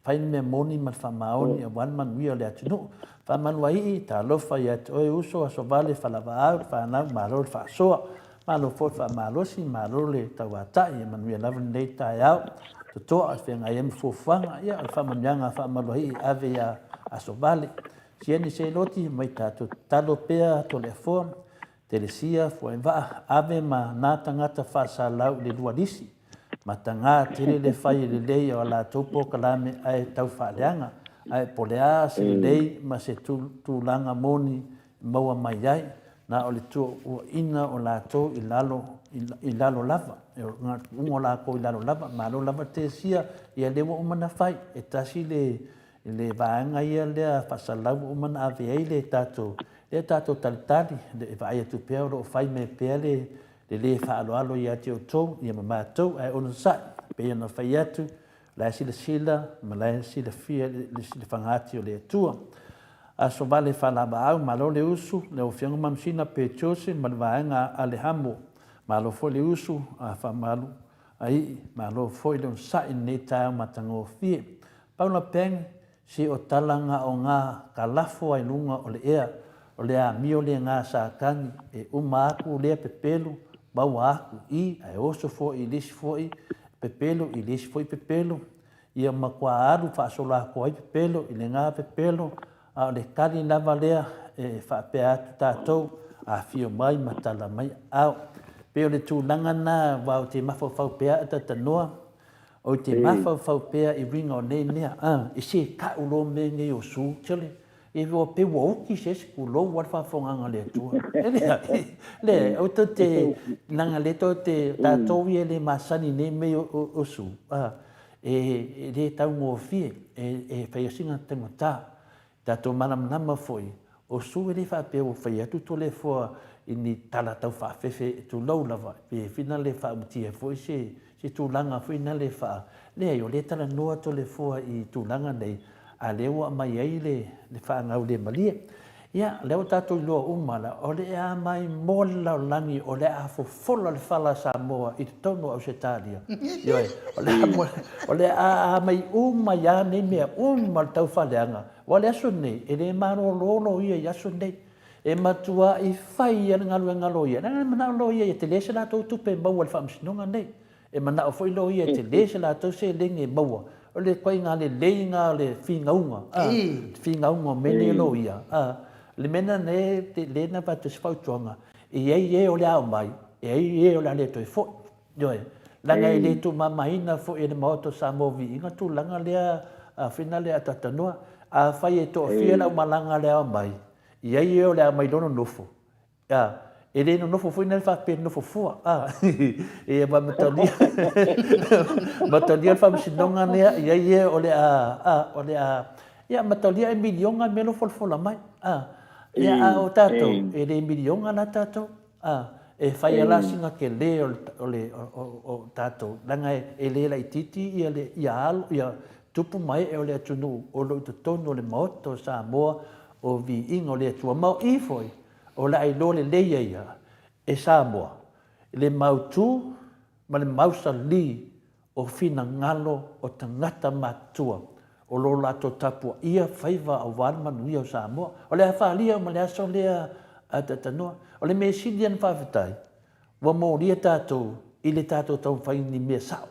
S3: Fai le mea moni ma le faamaoni aua le manuia o le atunuu. Faamaluaii, talofa ia te oe uso, Asovale, Falavaau, le fanau, malo le faasoa. Malo foi le faamalosi, malo le tauatai, ia manuia lava lenei taeao. Totoa e feagai ai ma fuafuaga, ia o le faamanuiaga faamaluaii ave ia Asovale. Sieni Seiloti, mai tatou tatalo pea Toleafoa, Telesia, Fuaivaa, ave ma na tagata faasalau i le lua lisi. Mataga tele le fai e lelei o a latou polokalame ae tau faaleaga, ae po o le a se lelei ma se tulaga moni e maua mai ai, na o le tuuaiina o latou i lalo i lalo lava, na o le tuuga o latou i lalo lava, malo lava Telesia, ia lea ua uma ona fai, e tasi le le vaega ia lea faasalau ua uma ona ave ai le tatou lea tatou talitali, e vaai atu pea o lo o fai mai pea le le lē faaaloalo ia te outou ia ma matou, ae onosai, e pei ona fai atu, o la e silasila ma la e silafia le silafagati o le Atua. Aso vale faalavaau, malo le usu, lau Afioga Manusina Petiosi ma le vaega a le Hamo, malo foi le usu a faamalu aii, malo foi le onosai i lenei taeao matagofie. Paula Peng, Se o tala nga o nga ka lafo ai luga o le ea, o le amio le nga Satani, e uma aku lea pepelu, maua aku i, ae oso foi i le isi foi pepelu i le isi foi pepelu, ia matua alu faasolo atoa ai pepelu i le nga pepelu, a o le tali lava lea e faapea atu tatou, afio mai ma tala mai ao. Pei o le tulaga na aua ou te mafaufau pea a tatanoa, Ou te mafaufau pea i uiga o nei mea, a, e se ka'u loa mea nei o su, tele, e ua pei ua uki se isi pulou a le faafofogaaga a le Atua. E leai, leai, aua tou te, leaga lea tou te, tatou ia e le masani i nei mea o su, a, e le taugofie, e fai lava sina taugata. Tatou malamalama foi, o Su e le faapea ua fai atu Toleafoa i ni tala tau faafefe, tulou lava, pe fina le faautia foi se se tulaga foi na le faa, leai o lea e talanoa Toleafoa i tulaga nei, a lea ua aumai ai le le faagaulemalie. Ia, lea ua tatou iloa uma la, o le a mai moa le lalolagi o le a fofola le fala a Samoa i totonu o Ausetalia. Ioe, o le a, o le a mai uma ai lava nei mea uma le taufaaleaga. Aua o le aso lenei, e le malolo loia i aso nei. E matuai fai lava le galuega a loia. Leaga e manao loia ia tele se latou tupe e maua i le faamasinoga nei. E manao foi loia e tele se latou seleni e maua. O le ituaiga lelei lena o le finauga, a, le finauga o mea nei a loia, a. O le mea lena lea na avatu ai se fautuaga, e i ai e o le a omai, e i ai e o le a le toe foi. Ioe, leaga e le tuumamaina foi e le Maota o Samoa Viiga tulaga lea fina lea Atatanoa. Afai e toafia le aumalaga le ao mai, i ai e o le a mai loa nonofo. A, e le nonofo foi nai faapea nofo fua. A, e ma matalia, matalia le faamasinoga lea, i ai e o le a, a, o le a, ia matalia e miliona mea lo folafola mai. A, ia a o tatou, e le miliona la tatou. A, e fai a la sina tele o le, o le, o tatou, leaga e le laitiiti ia le, ia alo, ia tupu ma ee o le atunuu o lo o i totonu o le Maota o Samoa o viiga o le Atua. Ma o i foi, o le a iloa lelei ai ia e Samoa le mautu ma le mausali o finagalo o tagata matutua o lo latou tapuaia faiva aua le manuia o Samoa. O le a falia uma le aso lea a Tatanoa. O le mea sili ona faafetai, ua molia tatou i le tatou taumafai i ni mea sao.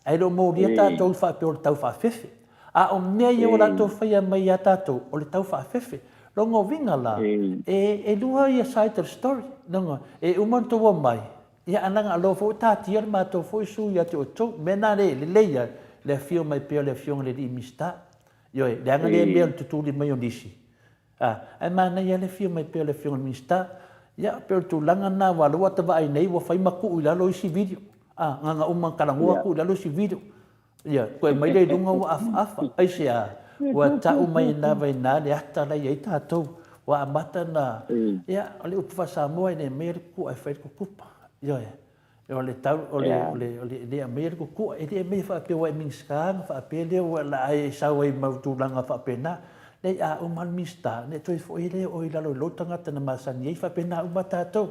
S3: Ae le o molia tatou i faapea o le tau faafefe. A o mea ia ua latou faia mai ia tatou, o le tau faafefe. Lona uiga la, e lua ia side of the story. Lona, e uma ona outou omai, ia ae leaga o lea foi ua taatia le matou foi sui ia te outou. O le mea lena e lelei ai le afio mai pea o le Afioga i le alii Minisita. Ioe, leaga lea mea o le tutuli mai o nisi. A, ae manaia lava le afio mai pea o le Afioga i le Minisita. Ia, pei o le tulaga lena, aua o lea ua ta vaai nei ua fai ma tuu i lalo isi video. A, na ona uma ona talanoa tuu i lalo isi video. Ia, toe aumai lea i luga ua afaafa. Aisea? Ua tau mai lava i ina le ata la e i ai tatou. Ua amata ona, ia, o le upu faa-Samoa e le aumaia le kukua e fai le kukupa. Ioe. O le tau, o le, o le, o le, e le aumaia le kukua, e le aumaia faapea ua e Minisita ona faapea lea ua la e sau ai ma tulaga faapena. Leai, a uma le Minisita, ona e toe foi lea o oe i lalo i lou tagata na masani ai, faapena uma tatou.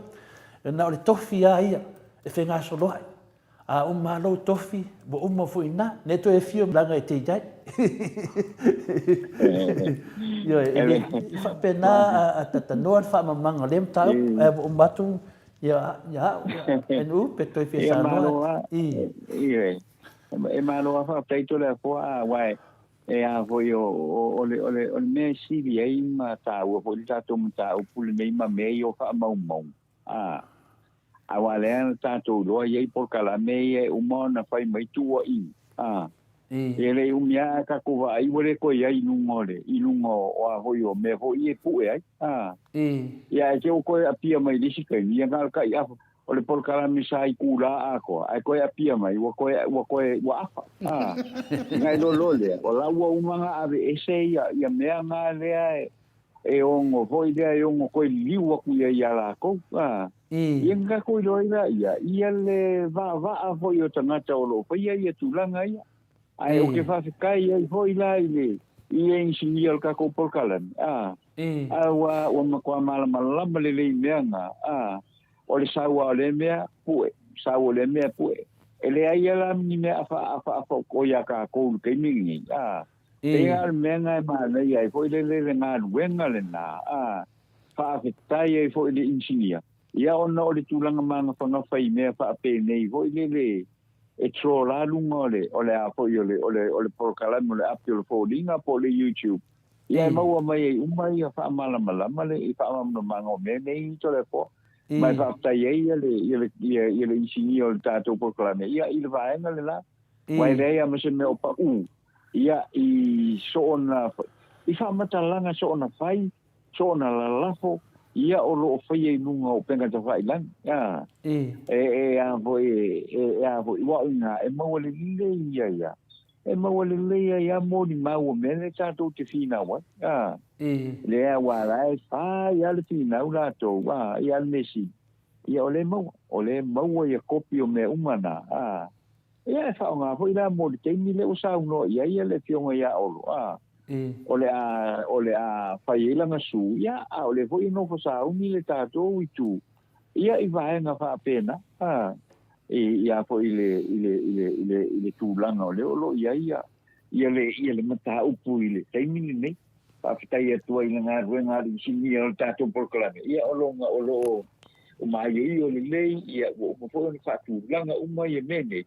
S3: Na o le tofi lava ia e fegasoloai. A uma lou tofi, ua uma foi i ina, ne toe afio leaga e te i ai. Ioe, e le faapena a tatanoa le faamamaga o lea mataupu, ae ua uma atu ia au, ia NU, pe toe fia saunoa.
S4: Ioe, e malo lava faafetai Toleafoa, aua e a foi o le mea e sili ai ma taua foi le tatou mataupu lenei ma mea ia o faamaumauga. A, aua lea na tatou iloa i ai polokalame ia e uma ona fai mai tuuaiga. A, e le i umi lava ae tatou vaai ua le toe i ai i luga o le, i luga o a foi o mea foi ia e pue ai. A, ia ae te i ua toe apia mai i le isi taimi, ia na o le tai afa, o le polokalame sa i kula atoa, ae toe apia mai ua toe, ua toe, ua afa. A, ona iloa loa lea, o la ua uma ona aveese ia, ia mea na lea e, e ono foi lea e ono toe liliu atu ia iā lakou, a. Ia na tatou iloa ai laia, ia le vaavaa foi o tagata o lo o faia ia tulaga ia. Ae ou te faafetai ai foi la i le i le inisinia o le tatou polokalame, a, a ua, ua matua malamalama lelei i mea na, a, o le sau lava o lea mea, pue, sau o lea mea, pue. E leai lava la ni mea afaafa o toe iā tatou i le taimi lenei, a. Pei lava o le mea lena e manaia ai foi lele le galuega lena, a faafetai ai foi i le inisinia, ia ona o le tulaga magafagafa i mea faapenei foi lele e troll a luga o le, o le a foi o le, o le, o le polokalame o le api o le foliga po o le YouTube, ia e maua mai ai uma ia faamalamalama le i faamalamalamaga o mea nei Toleafoa. Ma e faafetai ai ia le, ia le, ia, ia le inisinia o le tatou polokalame, ia i le vaega lena, aua e leai lava ma se mea o pau Ia, i soona, i faamatalaga soona fai, soona lalafo, ia o lo o faia i luga o upega tafailagi. A, e, e a foi, e, e a foi, ua o ina, e maua lelei ia ia, e maua lelei ia ia molimau o mea lea tatou te finau ai. A, lea aua la e fai lava le finau latou, a, ia le mea sili, ia o lea e maua, o lea e maua ia kopi o mea uma na, a. Ia, e faaaoga foi la mo le taimi lea ua saunoa i ai le Afioga ia Olo, a, o le a, o le a fai ai lana su, ia, a o lea foi e nofo sauni le tatou itu, ia, i vaega faapena, a, i, i a foi i le, i le, i le, i le, i le tulaga o lea o lo o i ai ia, ia le, ia le mataupu i le taimi lenei. Faafetai atu ai i le galuega a le inisinia o le tatou polokalame, ia o lo, o lo o maioio lelei, ia ua uma foi ona faatulaga uma ia mea nei,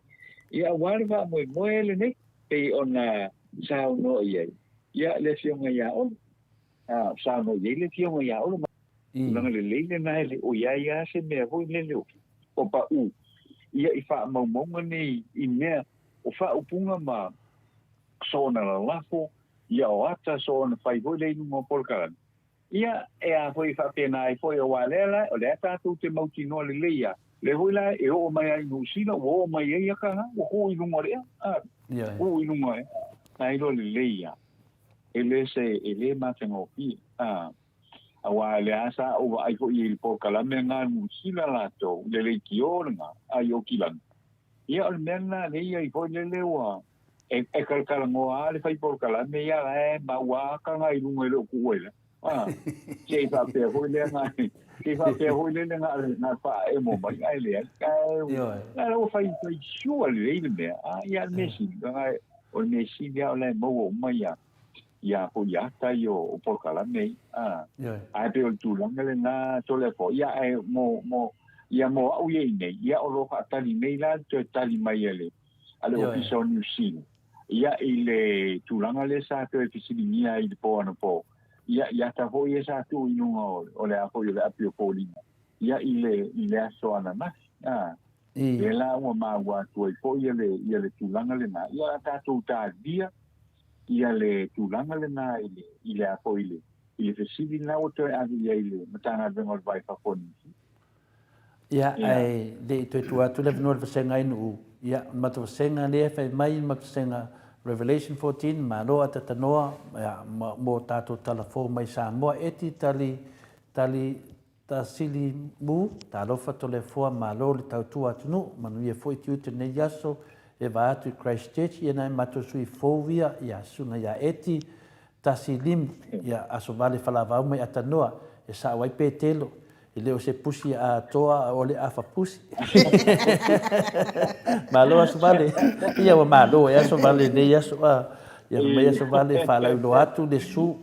S4: ia aua le faamoemoe lenei, pei ona saunoa i ai, ia le Afioga ia Olo. A, saunoa i ai le Afioga ia Olo, tulaga lelei lena e le o i ai lava se mea foi lele o, o pau, ia i faamaumauga nei i mea o faaupuga ma soona lalafo, ia o ata soona fai foi lea i luga o polokalame. Ia, e a foi e faapena ai foi, aua lea la, o lea tatou te mautinoa lelei a, lea foi la e oo mai ai i Niu Sila, ua oo mai ai aka na, ua tuu i luga o le ea, a, tuu i luga o le ea, na iloa lelei a, e le se, e le matagofie, a, aua lea sa ou vaai foi i le polokalame na Niu Sila latou, le leitio lena, a i Okilana, ia o le mea lena lea i ai foi lele ua, E talatalanoa lava le fai polokalame ia la e mau lava aka na i luga e le o tuua i lalo. A, se i faapea foi lea na, se i faapea foi lea na, na faaemo mai, ae leai. Ae, na ua fai, fai sua lelei le mea. A, ia, le mea sili, o le mea sili lava o la e maua uma ia, ia foi ia ata ia o polokalame ia. A, ae pei o le tulaga lena Toleafoa. Ia, ae mo, mo, ia mo au ia i nei, ia o lo o faatali nei la le toe tali mai a le, a le Ofisa o Niu Sila. Ia, i le tulaga lea sa toe fesiligia ai i le po anapo, ia, i ata foi ia sa tuu i luga o, o le a foi o le api o foliga, ia, i le, i le aso ananafi, a. Lea la ua maua atu ai foi ia le, ia le tulaga lena, ia, a tatou talia ia le tulaga lena i le, i le a foi i le, i le fesili lena ua toe ave i ai i le Matagaluega o le Va i Fafo o Niu Sila.
S3: Ia, ae le i toe tuu atu le avanoa i le vasega i Nu'u, ia, o le matou vasega lea e fai mai le matou vasega Revelation 14, malo a tatanoa, ia, mo tatou tala fou mai Samoa, Eti tali, tali, tasili mu, talofa Toleafoa, malo le tautua atunuu, manuia foi tiute nei aso, e vae atu i Christchurch, ia nai matou sui fou ia, ia, susuga ia Eti, tasi limu, ia, aso vale falavau mai Atanoa, e sao ai Petelo, E le o se pusi atoa a o le afa pusi. Malo aso vale. Ia ua malo e aso vale nei aso a. Ia mai aso vale e faalauiloa atu le su.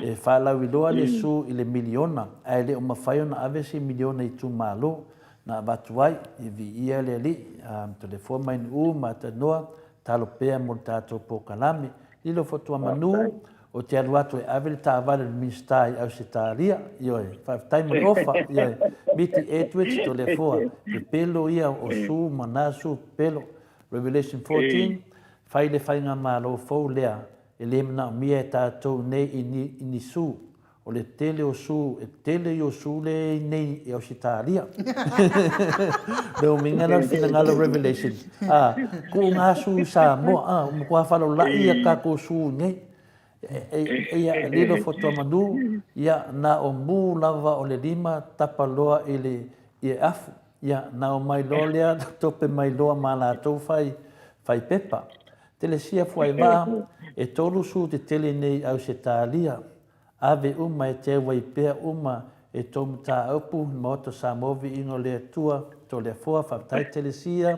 S3: E faalauiloa le su i le miliona. Ae le o mafai ona ave se miliona i itumalo. Na avatu ai, e viia le Alii, a Toleafoa Mainuu ma Atanoa, talo pea mo le tatou polokalame. Lilo Fotuamanu, Ou te alu atu e ave le taavale a le Minisita i Ausetalia. Ioe, faafetai mo le ofa. Ioe, Miti Edwards, Toleafoa, pepelo ia o Su ma na Su pepelo. Revelation 14, Fai le faigamalo fou lea e le manaomia e tatou nei i ni, i ni Su. O le tele o su, e tele i o su le i nei i Ausetalia. Le umiga la o le finagalo Revelation. A, kuu ngā su i Samoa, a, ua matua falola'i ia tatou su i nei. Eia, lilo Fotuamanu, ia, na o mu lava o le lima tapa loa i le i e afu. Ia, na o mai loa lea tope mai loa ma latou fai, fai pepa. Telesia Fuaivaa, e 3 su tetele nei i Ausetalia. Ave uma e te auai pea uma e tou mataupu i Maota Samoa Viiga o le Atua Toleafoa Faafetai Telesia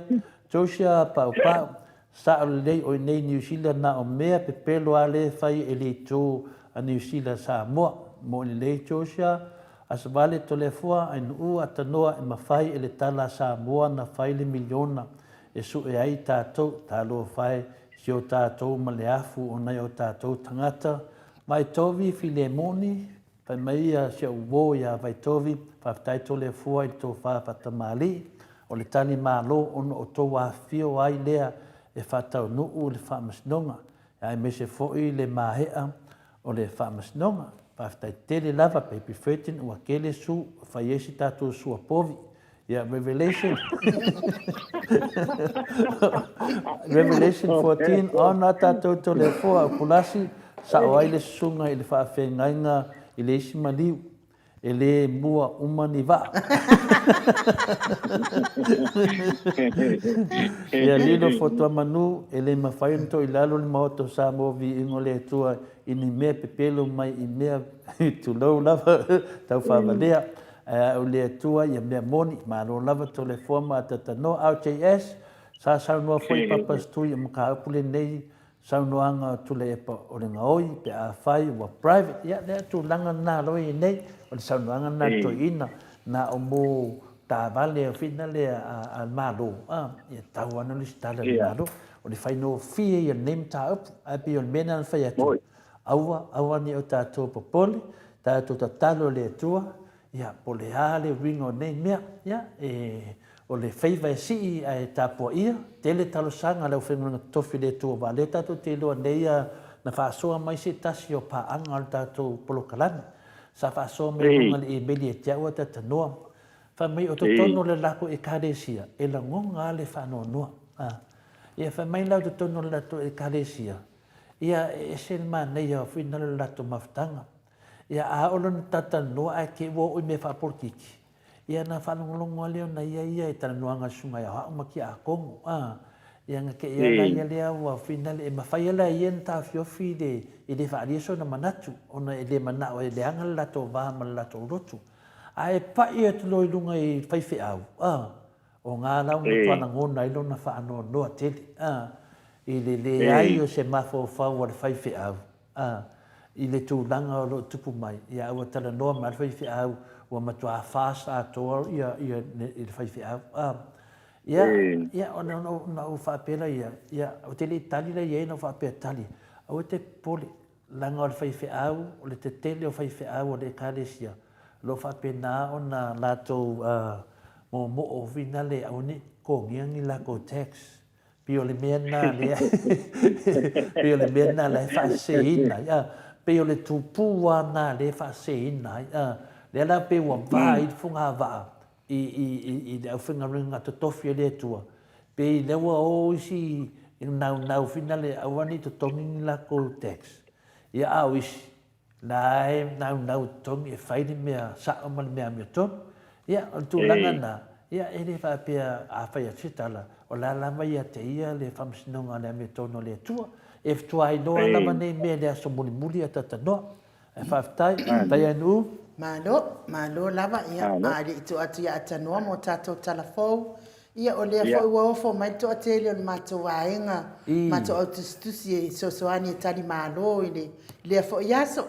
S3: Josia Paupau Sao lelei oi nei Niu Sila na o mea pepelo a le fai e le itu a Niu Sila Samoa Moʻi lelei Josia Asavale Toleafoa Ainuu Atanoa e mafai e le tala a Samoa na fai le miliona e suʻe ai tatou talofa e si o tatou ma le afu o nai o tatou tagata Vaitovi Filemoni, Fai mai ia si ou uo ia Vaitovi, faafetai Toleafoa i le tofa faatamalii, o le tali malo ona o tou afifio ai lea e faataunuu le faamasinoga, aemaise foi le maea o le faamasinoga. Faafetai tele lava Baby Furton ua kele su fai ai se tatou sua povi. Ia, Revelation Revelation 14, ona tatou Toleafoa o Pulasi, sao ai le susuga i le faafeagaiga i le isi maliu, e le mua uma ni vaa. Ia lilo Fotuamanu, e le mafai ona toilalo le Maota o Samoa Viiga o le Atua i ni mea pepelo mai i mea tulou lava taufavalea. Ae a ou le Atua ia mea moni, malo lava Toleafoa ma Atatanoa. RJS, Sa saunoa foi Papa Stui o mataupu lenei saunoaga o Tuilaepa o le gaoi pe afai ua private. Ia lea tulaga lena loa e i ai nei, o le saunoaga lena a le toeaina, na o mo taavale o fina lea a le Malo, a, ia tatau lava ona lesitala i le Malo. O le faigofie ia o lenei mataupu, ae pei o le mea lena na fai atu, aua, aua ne i o tatou popole, Tatou tatalo i le Atua, ia, po o le a le uiga o nei mea. Ia, e, o le faiva e sii ae tapuaia, tele talosaga a le aufaigaluega totofi i le Atua, aua o lea tatou te iloa nei ia na faasoa mai se tasi o paaga o le tatou polokalame. Sa faasoa mai i luga o le imeli ia te au a Tatanoa. Fai mai o totonu o le latou Ekalesia, e lagona lava le faanoanoa. A. Ia, fai mai la o totonu o le latou Ekalesia, Ia, e ese le manaia o finagalo i le latou mafutaga. Ia, a oo loa ina talatalanoa ae te i ua oo i mea faapolokiki, ia ona faalogologo lava lea o nai ia ia i talanoaga a le Susuga ia Aoao ma Tiakono, a. Ia na te ea la ia lea ua finale e mafai lava e ia ona taofiofi i le e le faaalia sona manatu ona e le manao e leaga le latou va ma le latou lotu. Ae pai atu loa i luga i faifeau, a, o ga la ua matua lagona ai lona faanoanoa tele, a, i le leai o se mafaufau a le faifeau, a, i le tulaga o lo o tupu mai, ia a ua talanoa mai lava le faifeau, ua matua fast atoa ia, ia le faifeau, a. Ia, ia, ona, ona ou faapea laia, ia, ou te le i tali la i ai na ou faapea, tali, aua e te popole, leaga o le faifeau, o le tetele o faifeau o le Ekalesia, o lo o faapena ona latou moomoo foi lale aua ne i totogia ni latou tax. Pei o le mea lena lea, pei o le mea lena la e faaseseina ai, a, pei o le tupu lava lena lea e faaseseina ai, a, lea la pei ua va ai le fogavaa i, i, i, i le aufaigaluega totofi a le Atua, pei lea ua o isi i naunau foi lale aua ne i totogi ni latou tax. Ia a o isi, la e naunau e totogi e fai le mea sao ma le mea amiotonu. Ia, o le tulaga lena, ia e le faapea a fai atu se tala, o la lava ia te ia le faamasinoga o le amiotonu a le Atua. E fetuai loa lava nei mea i le aso mulimuli a Tatanoa. Ae faafetai, faafetai Anu'u.
S1: Malo, malo lava, ia, a le i tuu atu ia Atanoa mo tatou tala fou, ia o lea foi ua ofo mai le toatele o le matou vaega, matou au tusitusi e fesoasoani e tali malo i le lea foi aso.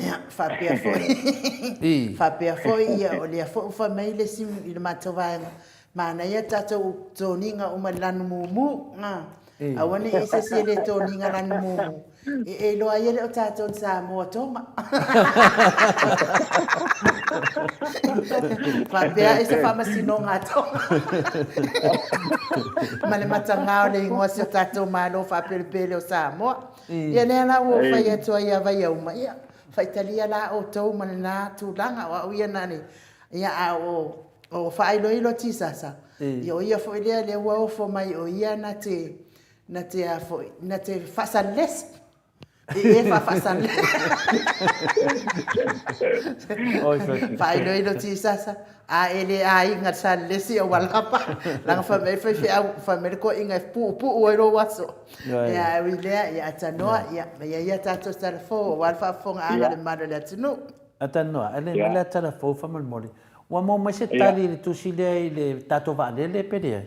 S1: Ia, faapea foi, faapea foi, ia, o lea foi ua fai mai le isi i le matou vaega, Manaia tatou toniga uma i le lanu mumu. Aua ne i i ai se isi e le toniga lanu mumu. E, e iloa ai e le o tatou ni Samoa Tonga. Faapea ai se faamasinoga a Tonga. Ma le mataga o le igoa o si o tatou Malo faapelepele o Samoa. Ia lea la ua ou fai atu ai ia Vaiauma, ia, faitalia la outou ma lena tulaga, o au ia na o le Ia, a o, o faailoilo Tisasa, ia o ia foi lea lea ua ofo mai o ia na te, na te a foi, na te faasalelesi. E e faafaasalelesi. Faailoilo Tisasa, a e le aiga le salelesi o ua lava. Leaga fai mai le faifeau, fai mai le toeaina e puupuu ai lou aso. Ia, ae ui i lea, ia atanoa, ia, ia ia tatou tala fou aua le faafofogaaga a le mamalu o le atunuu.
S3: Atanoa, e le mea lea tala fou faamolemole. Ua maua mai se tali i le tusi lea i le tatou vaalele pe leai?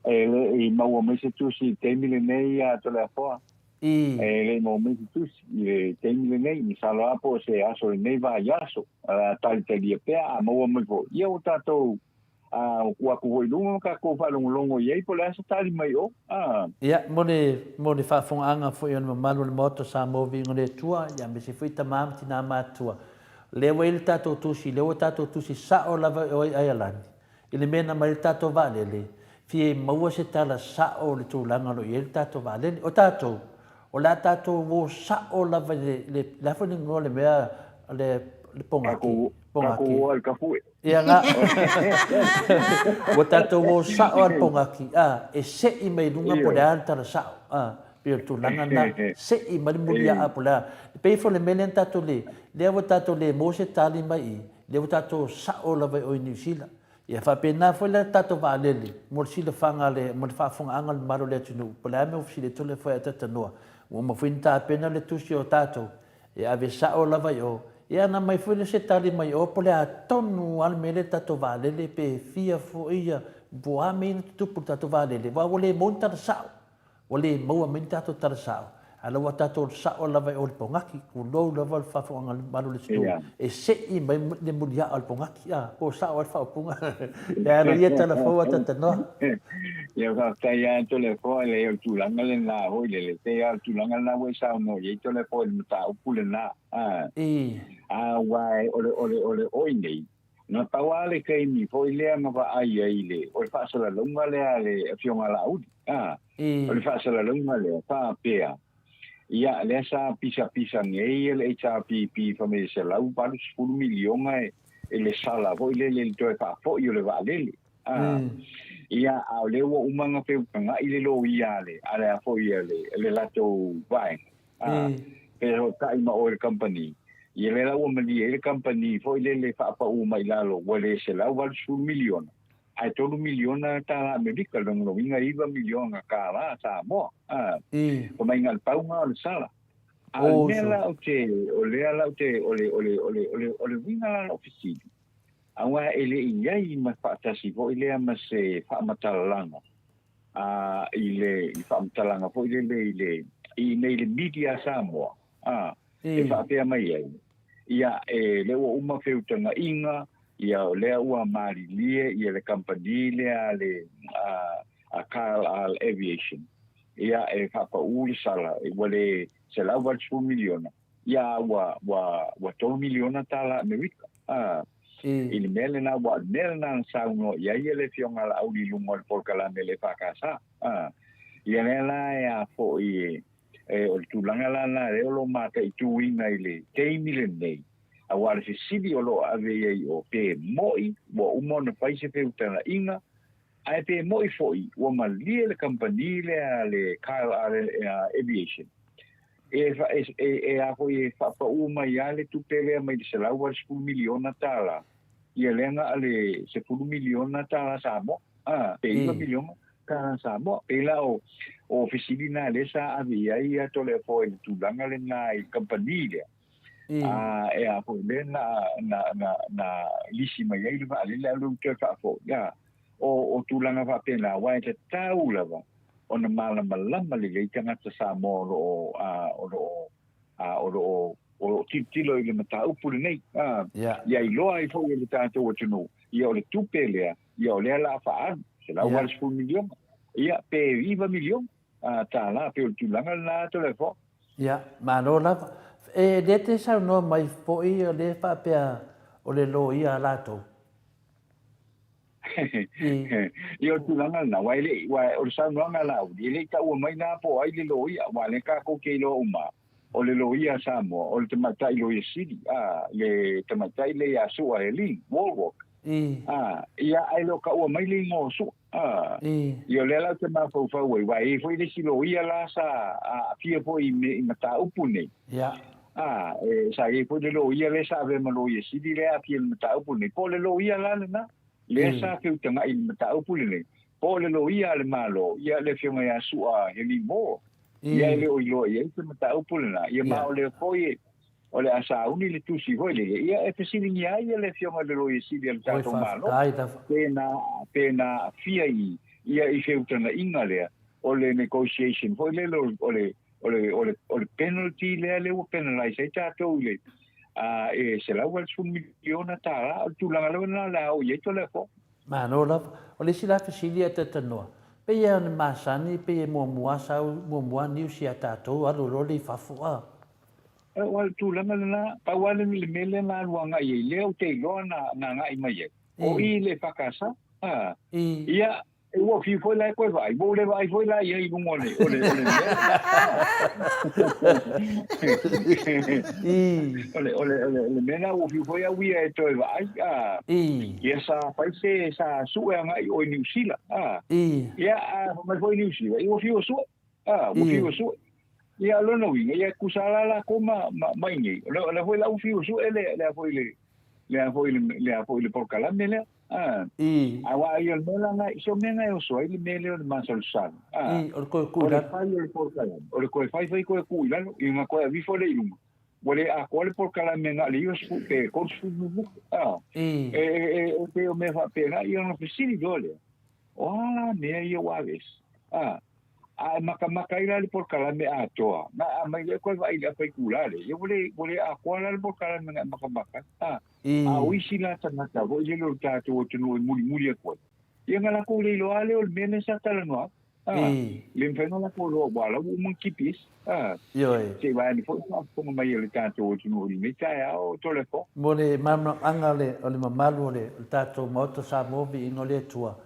S4: E le i maua mai se tusi i le taimi lenei ia Toleafoa.
S3: I.
S4: E le i maua mai se tusi i le taimi lenei. Masalo lava po o se aso o lenei vaiaso. O le a talitalia pea, a maua mai foi, ia ua tatou A ua atu foi i luga ma tatou faalogologo i ai po o le a se tali mai o,
S3: a. Ia, mo le, mo le faafogaaga foi o le mamalu o le Maota o Samoa Viiga o le Atua, ia aemaise foi tama ma tina matutua, lea ua i ai le tatou tusi, lea ua tatou tusi sao lava i o i Aialani, i le mea na aumai ai le tatou vaalele, fia maua se tala sao o le tulaga o lo o i ai le tatou vaalele. O tatou, O le a tatou o sao lava i le, le, le a foi le igoa o le mea, le, le pogaki.
S4: Pogaki. Tatou o i le kafue.
S3: Ia nga. Ua tatou o sao lava i le pogaki, a, e sei mai luga po o le a le tala sao, a, pei o le tulaga lena, sei mai le muliaa po o le a. E pei foi o le mea lea na tatou le, lea ua tatou le maua se tali mai i, lea ua tatou sao lava i o i Niu Sila. Ia faapena foi la le tatou vaalele mo le silafaga a le, mo le faafofogaaga a le mamalu o le atunuu, po o le a mea ua fesili atu le foe Atatanoa, ua uma foi ona tapena le tusi o tatou, e ave sao lava i o. Ia ana aumai foi lea se tali mai o, po o le a tonu lava le mea lea i le tatou vaalele, pe fia foi ia, po o a mea ia na tutupu i le tatou vaalele, aua ua le maua ni tala sao. Ua le maua mai ni tatou tala sao, a o la ua tatou sao lava i o i le pogaki, tulou lava le faafofoga malu o le atunuu, e sei mai le muliaa o le pogaki, a, po o sao ai le faaupuga. E alo ia tala fou a Tatanoa.
S4: Ia faafetai lava Toleafoa, leai o le tulaga lena foi lele, pei lava o le tulaga lena ua e saunoa i ai Toleafoa i le mataupu lena, a, aua o le, o le, o le oi nei, Na pau lava le taimi foi lea na vaai ai i le, o le faasalalauga lea a le Afioga a Laauli, a, o le faasalalauga lea, faapea, ia, lea sa pisapisa nei le HRPP fai mai e $180 miliona e le sala foi lele i le toe faafoi o le vaalele, a. Ia, a o lea ua uma ona feutagai le loia a le, a le a foi a le, le latou vaega, a, pe hotai ma oe le kamupani, ia lea la ua malie ai le kamupani foi lele faapau mai lalo, ua le $180 miliona, Ae $3 miliona tālā Amerika, lona uiga e $9 miliona kālā Samoa. A, fai mai na o le pau lena o le sala. A o le mea la ou te, o lea la ou te, o le, o le, o le, o le, o le uiga la o lau fesili, aua e le i i ai ma faatasi foi lea ma se faamatalaga a i le i faamatalaga foi lele i le i inei i le media a Samoa, a, e faapea mai ai, ia, e lea ua uma feutagaiga, ia o lea ua malilie ia le kamupani lea a le a, a Carlisle Aviation, ia e faapaū le sala, ua le $180 miliona, ia ua ua ua $3 miliona tālā Amerika. A, i le mea lena, aua o le mea lena na saunoa i ai le Afioga a Laauli i luga o le polokalame a le EFKS. A, ia lea la e a foi e, e, o le tulaga la lena lea o lo o mataituina i le taimi lenei, aua o le fesili o lo o ave i ai o pe mo'i ua uma ona fai se feutagaiga, ae pe mo'i foi ua malie le kamupani lea a le Kyle Aviation e, e, e, e a foi e faapaū mai lava le tupe lea mai le $180 miliona tālā, ia lea na o le $10 miliona tālā Samoa, a, pe $9 miliona tālā Samoa. Pei la o, o fesili na lea sa ave i ai ia Toleafoa i le tulaga lena i le kamupani lea. A, e a foi lea na, na, na, na lisi mai ai le vaalele a o lea ua toe faafoi, a. O, o tulaga faapena, aua e tatau lava ona malamalama lelei tagata Samoa o lo o, a, o lo o, a, o lo o, o lo o tilotilo i le mataupu lenei, a, ia iloa ai foi e le tatou atunuu, ia o le tupe lea, ia o lea o le a faaalu, $180 miliona, ia pe $9 miliona, a, tālā, pei o le tulaga lena Toleafoa.
S3: Ia, malo lava. E le te saunoa mai foi o lea faapea o le loia a latou.
S4: Ia, o le tulaga lena, aua e le i, aua o le saunoaga a Laauli, e le i taua mai na po o ai le loia, aua o lea tatou te iloa uma lava, o le loia a Samoa, o le tamaitai loia sili, a, le tamaitai lea ia Su'a Helene Wallwork, a, ia, ae le o taua mai le igoa o Su'a, a. Ia, o lea la ou te mafaufau ai, aua e i ai foi le isi loia la sa aafia foi i mataupu nei. A, e, sa i ai foi le loia lea sa avea ma loia sili lea e aafia i le mataupu lenei. Po o le loia la lena, lea sa feutaga'i i le mataupu lenei, po o le loia a le Malo, ia le Afioga ia Su'a Helene Moore, ia e le o iloa i ai se mataupu lena. Ia ma o lea foi e, o le a sauni le tusi foi lele, ia e fesiligia ai le Afioga i le Loia Sili a le tatou Malo, pe na, pe na aafia i, ia i feutaga'iga lea, o le negotiation foi lele o le, o le, o le, o le penalty lea lea ua penalize ai tatou i le a, e $180 miliona tālā. O le tulaga lava lena o le a oo i ai Toleafoa.
S3: Malo lava. O le isi la fesili a Tatanoa, pei lava o le masani, pei e muamua sau, muamua news ia tatou, alu loa lea i fafo a.
S4: O le tulaga lena, pau lava le mea lea na alu agai ai, lea ou te iloa na, na agai mai ai, o i le EFKS, a, ia, E ua fiu foi la e koe vaai, ua ou le vaai foi la i ai i luga o le, o le, o le mea. O le, o le, o le, o le mea lena ua fiu foi au ia e toe vaai, a, ia sa fai se, sa sue agai i o i Niu Sila, a, ia, a fai mai foi Niu Sila, ia ua fiu e sue, a, ua fiu e sue. Ia, o lona uiga, ia e tusa la latou ma, ma, ma i inei. O le, o lea foi la ua fiu e sue le, le a foi le, le a foi le, le a foi le polokalame lea. A, aua ai o le mea la na, se o mea na e oso ai le mea lea o le masalosalo. A,
S3: o le toe tuu i lalo.
S4: O le fai o le polokalame, o le toe fai fai toe tuu i lalo, ina toe aveifo lea i luga. Ua le atoa le polokalame na o le 90 pe 30 minutu. A, e, e, e, e pei o mea faapena, ia ona fesili loa lea, o a la mea ia ua aveese? A, A e makamaka ai la le polokalame atoa, na a mai loa e koe vaai i le afa itulā lea, ia ua le, ua le atoa la le polokalame na e makamaka ai. A, a o isi la tagata foi lele o le tatou atunuu e mulimuli atu ai, ia na latou le iloa lava lea o le mea lea sa talanoa atu. A, le mafai ona latou iloa aua o la ua uma ona GPS. A, se i vaai ane foi le faafofoga mai a le tatou atunuu i lenei taeao, Toleafoa.
S3: Mo le malamalamaga o le mamalu o le tatou Maota Samoa, viiga o le Atua,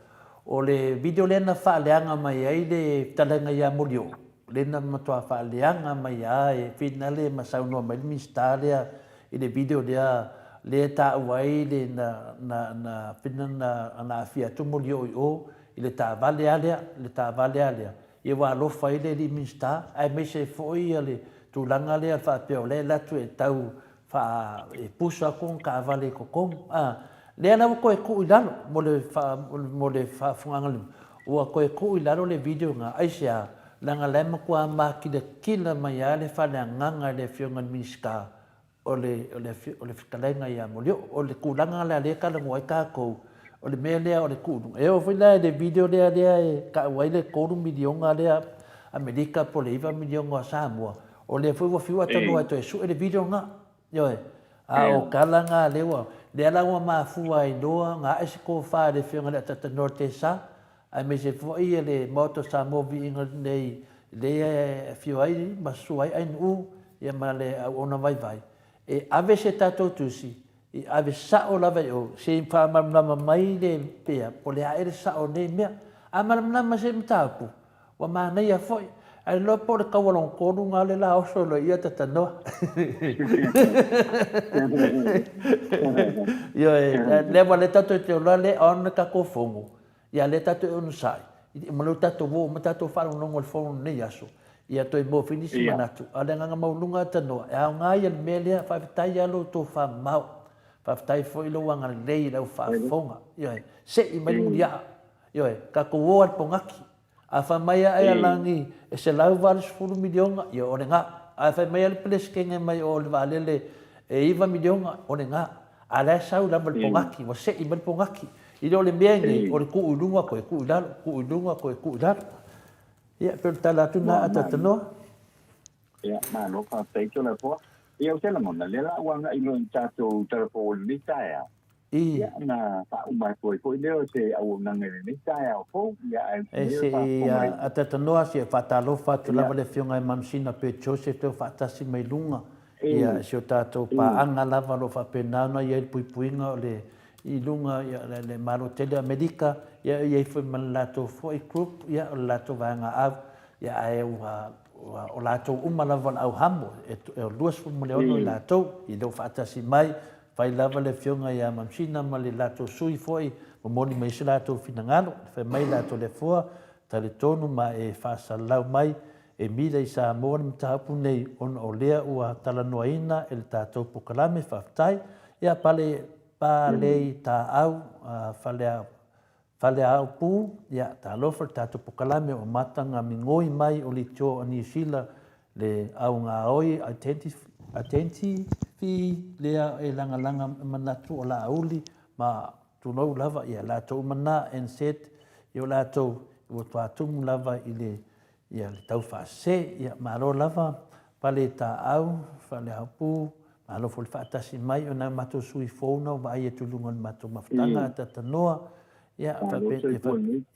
S3: O le video lea na faaleaga mai ai le fetalaiga ia Molioo, lea na matua faaleaga mai lava e finale ma saunoa mai le Minisita lea i le video lea, lea e taua ai le na, na, na, na, na, na aafia atu Molioo i o i le taavale lava lea, le taavale lava lea. Ia ua alofa ai le alii Minisita, aemaise ai foi le tulaga lea faapea o lea e alu atu e tau faa, e pusa atu ona taavale i totonu, a. Lea la ua toe tuu i lalo mo le mo le faafofogaaga a le ua toe tuu i lalo le video lena. Aisea? Leaga la e matua makilatila mai lava le faaleagaga e le Afioga i le Minisita o le o le o le fetalaiga ia Molioo. O le tulaga la lea e talanoa ai tatou, o le mea lea o le tuu i luga. E oo foi la i le video lea lea e tau ai le $3 miliona lea Amerika po o le $9 miliona a Samoa, o lea foi ua fiu Atalua e toe sue le video lena. Ioe. A o tala na lea ua, lea la ua mafua ai loa ona ae se tofa i le Afioga i le Atatanoa Tesa, aemaise foi o le Maota o Samoa Viiga nei lea e afio ai ma susu ai Ainuu ia ma le auauna vaivai, e ave se tatou tusi, e ave sao lava i o, se i faamalamalama mai le pea po o le a ea le sao o nei mea. A malamalama se mataupu, Ua manaia foi. Ae iloa po o le taua lona tolu na le la oso loa ia tatanoa. Ioe, lea ua le tatou te iloa le on le tatou fono, ia lea tatou e onosai, ma lea ua tatou o uma tatou faalogologo i le fono i lenei aso, ia toe maua foi nisi manatu. A o le agaga maualuga tanoa, e aoga ia le mea lea, faafetai lava lo outou famamao, faafetai foi lou agalelei i lau faafofoga. Ioe, sei mai le muliaa, ioe, tatou o lava i le pogaki. A fai mai ae a Lagi e $180 miliona, ia o lena. Ae fai mai a le Peresetene mai o le vaalele e $9 miliona, o lena. A la e sau lava le pogaki, ua sei mai le pogaki. I le o le mea nei, o le tuu i luga toe tuu i lalo, tuu i luga toe tuu i lalo. Ia, pei o le tala atu lena a Tatanoa.
S4: Ia, malo faafetai Toleafoa. Ia, ou te lagona, lea la ua agai loa i tatou talafou o lenei taeao. Ia, ona faauma atu ai foi lea o se auaunaga i lenei taeao fou. Ia, ae
S3: E
S4: usumaia
S3: se
S4: le
S3: i
S4: faafofoga i.
S3: Atatanoa, se i faatalofa atu lava le Afioga i Mamusina Pet Joseph lea ua faatasi mai luga. Ia, si o tatou paaga lava o lo o faapena ona i ai le puipuiga o le i luga ia le Malo tele o Amerika, ia e i ai foi ma le latou foi group, ia o le latou vaega au, ia ae ua o latou uma lava o le auhamo, e 26 i latou i lea ua faatasi mai. Fai lava le afioga ia Mamsina ma le latou sui foi momoli mai se latou finagalo, fai mai latou le Afoa, talitonu ma e faasalalau mai e mila i Samoa le mataupu nei ona o lea ua talanoaina e le tatou pokalame, faafetai. Ia pale palei taau falea Faleaopu, ia, talofa le tatou pokalame o mataga migoi mai o leitio o Niu Sila le au gaoi identify lea e lagalaga manatu o Laauli ma tulou lava ia latou uma na NZ ia o latou ua toatumu lava i le ia le tau faasese ia malo lava Paletaau Faleaopu Malo foi le faatasi mai o nai matou sui fou na ua vaai atu i luga o le matou mafutaga a Tatanoa. Ia,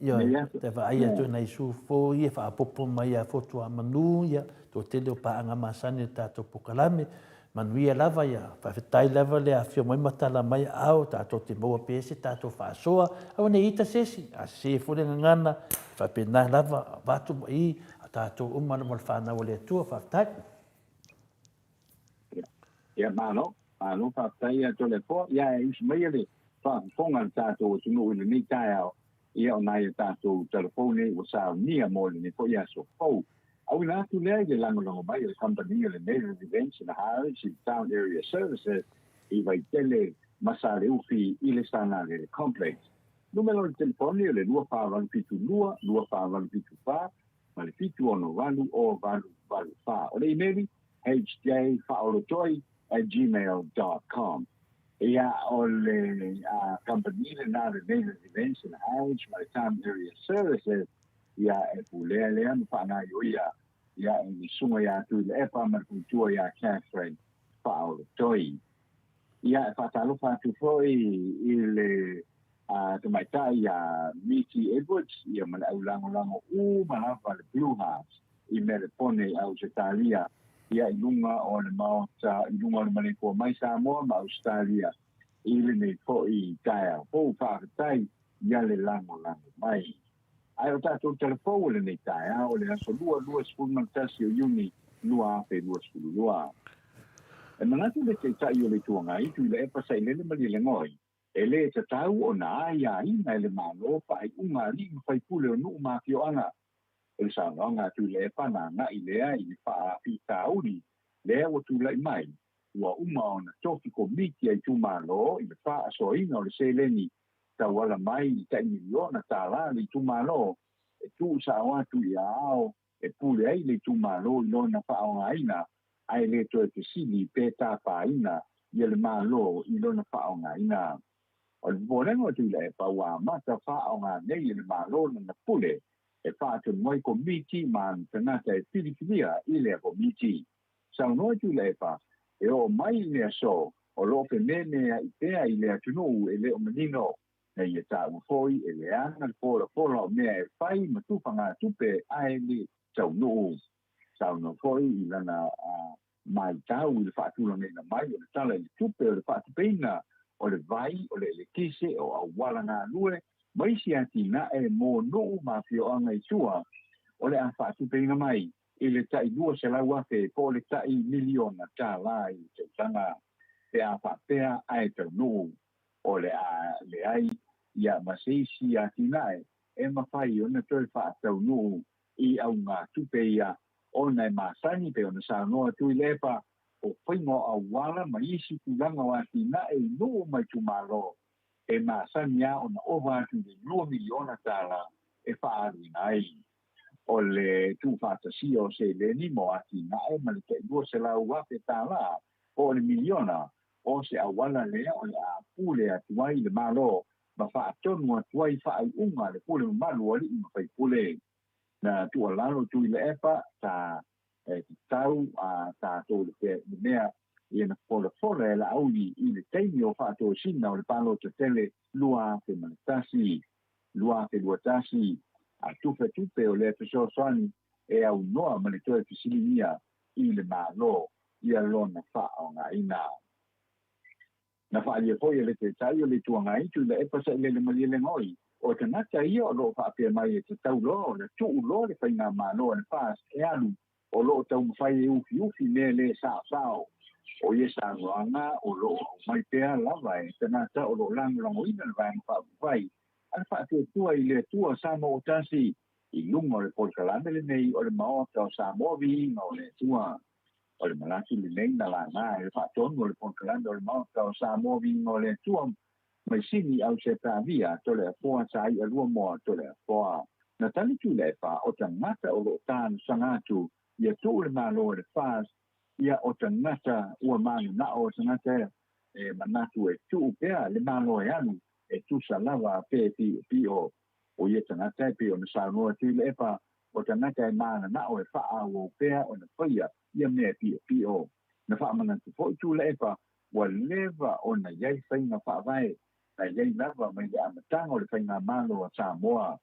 S3: ioe, te vaai atu i nai sui fou ia faaopoopo mai ia Fotuamanu, ia, toatele o paaga masani o le tatou pokalame. Manuia lava, ia, faafetai lava le afifio mai ma tala mai aao, tatou te maua pea se tatou faasoa. Aua ne i ita se isi, a sese foi le gagana, e faapena lava, avatu ma i, a tatou uma lava o le fanau a le Atua. Faafetai.
S4: Ia, malo, malo faafetai ia Toleafoa. Ia, e usu maia le faafofoga a le tatou atunuu i lenei taeao, ia o nai a tatou talafou nei ua saunia mo lenei foi aso fou. Auina atu lea i le lagolago mai a le kamupani o le Native Events and Hires i le Town Area Services i Vaitele ma Saleufi i le Sagalele Complex. Numera o le telefoni o le 2472 2474 ma le 768 o 884. O le imeli, hjfaaolotoi@gmail.com. Ia, o le kamupani lena le Native Events and Outreach ma le Town Area Services, ia, e pulea lea ma faagaioia, ia, e le susuga ia Tuilaepa ma le faletua ia Catherine Faaolotoi. Ia, e faatalofa atu foi i le tamaitai ia Miti Edwards, ia ma le au lagolago uma lava a le Blue Hearts i Melepone i Ausetalia, ia i luga o le Maota, i luga o le maleifua mai Samoa ma Ausetalia i lenei foi taeao fou. Faafetai ia le lagolago mai. Ae o tatou talafou o lenei taeao o le aso Lua 21 o Iuni 2022. E manatu le Taitai o le Itu Agai, Tuilaepa Sailele Malielegaoi, e le tatau ona aiaina e le Malo faaiuga a alii ma faipule o nuu ma afioaga. O le saunoaga a Tuilaepa na agai lea i le faafitauli lea ua tulai mai. Ua uma ona tofi komiti a itumalo i le faasoaina o le seleni tauala mai i tai miliona tala le itumalo e tuusao atu i aao e pule ai le itumalo i lona faaaogaina, ae le toe fesili pe tapaina ia le Malo i lona faaaogaina. O le popolega o Tuilaepa ua amata faaaoga nei e le Malo lana pule e faatonu ai komiti ma ana tagata e filifilia i lea komiti. Saunoa Tuilaepa e oo mai i le aso o loo fememea'i pea i le atunuu e le o manino na ia taua foi e leaga le folafola o mea e fai ma tufagatupe ae le taunuu. Saunoa foi i lana maitau i le faatulagaina mai o le Tala i le Tupe o le faatupeina o le vai, o le elekise, o auala galue ma isi atinae mo nuu ma afioaga i tua o le a faatupeina mai i le tai 200,000 po o le tai miliona tala i le tausaga pe a faapea ae taunuu. O le a leai ia ma se isi atinae e mafai ona toe faataunuu i augatupe ia ona e masani pe ona saunoa Tuilaepa o faiga o auala ma isi tulaga o atinae i nuu ma itumalo e masani a ona ova atu i le $2 miliona tala e faaaluina ai. O le tuufaatasia o seleni mo atinae ma le tai 200,000 tala po o le miliona o se auala lea o le a pule atu ai le Malo ma faatonu atu ai faaiuga a le pule mamalu o alii ma faipule. Na tuualalo Tuilaepa sa e tatau a tatou le mea ia na folafola e Laauli i le taimi o faatosina o le palota tele 2001, 2021 a tufe tupe o lea fesoasoani e aunoa ma le toe fesiligia i le Malo ia lona faaaogaina. Na faaalia foi e le Taitai o le Itu Agai Tuilaepa Sailele Malielegaoi o tagata ia o loo faapea mai e tatau loa ona tuu loa le faigamalo a le FAST e alu o loo taumafai e ufiufi mea le saosao. O ia saunoaga o loo aumai pea lava e tagata o loo lagolagoina le Vaega Faaupufai a le Faatuatua i le Atua Samoa ua Tasi i luga o le polokalame lenei o le Maota o Samoa Viiga o le Atua. O le manatu lenei na laga e le faatonu o le polokalame o le Maota o Samoa Viiga o le Atua mai Sini Ausetavia Toleafoa Sai'a Luamoa Toleafoa. Na tali Tuilaepa o tagata o loo talosaga atu ia tuu le Malo e le FAST ia o tagata ua mananao o tagata e manatu e tuu pea le Malo e alu e tusa lava pe piopio. O ia tagata e pei ona saunoa Tuilaepa o tagata e mananao e faaauau pea ona faia ia mea piopio. Na faamanatu foi Tuilaepa ua leva ona i ai faiga faavae na i ai lava mai le amataga o le faigamalo a Samoa.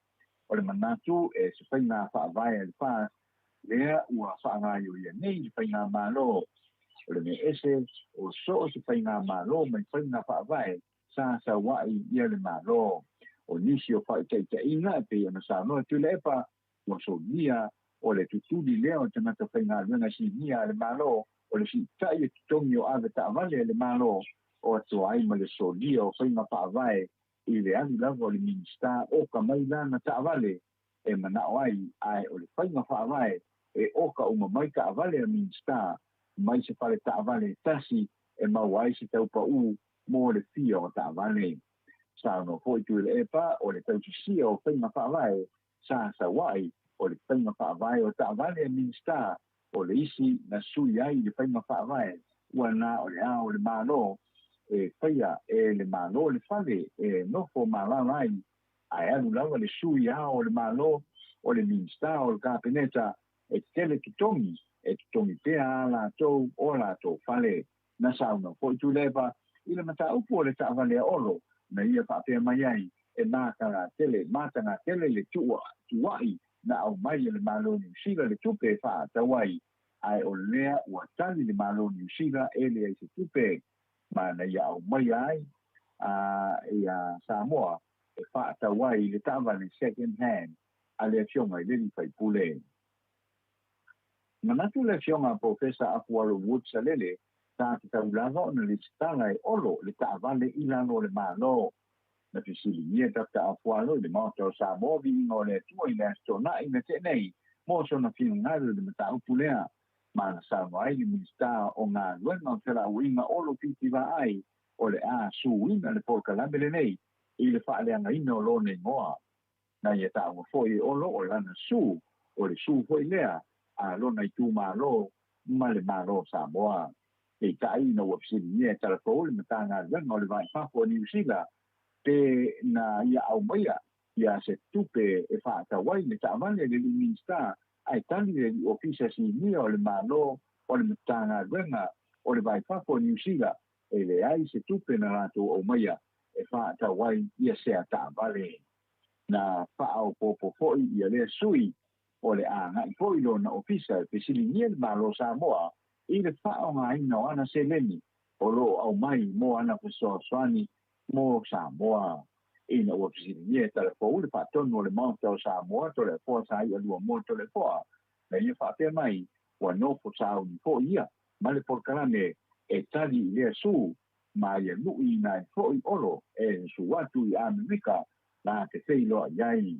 S4: O le manatu e se faiga faavae a le FAST lea ua faagaioia nei le faigamalo. O le mea ese o so o se faigamalo mai faiga faavae sa saua'i ia le Malo. O nisi o faaitaitaiga e pei ona saunoa Tuilaepa ua solia o le tutuli lea o tagata faigaluega sinia a le Malo o le siitai e totogi o ave taavale a le Malo o atoa ai ma le solia o faiga faavae i le alu lava o le Minisita oka mai lana taavale e manao ai, ae o le faiga faavae e oka uma mai taavale a Minisita mai se fale taavale e tasi e maua ai se taupaū mo le fia o taavale. Saunoa foi Tuilaepa o le tausisia o faiga faavae sa saua'i o le faiga faavae o taavale a Minisita o le isi na sui ai le faiga faavae ua na o le Ao o le Malo e faia e le Malo le fale e nofo malala ai, ae alu lava le sui Ao o le Malo o le Minisita o le Kapeneta e tele totogi e totogi pea a latou o latou fale. Na saunoa foi Tuilaepa i le mataupu o le taavale a Olo na ia faapea mai ai e mataga tele mataga tele le tuua'i na aumai e le Malo o Niu Sila le tupe e faatatau ai, ae o lea ua tali le Malo o Niu Sila e leai se tupe ma na ia aumaia ai ia Samoa e faatatau ai le taavale second hand a le afioga i le alii faipule. Manatu le afioga a Polofesa Afualo Wood Salele sa tatau lava ona lesitala e Olo le taavale i lalo o le Malo. Na fesiligia Dr Afualo i le Maota o Samoa Viiga o le Atua i le Aso Toonai na tea nei mo sona finagalo i le mataupu lea. Ma na saunoa ai le Minisita o Galuega o Felauaiga Olo Fiti Vaai o le a suina le polokalame lenei i le faaleagaina o lona igoa. Na ia taua foi e Olo o lana sue, o le sue foi lea a lona itumalo ma le Malo o Samoa. Peitai ina ua fesiligia e Talafou le Matagaluega o le Va i Fafo a Niu Sila pe na ia aumaia ia se tupe e faatau ai le taavale a le alii Minisita, ae tali le alii Ofisa Sinia o le Malo o le Matagaluega o le Va i Fafo a Niu Sila e leai se tupe na latou aumaia e faatau ai ia sea taavale. Na faaopoopo foi ia lea sui o le a agai foi lona ofisa e fesiligia le Malo o Samoa i le faaaogaina o ana seleni o lo o aumai mo ana fesoasoani mo Samoa. Ina ua fesiligia e Talafou le faatonu o le Maota o Samoa Toleafoa Saialua mo Toleafoa, na ia faapea mai ua nofo sauni foi ia ma le polokalame e tali i lea sue ma ia luiina ai foi Olo e susu atu i Amerika la te feiloai ai.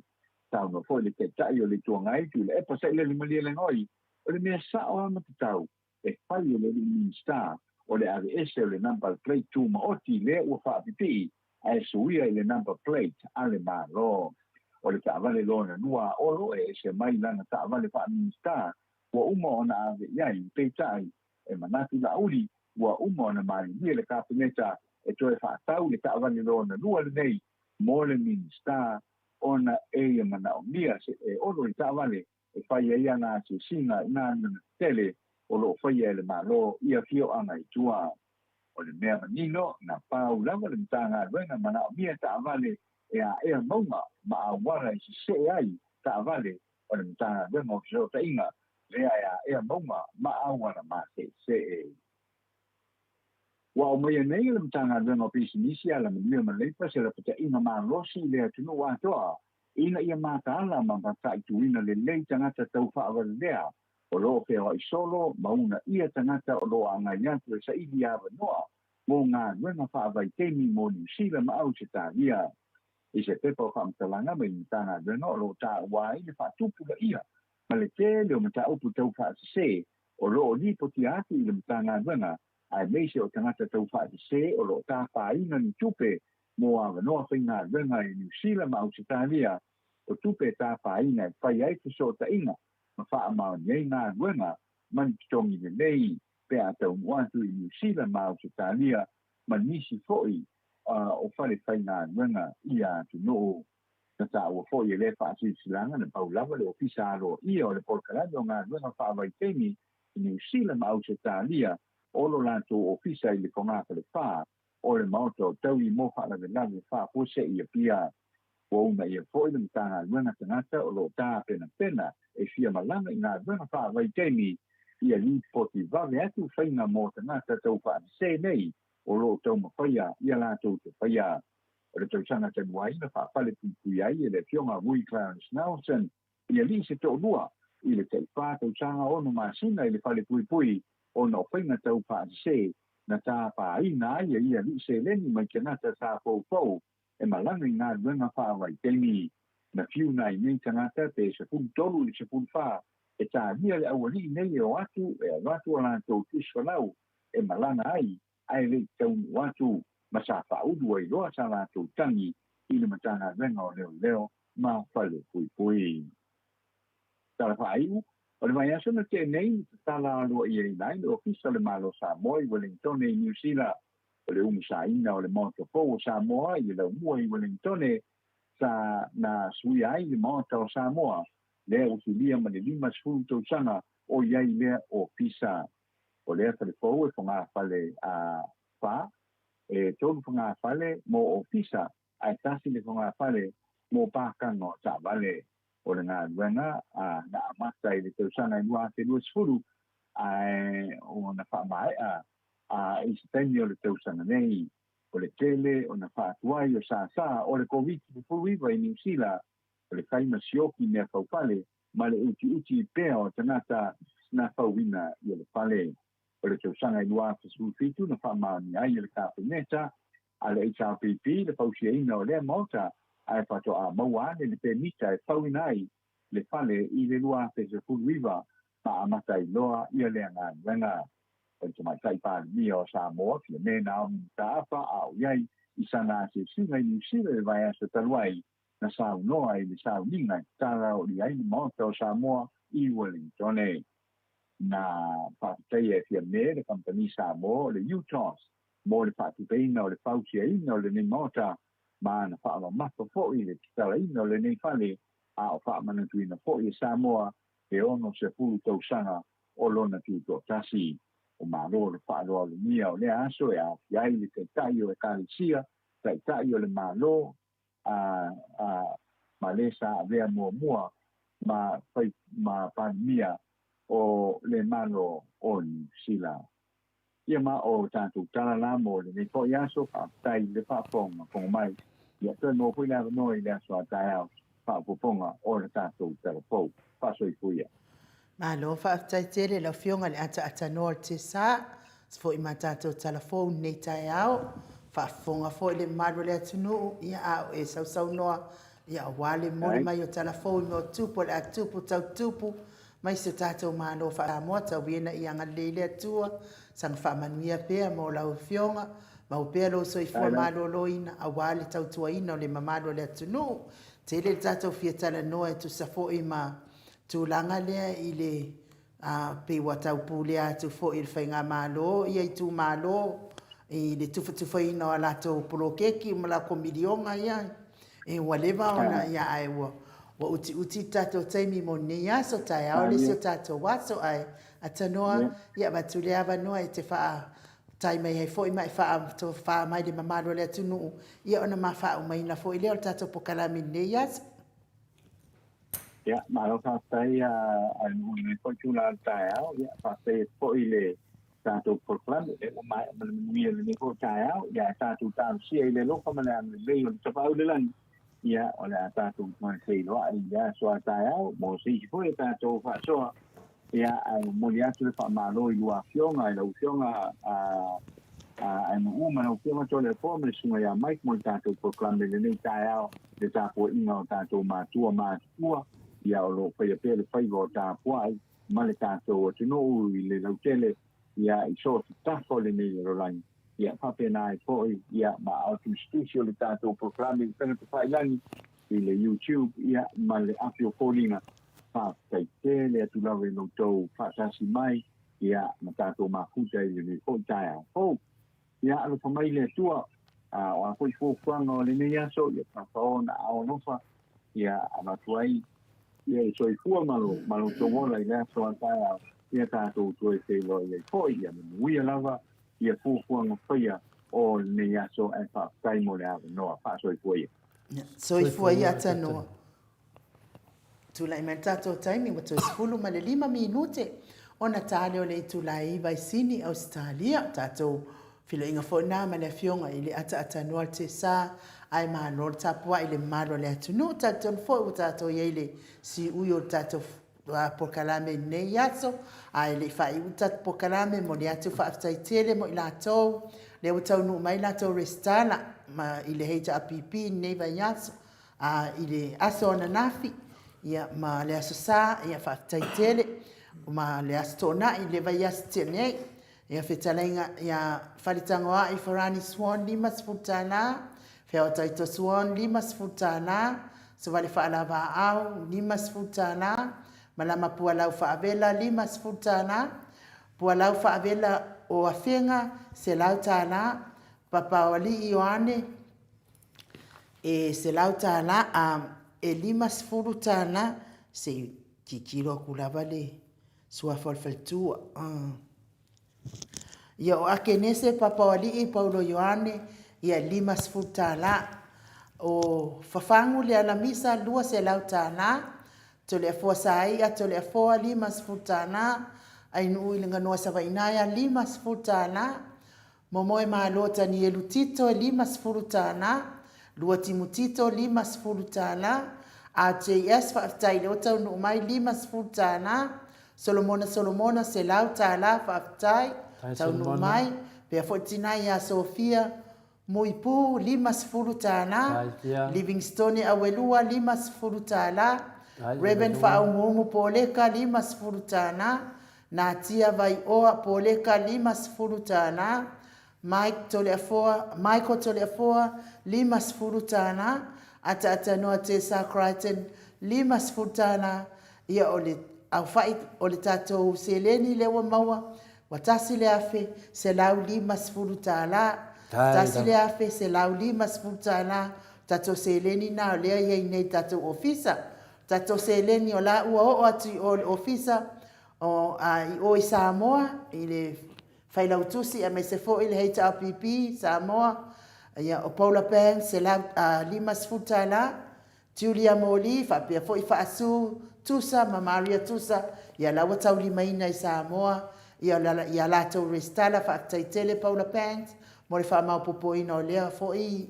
S4: Saunoa foi le Taitai o le Itu Agai Tuilaepa Sailele Malielegaoi, o le mea sao lava ma tatau e fai e le alii Minisita o le aveese o le number plate tumaoti lea ua faapipii ae suia i le number plate a le Malo. O le taavale lona lua a Olo e ese mai lana taavale faa-Minisita ua uma ona ave i ai, peitai e manatu Laauli ua uma ona malilie le Kapeneta e toe faatau le taavale lona lua lenei mo le Minisita ona e ia manaomia se e Olo i taavale e fai ai ana asiasiga i galuega tetele o lo o faia e le Malo i afioaga i tua. O le mea manino, na pau lava le Matagaluega manaomia taavale e aea mauga ma auala e sesee ai taavale o le Matagaluega o Fesootaiga lea e aea mauga ma auala maseesee. Ua aumaia nei e le Matagaluega o Pisinisi, Alamanuia ma Leipa se lapataiga malosi i le atunuu atoa ina ia mataala ma mataituina lelei tagata tau faavalelea o lo o feoai solo ma uunaia tagata o lo o agai atu e saili avanoa mo galuega faavaitaimi mo Niu Sila ma Ausetalia. I se pepa o faamatalaga mai le Matagaluega o lo o taua ai le faatupulaia ma le tele o mataupu tau faasese o lo o lipotia atu i le Matagaluega aemaise o tagata tau faasese o lo o tapaina ni tupe mo avanoa faigaluega i Niu Sila ma Ausetalia, o tupe e tapaina e fai ai fesootaiga ma faamaoni ai galuega ma ni totogi lelei pe a taunuu atu i Niu Sila ma Ausetalia ma nisi foi o fale faigaluega i atunuu. Na taua foi e lea faasilasilaga na pau lava le Ofisa Aloaia o le Polokalame o Galuega Faavaitaimi i Niu Sila ma Ausetalia o lo latou ofisa i le fogafale 4 o le Maota o Taui mo Faalavelave Faafuasei i Apia. Ua uunaia foi le Matagaluega tagata o lo o tapenapena e fia malaga i galuega faavaitaimi ia lipoti vave atu faiga mo tagata tau faasese nei o lo o taumafaia ia latou te faia. O le tausaga talu ai na faafalepuipui ai e le Afioga Vui Clarence Nelson i alii se toalua i le tai 4 tausaga 6 masina i le falepuipui ona o faiga tau faasese na tapaina ai e ia alii seleni mai tagata sa foufou e malaga i galuega faavaitaimi. Na fiu nai nei tagata pe 13 i le 14 e talia le aualii nei e o atu e avatu a latou tusi folau e malaga ai ae le i taunuu atu ma sa faaulu ai loa sa latou tagi i le Matagaluega o Leoleo ma Falepuipui. Tala faaiu, o le vaiaso na tea nei na tatala aloaiaina ai le Ofisa o le Malo o Samoa i Welengitone i Niu Sila. O le umusaina o le Maota fou o Samoa i le laumua i Welengitone sa na suia ai le Maota o Samoa lea ua filia ma le 50 tausaga o i ai lea ofisa. O lea fale fou e fogafale a 4, e 3 fogafale mo ofisa ae 1 le fogafale mo pakaga o taavale. O le galuega a na amata i le tausaga i 2020 ae ona faamaea a i se taimi o le tausaga nei. O le tele o na faatuai o sāsā o le Koviti-19 i Niu Sila, o le fai ma sioki mea faufale ma le utiuti pea o tagata na fauina i le fale. O le tausaga i 2017 na faamaonia ai e le Kapeneta a le HRPP le fausiaina o lea maota ae faatoa maua ane le pemita e fauina ai le fale i le 2019. Ma amata ai loa ia lea galuega. O le Tamaitai Palemia o Samoa, Fiame Naomi Mataafa, a o i ai i sana asiasiga i Niu Sila i le vaiaso talu ai, na saunoa i le sauniga e tatala oli ai le Maota o Samoa i Uelintone. Na faafetaia e Fiame le kamupani Samoa o le UTOS mo le faatupeina o le fausiaina o lenei Maota ma na faamamafa foi le tatalaina o lenei fale a o faamanatuina foi e Samoa e 60 tausaga o lona tutoatasi. O Malo le faaaloalogia o lea aso e aofia ai le Taitai o Ekalesia, Taitai o le Malo, a, a, ma le sa avea muamua ma fai, ma Palemia o le Malo o Niu Sila. Ia ma o tatou tala la mo lenei foi aso, faafetai i le faafogafoga mai. Ia toe maua foi le avanoa i le aso a taeao, faaopoopoga o le tatou tala fou. Faasoifua ia.
S1: Malo faafetai tele lau afioga i le ataatanoa o le TSA, se foi ma tatou tala fou lenei taeao. Faafofoga foi le mamalu o le atunuu, ia a o e sausaunoa, ia aua le momoli mai o tala fou i mea o tupu o le a tupu tau tupu mai si o tatou Malo faa-Samoa tau ina ia agalelei le Atua, saga faamanuia pea mo lau afioga, maua pea lou soifua maloloina aua le tautuaina o le mamalu o le atunuu. Tele le tatou fia talanoa e tusa foi ma tulaga lea i le pei ua tau pulea atu foi e le Faigamalo ia itumalo i le tufatufaina o a latou poloketi ma latou miliona ia e ua leva ona ia ae ua ua utiuti le tatou taimi mo lenei aso, taeao le isi o tatou aso ae atanoa ia avatu le avanoa e te faatai mai ai foi ma e faatofa mai le mamalu o le atunuu ia ona ma faaumaina foi lea o le tatou pokalame i lenei aso.
S4: Ia, malo faafetai a i lenei foi tulaga o le taeao. Ia, faafetai atu foi i le tatou polokalame lea ua maea ma le manuia i lenei foi taeao. Ia, ae tatou talosia i le alofa ma le agalelei o le Tapaau i le Lagi. Ia, o le a tatou toe feiloai i le aso a taeao mo se isi foi o tatou faasoa. Ia, ae momoli atu le faamalo i lua afioga, i lau afioga a a MU ma lau afioga Toleafoa ma le susuga ia Mike mo le tatou polokalame i lenei taeao, le tapuaiga o tatou matua ma tutua, ia o lo o faia pea le faiva o tapuai ma le tatou atunuu i le lautele, ia i so o se tafa o lenei lalolagi. Ia faapena ai foi, ia ma aao tusitusi o le tatou polokalame i upega tafailagi, i le YouTube, ia ma le afi o foliga. Faafetai tele atu lava i lo outou faatasi mai, ia ma tatou mafuta i lenei foi taeao fou. Ia alofa mai le Atua, a o a foi fuafuaga o lenei aso, ia faafao na aao alofa, ia avatu ai ia le soifua ma lo, ma lo outou ola i le aso a taeao, ia tatou toe feiloai ai foi, ia manuia lava ia fuafuaga faia o lenei aso, ae faafetai mo le avanoa. Faasoifua ia.
S1: Soifua ia Tanoa. Tulai mai le tatou taimi ua toe 15 minute ona ta lea o le itula e 9 i Sini, Ausetalia. O tatou feiloaiga foi lena ma le afioga i le Ataatanoa o le TSA, ae malo le tapuai i le mamalu o le atunuu. Talitonu foi ua tatou i ai i le siui o le tatou polokalame i lenei aso, ae le i faaiu le tatou polokalame, momoli atu le faafetai tele mo i latou lea ua taunuu mai latou resitala ma i le HRPP i lenei vaiaso. A i le aso ananafi, ia, ma le Aso Sa, ia, faafetai tele, ma le Aso Toonai, le vaiaso tea nei, ia, fetalaiga ia Faletagoai Farani Swan, $50, Feaotaito Swan, $50, Savale Faalavaau, $50, Malama Pualau Faavela, $50, Pualau Faavela o Afega, $100, Papaoalii Ioane, E $100 a e $50 se i tilotilo atu lava le suafa o le faletua. Ia o Akenese Papaoalii Paulo Ioane ia e $50. O Fafagu Lealamisa $200. Toleafoa Saia Toleafoa $50. Ainuu i le Ganoa Savainaea $50. Momoe Malo Tanielu Tito e $50, Lua Timu Tito $50, RJS Faafetai lea ua taunuu mai $50, Solomona Solomona $100 Faafetai taunuu mai, pea foi tina ia Sofia Muipu $50, Livingstone Auelua $50, Rev. Faaumuumu Poleka, $50. Natia Vaioa Poleka, $50. Mike Toleafoa, Michael Toleafoa, $50. Ataatanoa Tessa Crichton, $50. Ia, o le aofai o le tatou seleni lea ua maua, ua $1,150. $1,150 tatou seleni na o lea e i ai nei i le tatou ofisa. O tatou seleni o la ua oo atu i o i le ofisa o, a, i o i Samoa, i le Failautusi aemaise foi le HRPP Samoa, ia, o Paula Banks, $50. Julia Moli faapea foi Faasu Tusa ma Maria Tusa, ia la ua taulimaina i Samoa ia ia latou resitala. Faafetai tele Paula Banks mo le faamaopopoina o lea foi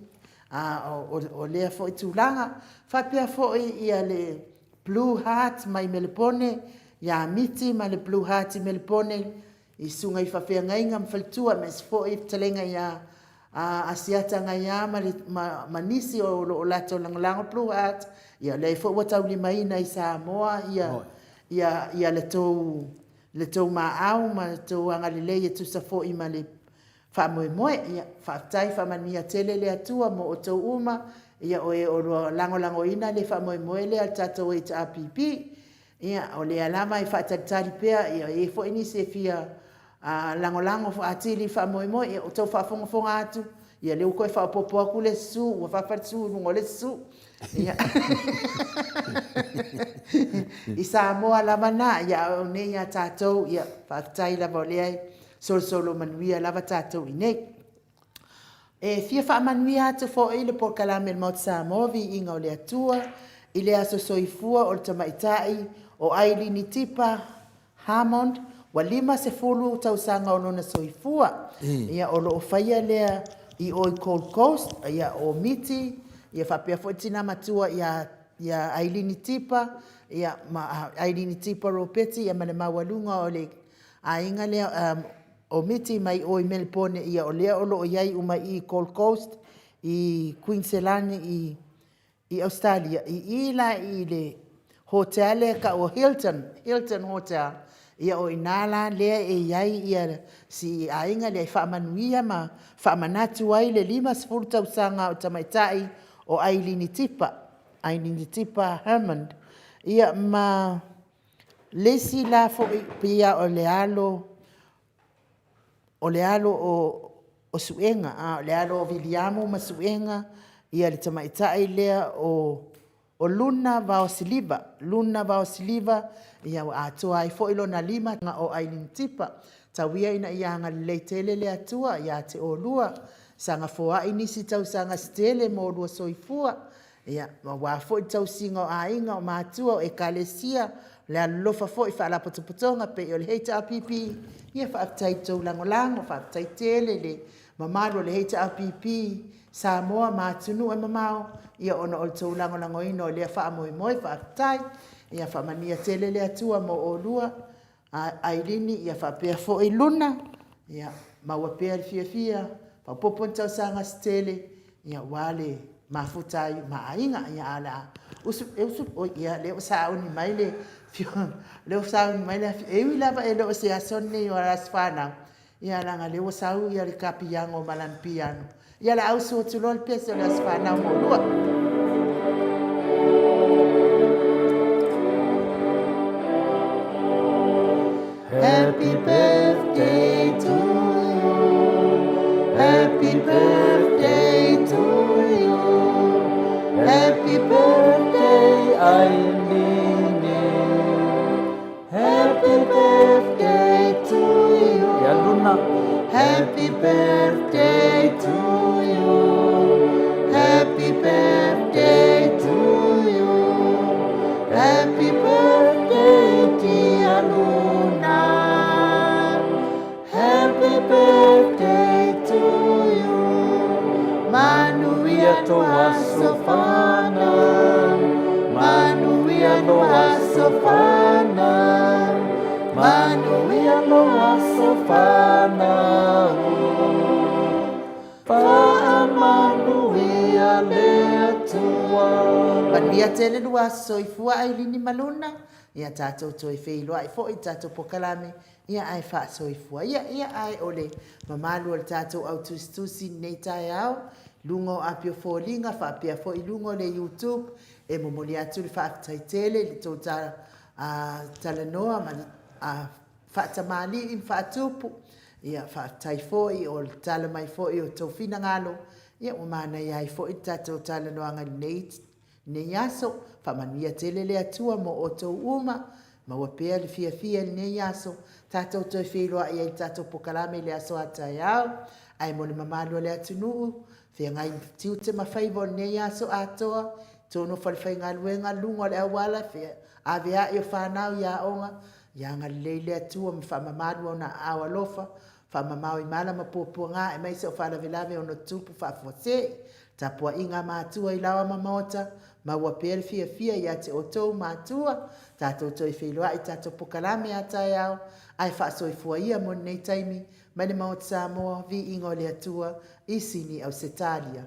S1: o lea foi tulaga. Faapea foi ia le Blue Heart mai Melepone ia Miti ma le Blue Heart i Melepone i susuga i faafeagaiga ma faletua aemaise foi le fetalaiga ia Asiata Gaia ma, le, ma, ma nisi o lo o latou lagolago Blue Heart, ia lea foi ua taulimaina i Samoa ia, ia, ia le tou, le tou maau ma le tou agalelei e tusa foi ma le faamoemoe. Ia, faafetai, faamanuia tele le Atua mo outou uma, ia o e o lo o lagolagoina le faamoemoe lea a le tatou HRPP. Ia, o lea lava e faatalitali pea, ia e i ai foi nisi e fia lagolago atili i le faamoemoe, ia outou faafogafoga atu, ia lea ua toe faaopoopo atu le isi su, ua fafa le su i luga o le isi su. Ia. I Samoa lava na, ia a o nei ia tatou, ia faafetai lava o lea e solosolo manuia lava tatou i nei. E fia faamanuia atu foi le polokalame a le Maota Samoa, Viiga o le Atua, i le aso soifua o le tamaitai o Ailini Tipa Hammond, ua 50 tausaga o lona soifua. Ia, o lo o faia lea i o i Gold Coast, ia, o Miti, ia faapea foi le tina matua ia, ia Ailini Tipa, ia, ma Ailini Tipa Ropeti, ia ma le maualuga o le aiga lea, um, o Miti mai o i Melepone, ia o lea o lo o i ai uma i i Gold Coast, i Kuiniselani, i i Ausetalia, i i la i le hotel lea e tau o Hilton, Hilton Hotel, ia o i ina la lea e i ai ia si aiga lea e faamanuia ma faamanatu ai le 50 tausaga o tamaitai o Ailini Tipa, Ailini Tipa Hammond. Ia ma le isi la foi pei o le alo o le alo o Suega, a o le alo o Viliamu ma Suega, ia le tamaitai lea o o Luna Vaosiliva, Luna Vaosiliva, ia ua atoa ai foi lona 5 o Aileen Tipa. Tau ia ina ia agalelei tele le Atua ia te oulua, saga foai nisi tausaga se tele mo oulua soifua, Ia, aua foi le tausiga o aiga, o matua, o ekalesia, o le alolofa foi i faalapotopotoga pei o le HRPP. Ia, faafetai i le tou lagolago, faafetai tele i le mamalu o le HRPP, Samoa ma atunuu e mamao, ia ona o le tou lagolagoina o lea faamoemoe, faafetai. Ia faamanuia tele le Atua mo oulua. Ailini, ia faapea foi Luna, ia maua pea le fiafia, faaopoopo ni tausaga se tele, ia aua le mafuta ai ma aiga. Ia a o le a usu, e usu, oi, ia lea ua sauni mai le lea ua sauni mai le, e ui lava e le o se aso lenei o aso fanau, Ia leaga lea ua sau ia le ta piano ma lana piano. Ia la ausu atu loa le pese o le aso fanau mo lua. Happy birthday to you. Happy birthday to you. Happy birthday, Aileen. Happy birthday to you.
S3: Ia Luna.
S1: Happy birthday to you. Happy birthday to you. Happy birthday dear Luna. Happy birthday to you. Manuia to aso fanau. Manuia no aso fanau. Manuia no aso fanau. Faamanuia le Atua. Faamanuia tele lua aso soifua Ailini ma Luna, ia tatou toe feiloai foi i le tatou pokalame, ia ae faasoifua ia. Ia ae o le mamalu o le tatou au tusitusi i lenei taeao, luga o api o foliga faapea foi i luga o le YouTube, e momoli atu le faafetai tele i le tou talanoa ma le faatamalii ma faatupu. Ia faafetai foi o le tala mai foi o tou finagalo, ia ua manaia ai foi le tatou talanoaga i lenei lenei aso. Faamanuia tele le Atua mo outou uma, maua pea le fiafia i lenei aso, tatou toe feiloai ai i le tatou pokalame i le aso a taeao. Ae mo le mamalu o le atunuu, feagai ma tiute ma faiva o lenei aso atoa, totonu o falefaigaluega, luga o le auala, avea'i o fanau i aoga, ia agalelei le Atua ma faamamalu Ona aao alofa, faamamao i mala ma puapuaga aemaise o faalavelave e ono tutupu faafuasei. Tapuaiga a matua i laoa ma maota, maua pea le fiafia ia te outou matua, tatou toe feiloai i tatou pokalame a taeao, ae faasoifua ia mo lenei taimi, mai le Maota Samoa, Viiga o le Atua, i Sini Ausetalia.